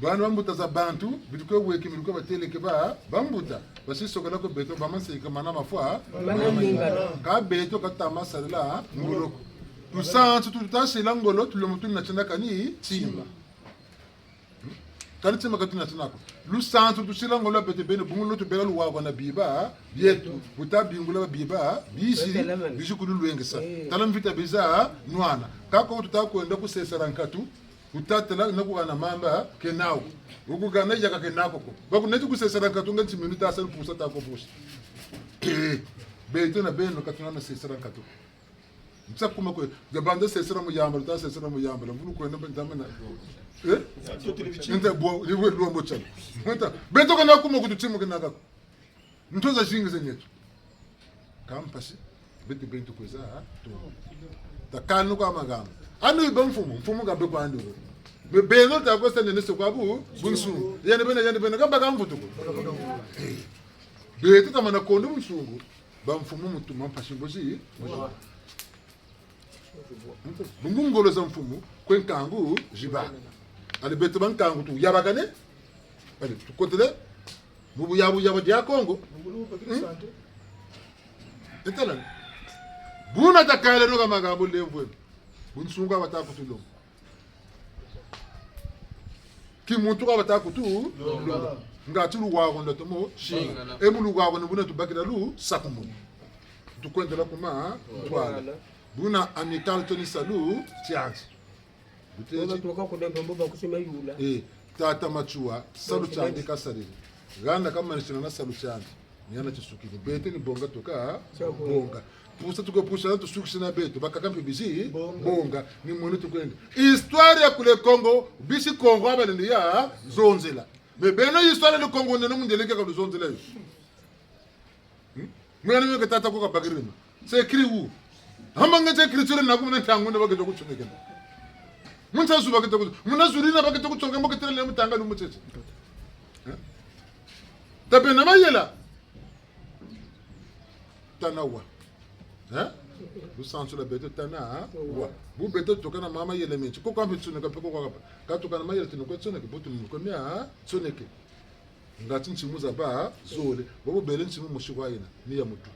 Bana bambuta za bantu, bitu kwe weki, bitu kwe bateleke ba, bambuta. Basi sokela ko beto, ba manseka mana mafwa. Mana mingana. Ka beto ka tama sarila ngolo ko. Lusansu tu tuta sila ngolo, tulomo tuna tina kani tima. Kani tima ka tuna tina ko. Lusansu tusila ngolo beto beno, bungu lo tubela luwawanu na biba bieto. Buta bingula biba biziri, bizi kululwengesa. Eh. Tala mvita biza nwana. Ka ko tuta kwenda ku sesera nkatu, wuta tala na kuhana mamba kena wo. Wukuhana yaka kena ko ko. Bakuneti ku sesera nkatu nga nti minu ta sa lupusa ta ko pusa. Eh, beto na beno ka tuna na sesera nkatu. Nsa kuma kwe, za banza sesera mu yambala, ta sesera mu yambala, mvulu kwenda mbe ntamana. Eh? Nta bo, ni we luambo tiana. Nta, beto kana kuma kutu timu kena ka ko. Nto zazingi za nieto. Ka mpasi, beto beno tukweza, ha? Tu. Takanu kwa magambo. Anu iba mfumu, mfumu ka be kwandi ko. Me beno ta kwesa nene se kwa bu, bunsu. Yandi bena, yandi bena, ka baka mvutu ko. Eh. Beto tamana kondo bunsungu. Ba mfumu mu tuma mpasi mbozi. Bungu ngolo za mfumu, kwe nkangu ziba. Allez beto ba nkangu tuyabakane. Allez, tukotele mu buyabu yaba dia Kongo. Hmm? Etala. Buna takaleno ka magambo lemvwe. Bunsungu ka bata kutulonga. Kimuntu ka bata kutu longa. Ngati luwawanu nda tomo singa. E mu luwawanu buna tubakila lusakumunu. Tukwendela ku ma ntwala. Buna Amicale toni salu tiandi. Buteti. Buna tuka kuna mpembo ba kusema yula. Eh, tata Matsoua, salu tiandi kasalele. Hana kamanisina na salu tiandi. Ni hana tisukini. Beto ni bonga tuka bonga. Pusa tuka pusa na tusukisi na beto. Bakaka mpe bizi bonga. Ni mwene tukwenda. Histoire ya kule Kongo, bisi Kongo abalendi ya zonzela. Mais beno histoire ya le Kongo, neno mundele ke ka luzonzela yo. Hmm? Mwana mwe ke tata ko kabakiri ma. C'est écrit où? Hamba nge écriture na kumuna ntangu na bakete kutsonekena. Munsa zu bakete kutsonekena. Muna zuri na bakete kutsonekena, mbo ketele le mutanga lu mutsetse. Eh? Tabe na mayela. Tana wa. Eh? Lusansu lwa beto tana, hein? Wa. Bu beto tuka na mama yele menchi. Ko kwa mpe tsoneka mpe ko kwa kapa. Ka tuka na mayela tino kwa tsoneke, bu tino kwa mia, tsoneke. Ngati nsimu za ba zole, bobo bele nsimu mosi kwa yena, ni ya mutu.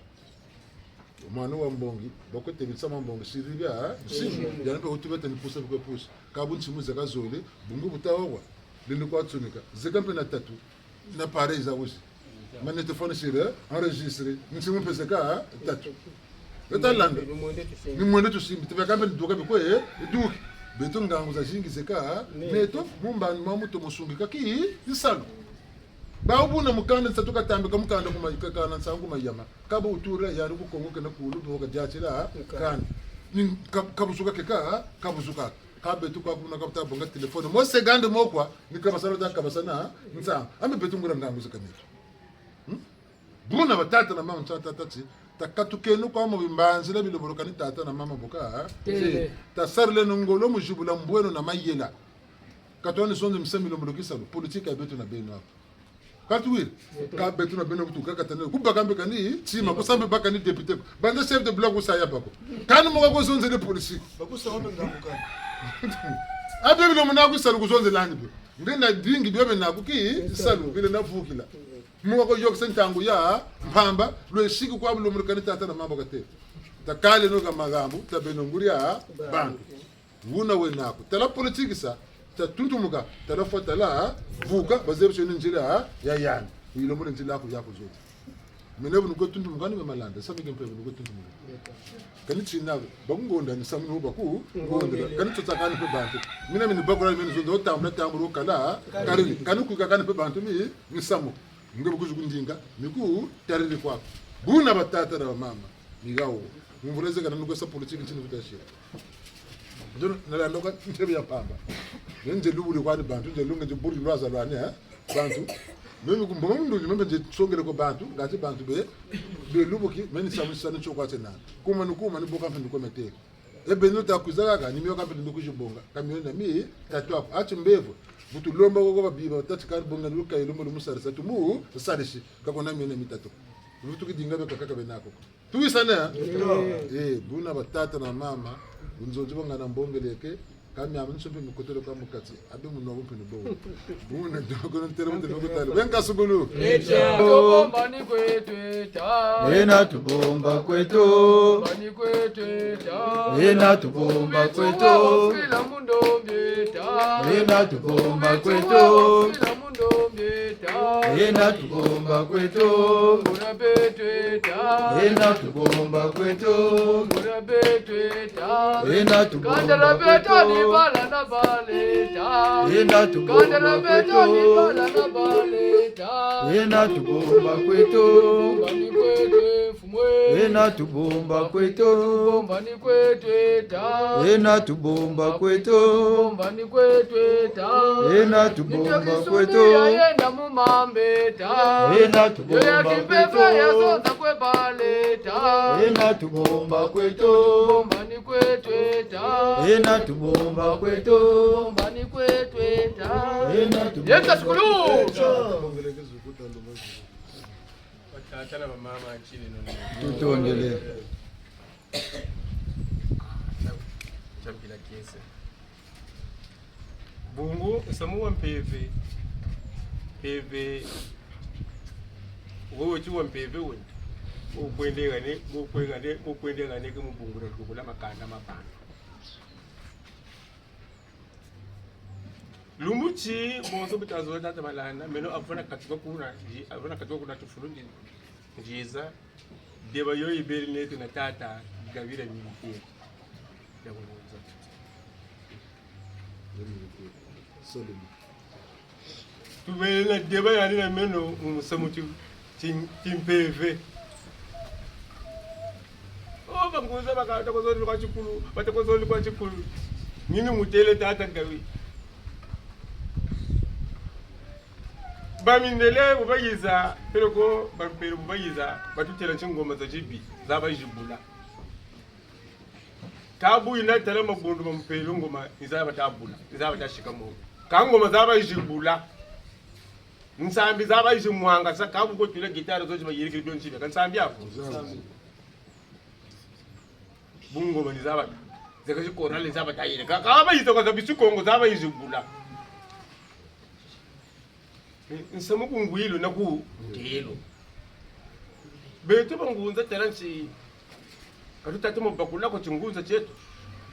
Mwana wa mbongi, bakwe tebisa ma mbongi, siri bia, nsimu, yandi mpe wutu bete ni pusa bikwe pusa. Ka bu nsimu zeka zole, bungu buta wawa, lendi kwa tsonika. Zeka mpe na tatu, na pareil za wuzi. Magnétophone siri, enregistré, nsimu mpe zeka, tatu. Beta landa. Ni mwendo tusimbi. Ni mwendo tusimbi. Tibeka mpe duka bikwe, duki. Beto ngangu zazingi zeka, neto, mu mbandu ma mutu musungika ki, nsalu. Bawu buna mukanda nsatu katambika mukanda kuma, ka, kana nsangu mayama. Ka bu wutura yandi ku Kongo kena kulu, bu kadiatila, kani. Ni ka, kabuzuka keka, kabuzuka. Ka beto kwa kuna ka buta bonga téléphone. Mo seconde mo kwa, ni kabasana ta kabasana, nsa. Ambe beto nguria ngangu zeka neto. Hmm? Buna batata na mama, nsa tata ti, takatukeno kwa mu bimbanzila bilembolo kani tata na mama boka, ha? Tele. Tasarileno ngolo mu zibula mbweno na mayela. Ka twani zonza misamu milembolo kisalu, politique ya beto na beno ako. Ka tuwiri? Ka beto na beno kutu kakatane. Ku baka mpe kani tima, ku sa mpe baka ni député ko. Banza chef de bloc ku sa ya bako. Kani moka ko zonzele politique. Bakusa wambe ngamukani. Abe bilo muna ku salu ku zonzela ni bio. Nge na dingi bio bena ku ki salu, bile na vukila. Moka ko yokisa ntangu ya mpamba, lwe siki kwa bilo mulukani tata na mama kate. Takaleno ka magambo, tabeno nguria bantu. Wuna wena ko. Tala politique sa, ta tuntumuka, tala fwa tala, vuka, bazebi tio ni nzila ya yandi. Wilo mule nzila ko ya ko zoti. Mene bu nukwe tuntumuka ni me malanda, sami ke mpe bu nukwe tuntumuka. Kani tina, bakungonda ni sami no bakungonda. Kani tsotsa kani mpe bantu. Mina mini bakula mini zonza, otambula tambula okala, karili. Kani kwika kani mpe bantu mi, mi samu. Nge bu kuzi kundinga, mi kutariri kwa. Buna batata na bamama. Ni gawo. Mvula zeka na nukwe sa politique ntini kutasira. Ndio, nalandoka ntebe ya mpamba. Nze lubuli kwani bantu, nze lunge nze buri lwaza lwani, eh? Bantu. Meno ku mbonga mu ndunzi, meno nze songele ko bantu, ngati bantu be, be lubuki, meno samu sani tio kwa tena. Kuma ni kuma ni boka mpe ndiko metele. E beno ta kwiza kaka, ni mio ka mpe ndiko kwiza bonga, ka mio na mi, tatu ako. Ati mbevo, bu tulomba koko babiba, tati kari bonga ni luka ilomba lumusarisa, tumu, sarisi, kako na mio na mi tatu. Lutu kidinga be kakaka be nako. Tuwisane? Eh, buna batata na mama, bunzonzi bwa ngana mbongeleke, kami amu nso mpe mikotelo kwa mu kati, abe muno mpe ni bo. Buna, doko na ntela mpe ni kutala. Benga sukulu. Tubomba ni kweto eta. Ena tubomba kweto. Tubomba ni kweto eta. Ena tubomba kweto. Sila mundombe eta. Ena tubomba kweto. Sila mundombe eta. Ena tubomba kweto. Muna beto eta. Ena tubomba kweto. Muna beto eta. Ena tubomba kweto. Kandala beto ni bala na bala eta. Ena tubomba kweto. Kandala beto ni bala na bala eta. Ena tubomba kweto. Tubomba ni kweto. Ena tubomba kweto. Tubomba ni kweto eta. Ena tubomba kweto. Tubomba ni kweto eta. Ena tubomba kweto. Nitwa kisumbi ya yenda mu mambe eta. Ena tubomba kweto. Yo ya kimpeve ya zonza kwe bala eta. Ena tubomba kweto. Tubomba ni kweto eta. Ena tubomba kweto. Tubomba ni kweto eta. Ena tubomba kweto. Yeka sukulu. Batata na bamama, atile nono. Tutondele. Chambila kiese. Bungu, nsamu wa mpeve. Mpeve. Wewe ti wa mpeve wena. Ukwendegane, ukwendegane, ukwendegane ke mu bungu na lukukula makanda ma bantu. Lumbu ti, bonso bu tazola tata Malanda, meno avana katuka kuna, nzi-, avana katuka kuna tufulu ndi-, nziza, deba yo yibele neto na tata, Gabira Militaire. Ya kungunza. Solima. Tubele na deba yandi na meno mu musamu ti, ti, ti mpeve. Oh, bangunza baka, bata kozonzi kwa tikulu, bata kozonzi kwa tikulu. Nini mutele tata Gabi? Bamindele bu bayiza, peleko bampelo bu bayiza, batutela ti ngoma za tibi, za bazibula. Kâ bu yina tala mabundu ma mpelo ngoma, ni za bata bula, ni za bata sika mo. Kâ ngoma za bazibula. Nsambi za bazimwangasa, kâ bu ko tula gitare zo zi bayirikiri bio nti bia, ka nsambi ako. Nsambi. Bu ngoma ni za bata. Zeka zi korale za bata yirika. Kâ, kâ bayiza kwa za bisi Kongo za bazibula. Nsamu ku ngwilu na ku ntelo. Beto bangunza tala nti, ka tutata mo bakula ko tingunza tieto.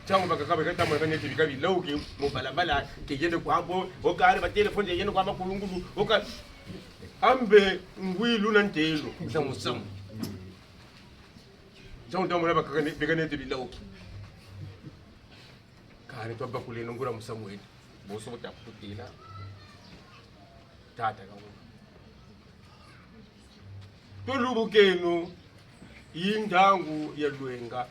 Tiangu bakaka beka tamona ka neti bika bilawuki mu balabala, ke yende kwa bo, o kari ba telefone yende kwa makulungulu, o ka-, ambe ngwilu na ntelo, nsamu nsamu. Tiangu tamona bakaka ne-, beka neti bilawuki. Kani twabakuleno nguria musamu wena. Bonso bu takututela. Tata ka wuna. Tulubukeno, yi ntangu ya lwenga.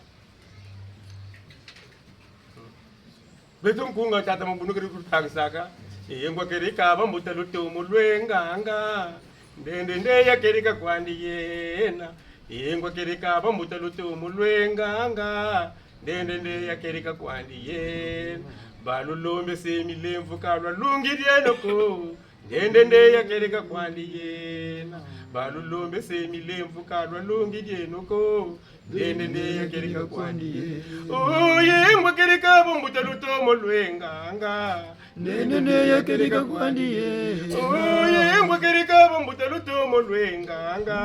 Beto nkunga tata Mabunu keri kutangisaka. Yengwa keri kaba mbuta lutomo lwenganga. Ndende nde ya keri ka kwandi yena. Yengwa keri kaba mbuta lutomo lwenganga. Ndende nde ya keri ka kwandi yena. Balulombe se milemvo ka lwalungidieno ko. Ndende nde ya keri ka kwandi yena. Balulombe se milemvo ka lwalungidieno ko. Ndende nde ya keri ka kwandi yena. Oye, ngwa keri kaba mbuta lutomo lwenganga. Ndende nde ya keri ka kwandi yena. Oye, ngwa keri kaba mbuta lutomo lwenganga.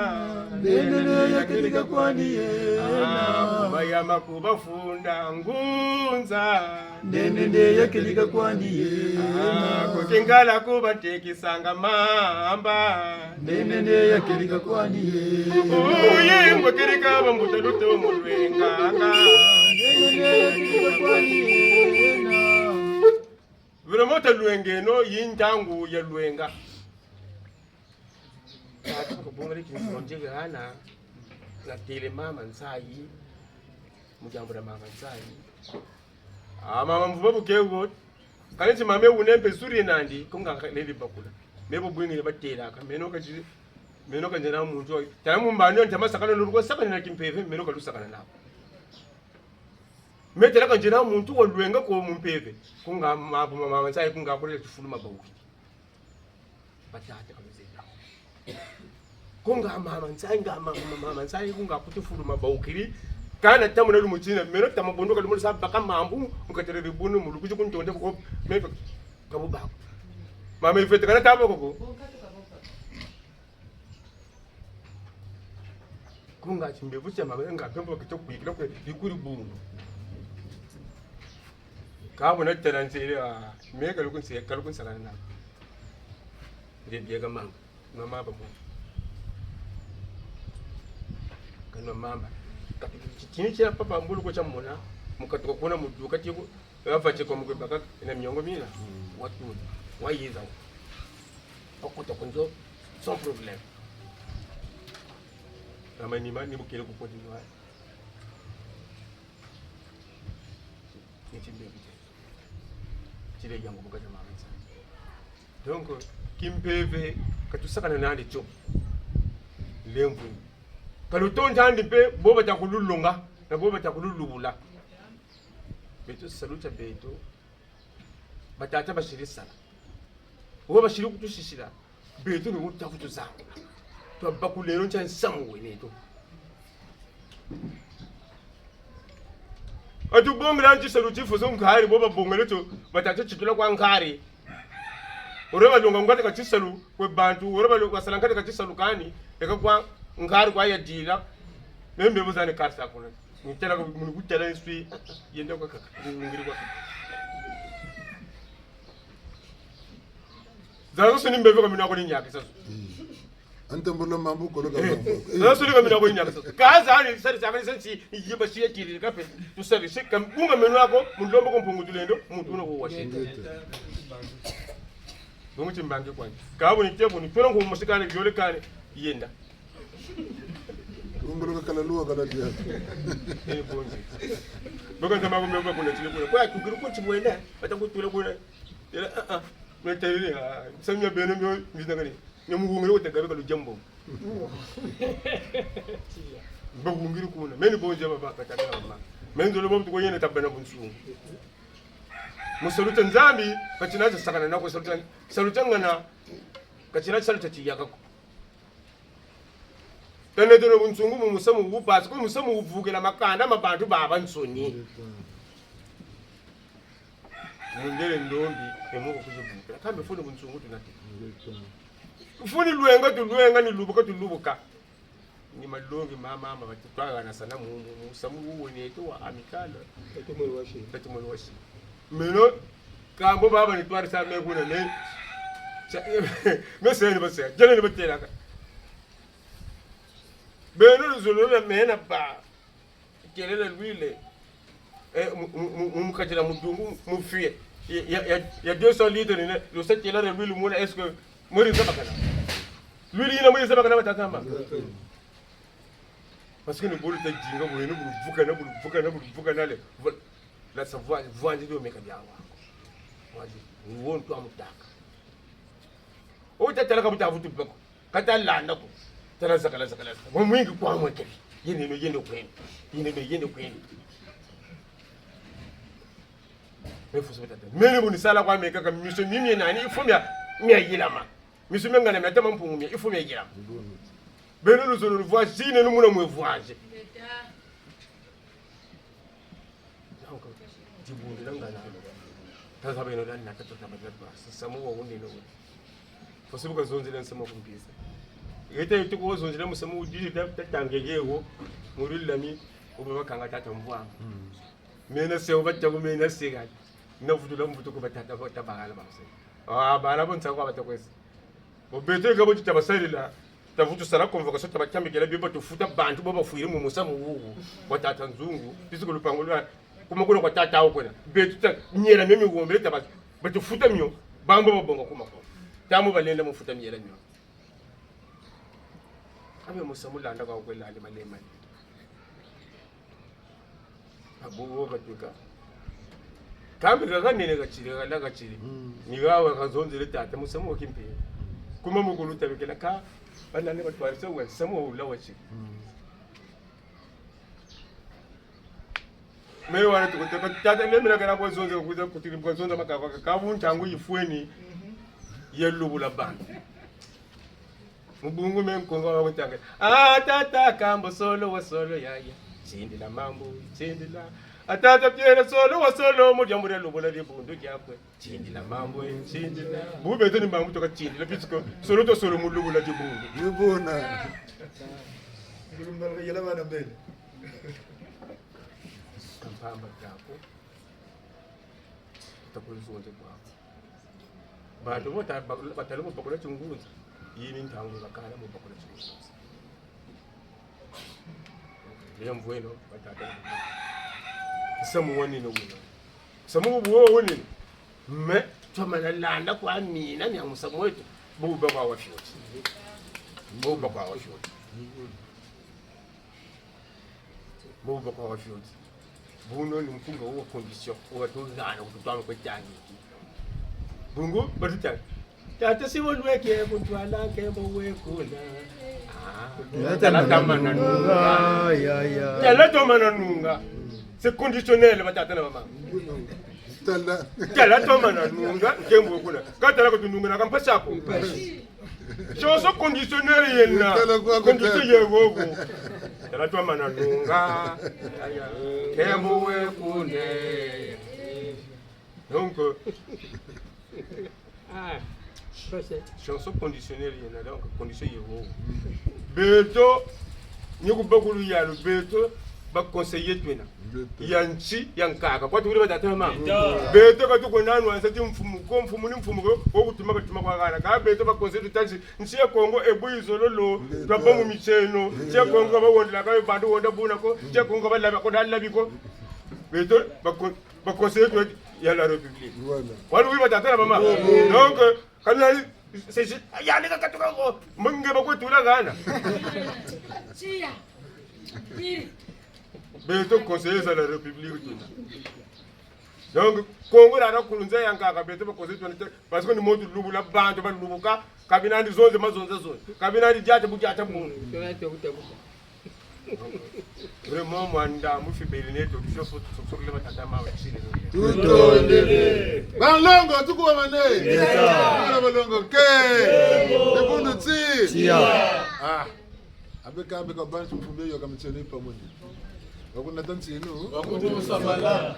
Ndende nde ya keri ka kwandi yena. Ah, bayama kubafunda ngunza. Ndende nde ya keri ka kwandi yena. Ah, ko kingala kubatekisanga mamba. Ndende nde ya keri ka kwandi yena. Oye, ngwa keri kaba mbuta lutomo lwenganga. Ndende nde ya keri ka kwandi yena. Vraiment ta lwengeno, yi ntangu ya lwenga. Tata kabongele kinzonzi hana, na tele mama Nsayi, mu diambu dia mama Nsayi. Ah, mama Mvuba bu ke wo, kani ti mama wuna mpe suri nandi, ko nga leli bakula. Me bo bwingi ni batelaka, meno ka zi-, meno ka nzena muntu wa, tala mu mbandu ya ntama sakana lulu kwa sakana na kimpeve, meno ka lusakana nako. Me tala ka nzena muntu wa lwenga ko mu mpeve, ku nga ma, ma, ma, ma, nsayi ku nga kule tifulu mabawukiri. Batata ka luzena ko. Ku nga mama nsayi, nga mama, mama nsayi, ku nga kuti fulu mabawukiri. Kana tamu na lumutina, meno tama bondo ka lumoni sa baka mambu, mu katele dibunu, mu lukuzi ku ntonde ko, me ka bu bako. Mama Yvette kana tabo ko. Ku nga timbevo tia mama, nga mpembo kito kwikila kwe, bikuri bungu. Ka bu na tala nzele, ah, me ka lukunse, ka lukunsakana na. Nde biega mama. Mama ba mo. Kanwa mamba. Ka-, titini tia papa mbulu ko tia mona, mu katuka kuna mu duka tiku, wa fa tiku mu kwe baka na miongo mina. Mm. Watula. Wayiza. Wakota ku nzo, sans problème. Mama ni ma, ni bu kele ku koti nwa. Ni timbevo tie. Tile yango bu ka tia mama nsa. Donc, kimpeve, ka tusakana nandi tio. Lemvwini. Ka lutontandi mpe, bo bata kululonga, na bo bata kululubula. Beto salu tia beto, batata basiri sala. Wo basiri kutusisila, beto ni wo ta kutuzangula. Twabakuleno ntia nsamu wena eto. Atubongela ntisalu tifuso nkari, bo babongele tio, batata titula kwa nkari. Wore balonga nkati ka tisalu, kwe bantu, wore balo-, basala nkati ka tisalu kani, eka kwa nkari kwa yadila. Meno mbevo zani kari sa kuna. Mutela ko, munu kutela nswi, yenda kwa kaka, ngiri kwa kaka. Zazo suni mbevo ka mina ko ni nyakisa zo. Mm. Antambula mambu kolo ka mambu. Eh, zazo suni ka mina ko ni nyakisa zo. Ka zani, sari, sari, sari, si, yeba si yatiri, kape, tu sari, si, kam-, bunga meno ako, mulombo ko Mpungu Tulendo, muntu wuna ko wasi. Ngeta. Bungu timbangi kwani. Ka bu ni te bu ni, tolo ko musikane, viole kane, yenda. Ungulu kakala luwa kala dia. Eh, bonzi. Boka ntama kumbe kwa kuna tini kuna. Kwa tukiri kuti bwenda, bata kutula kuna. Ela, ah, ah. Mwe tayile, ah, samia beno mio, mvita kani. Ni muhungiri wote gabe kalu jambo. Bahungiri kuna. Meni bonzi ya baba, kataka mama. Meni nzolo bo mtu kwa yena tabana bunsungu. Mu salu tia Nzambi, ka tina tia sakana nako, salu tia, salu tia ngana, ka tina salu tia tiyaka ko. Tane tuna bunsungu mu musamu wu, parce que musamu wuvukila makanda ma bantu babansoni. Mundele ndombi, e mu ko kuzibukila. Kambe funi bunsungu tuna te. Funi lwenga tulwenga ni lubuka tulubuka. Ni malongi ma mama, bati twahana sana mu, mu, mu musamu wu wena eto wa Amicale. Tatu mwele wasi. Tatu mwele wasi. Meno, kambo baba ni twarisa me kuna me. Sa-, me se ni basa, jele ni batelaka. Beno luzolo na mena ba. Tielele l'huile. Eh, mu, mu, mu, mu, mu katila mudungu, mu fie. Ya, ya, ya, ya deux cents litres, ni ne, lusa tielele l'huile, muna, est-ce que, mweri nzabakana? L'huile yina mweri nzabakana, batata mama. Parce que ni bulu ta dinga, bulu ni bulu vukana, bulu vukana, bulu vukana le. Voilà. La savoir, vwandi dio meka bia wa. Vwandi, ni wo ntu amutaka. O ta tala ka buta vutu bako. Kata landa ko. Tala zakala, zakala, zakala. Wa mwingi kwa mwekele. Yende no, yende kwenu. Yende no, yende kwenu. Me fusu tata. Mene bu ni sala kwa meka ka miso mimi nani, il faut mia, mia yilama. Miso mia ngana mia tama Mpungu mia, il faut mia yilama. Beno luzolo luvwazine, nu muna mwe vwaze. Donc, dibundu na ngana. Tazaba eno dani na tata taba na ba. Samu wa wundi no. Fosi bu kazonzele nsamu ku mpisa. Yete yetu ko zonzele musamu wudidi ta, ta tangege wo. Muri lami, uba bakanga tata mvwama. Mm. Mena se uba tabu mena se gani. Na vutula mvutu ku batata, bata bagala base. Ah, bala bonsa kwa bata kwesa. Bo beto eka bo ti tabasalila, tavutu sala convocation, tabatambikila bio batufuta bantu bo bafwiri mu musamu wuwu wa tata Nzungu, puisque lupangu lwa, kuma kuna kwa tata wo kwena. Beto ta, miela mio miwombele taba, batufuta mio, bambo babonga kuma kwa. Tamu balenda mu futa miela mio. Abe musamu landa kwa kwela ali malema. Abu wo katuka. Kambi kakanene katiri, kala katiri. Mm. Ni hawa kazonzele tata, musamu wa kimpeve. Kuma mukulu tabikila ka, banane batwarisa wa, samu wa wula wa ti. Mm. Meno wana tukuta, tata, meno mina kana kwa zonza, kuza kutiri kwa zonza makaka, ka bu ntangu yifweni, ya lubula bantu. Mu bungu me nkunga wa kutanga. Ah, tata, kambo solo wa solo, ya, ya. Tindila mambu, tindila. Ah, tata Pierre solo wa solo, mu diambu dia lubula dibundu diakwe. Tindila mambu, eh, tindila. Bu beto ni mambu tuka tindila, puisque solo to solo mu lubula dibundu. Ni bona. Ngulumbala yela bana mbele. Kampamba kako. Takulu zonze kwako. Bantu bata-, ba-, batala mu bakula tingunza. Yi ni ntangu bakala mu bakula tingunza. Lemvweno, batata. Samu wanina wuna. Samu bubu wo wunina. Mais, twamana landa kwa mina, mia musamu weto. Bubu bakwa wa fioti. Bubu bakwa wa fioti. Bubu bakwa wa fioti. Buno ni nkunga wa condition, wa tuzana, kututwala kwe tangi. Bungu, batutangi. Tata si bo lweke, kuntwala nkembo we kuna. Ah, tala tala twa mana nunga. Nunga, ya, ya. Tala twa mana nunga. C'est conditionnel, batata na bamama. Tala. Tala twa mana nunga, nkembo we kuna. Ka tala ko tununga na kampasi ako. Mpasi. Chanson conditionnelle yena. Tala kwa condition kutata. Ye wowo. Tala twa mana nunga. Nkembo we kuna. Donc, euh, ah, chanson conditionnelle yena, donc condition ye wowo. Beto, ni ku bakulu yalu, beto, ba conseillers twena. Beto. Ya nsi, ya nkaka. Kwa tukuli batata na mama. Beto. Beto ka tuko nanu ansa ti mfumu, ko mfumu ni mfumu ko, ko kutuma katuma kwa hana. Ka beto ba conseillers tutansi, nsi ya Kongo, ebu izololo, beto, twabâ mu mitieno, nsi ya Kongo, ka bawondela, ka bantu wonda buna ko, nsi ya Kongo, ka balabi ko, dalabi ko. Beto, ba con-, ba conseillers twe ya la République. Voilà. Wanu wi batata na mama. Oui, oui. Donc, euh, kamina, c'est, c'est, ya leka katuka ko, mbo nge bakwe tula hana. Tia. Beto conseillers za la République tuna. Donc, Kongo dada kulunza ya nkaka beto ba conseillers tuna te, parce que ni mo tulubula bantu balubuka, ka bina ndi zonze mazonza zonze. Ka bina ndi diata bu diata bu. Vraiment, mwanda, mu fibeli neto, tuzo fo, tuzo fo, le batata ma wa chine. Tutondele. Banlongo, tukuwa mane. Ngeta. Bana balongo, ke. Ebundu ti. Tia. Ah. Abe ka, abe ka bantu mfumu yo ka mitieno yi pamoni. Bakuna tanti eno. Bakuna musambala.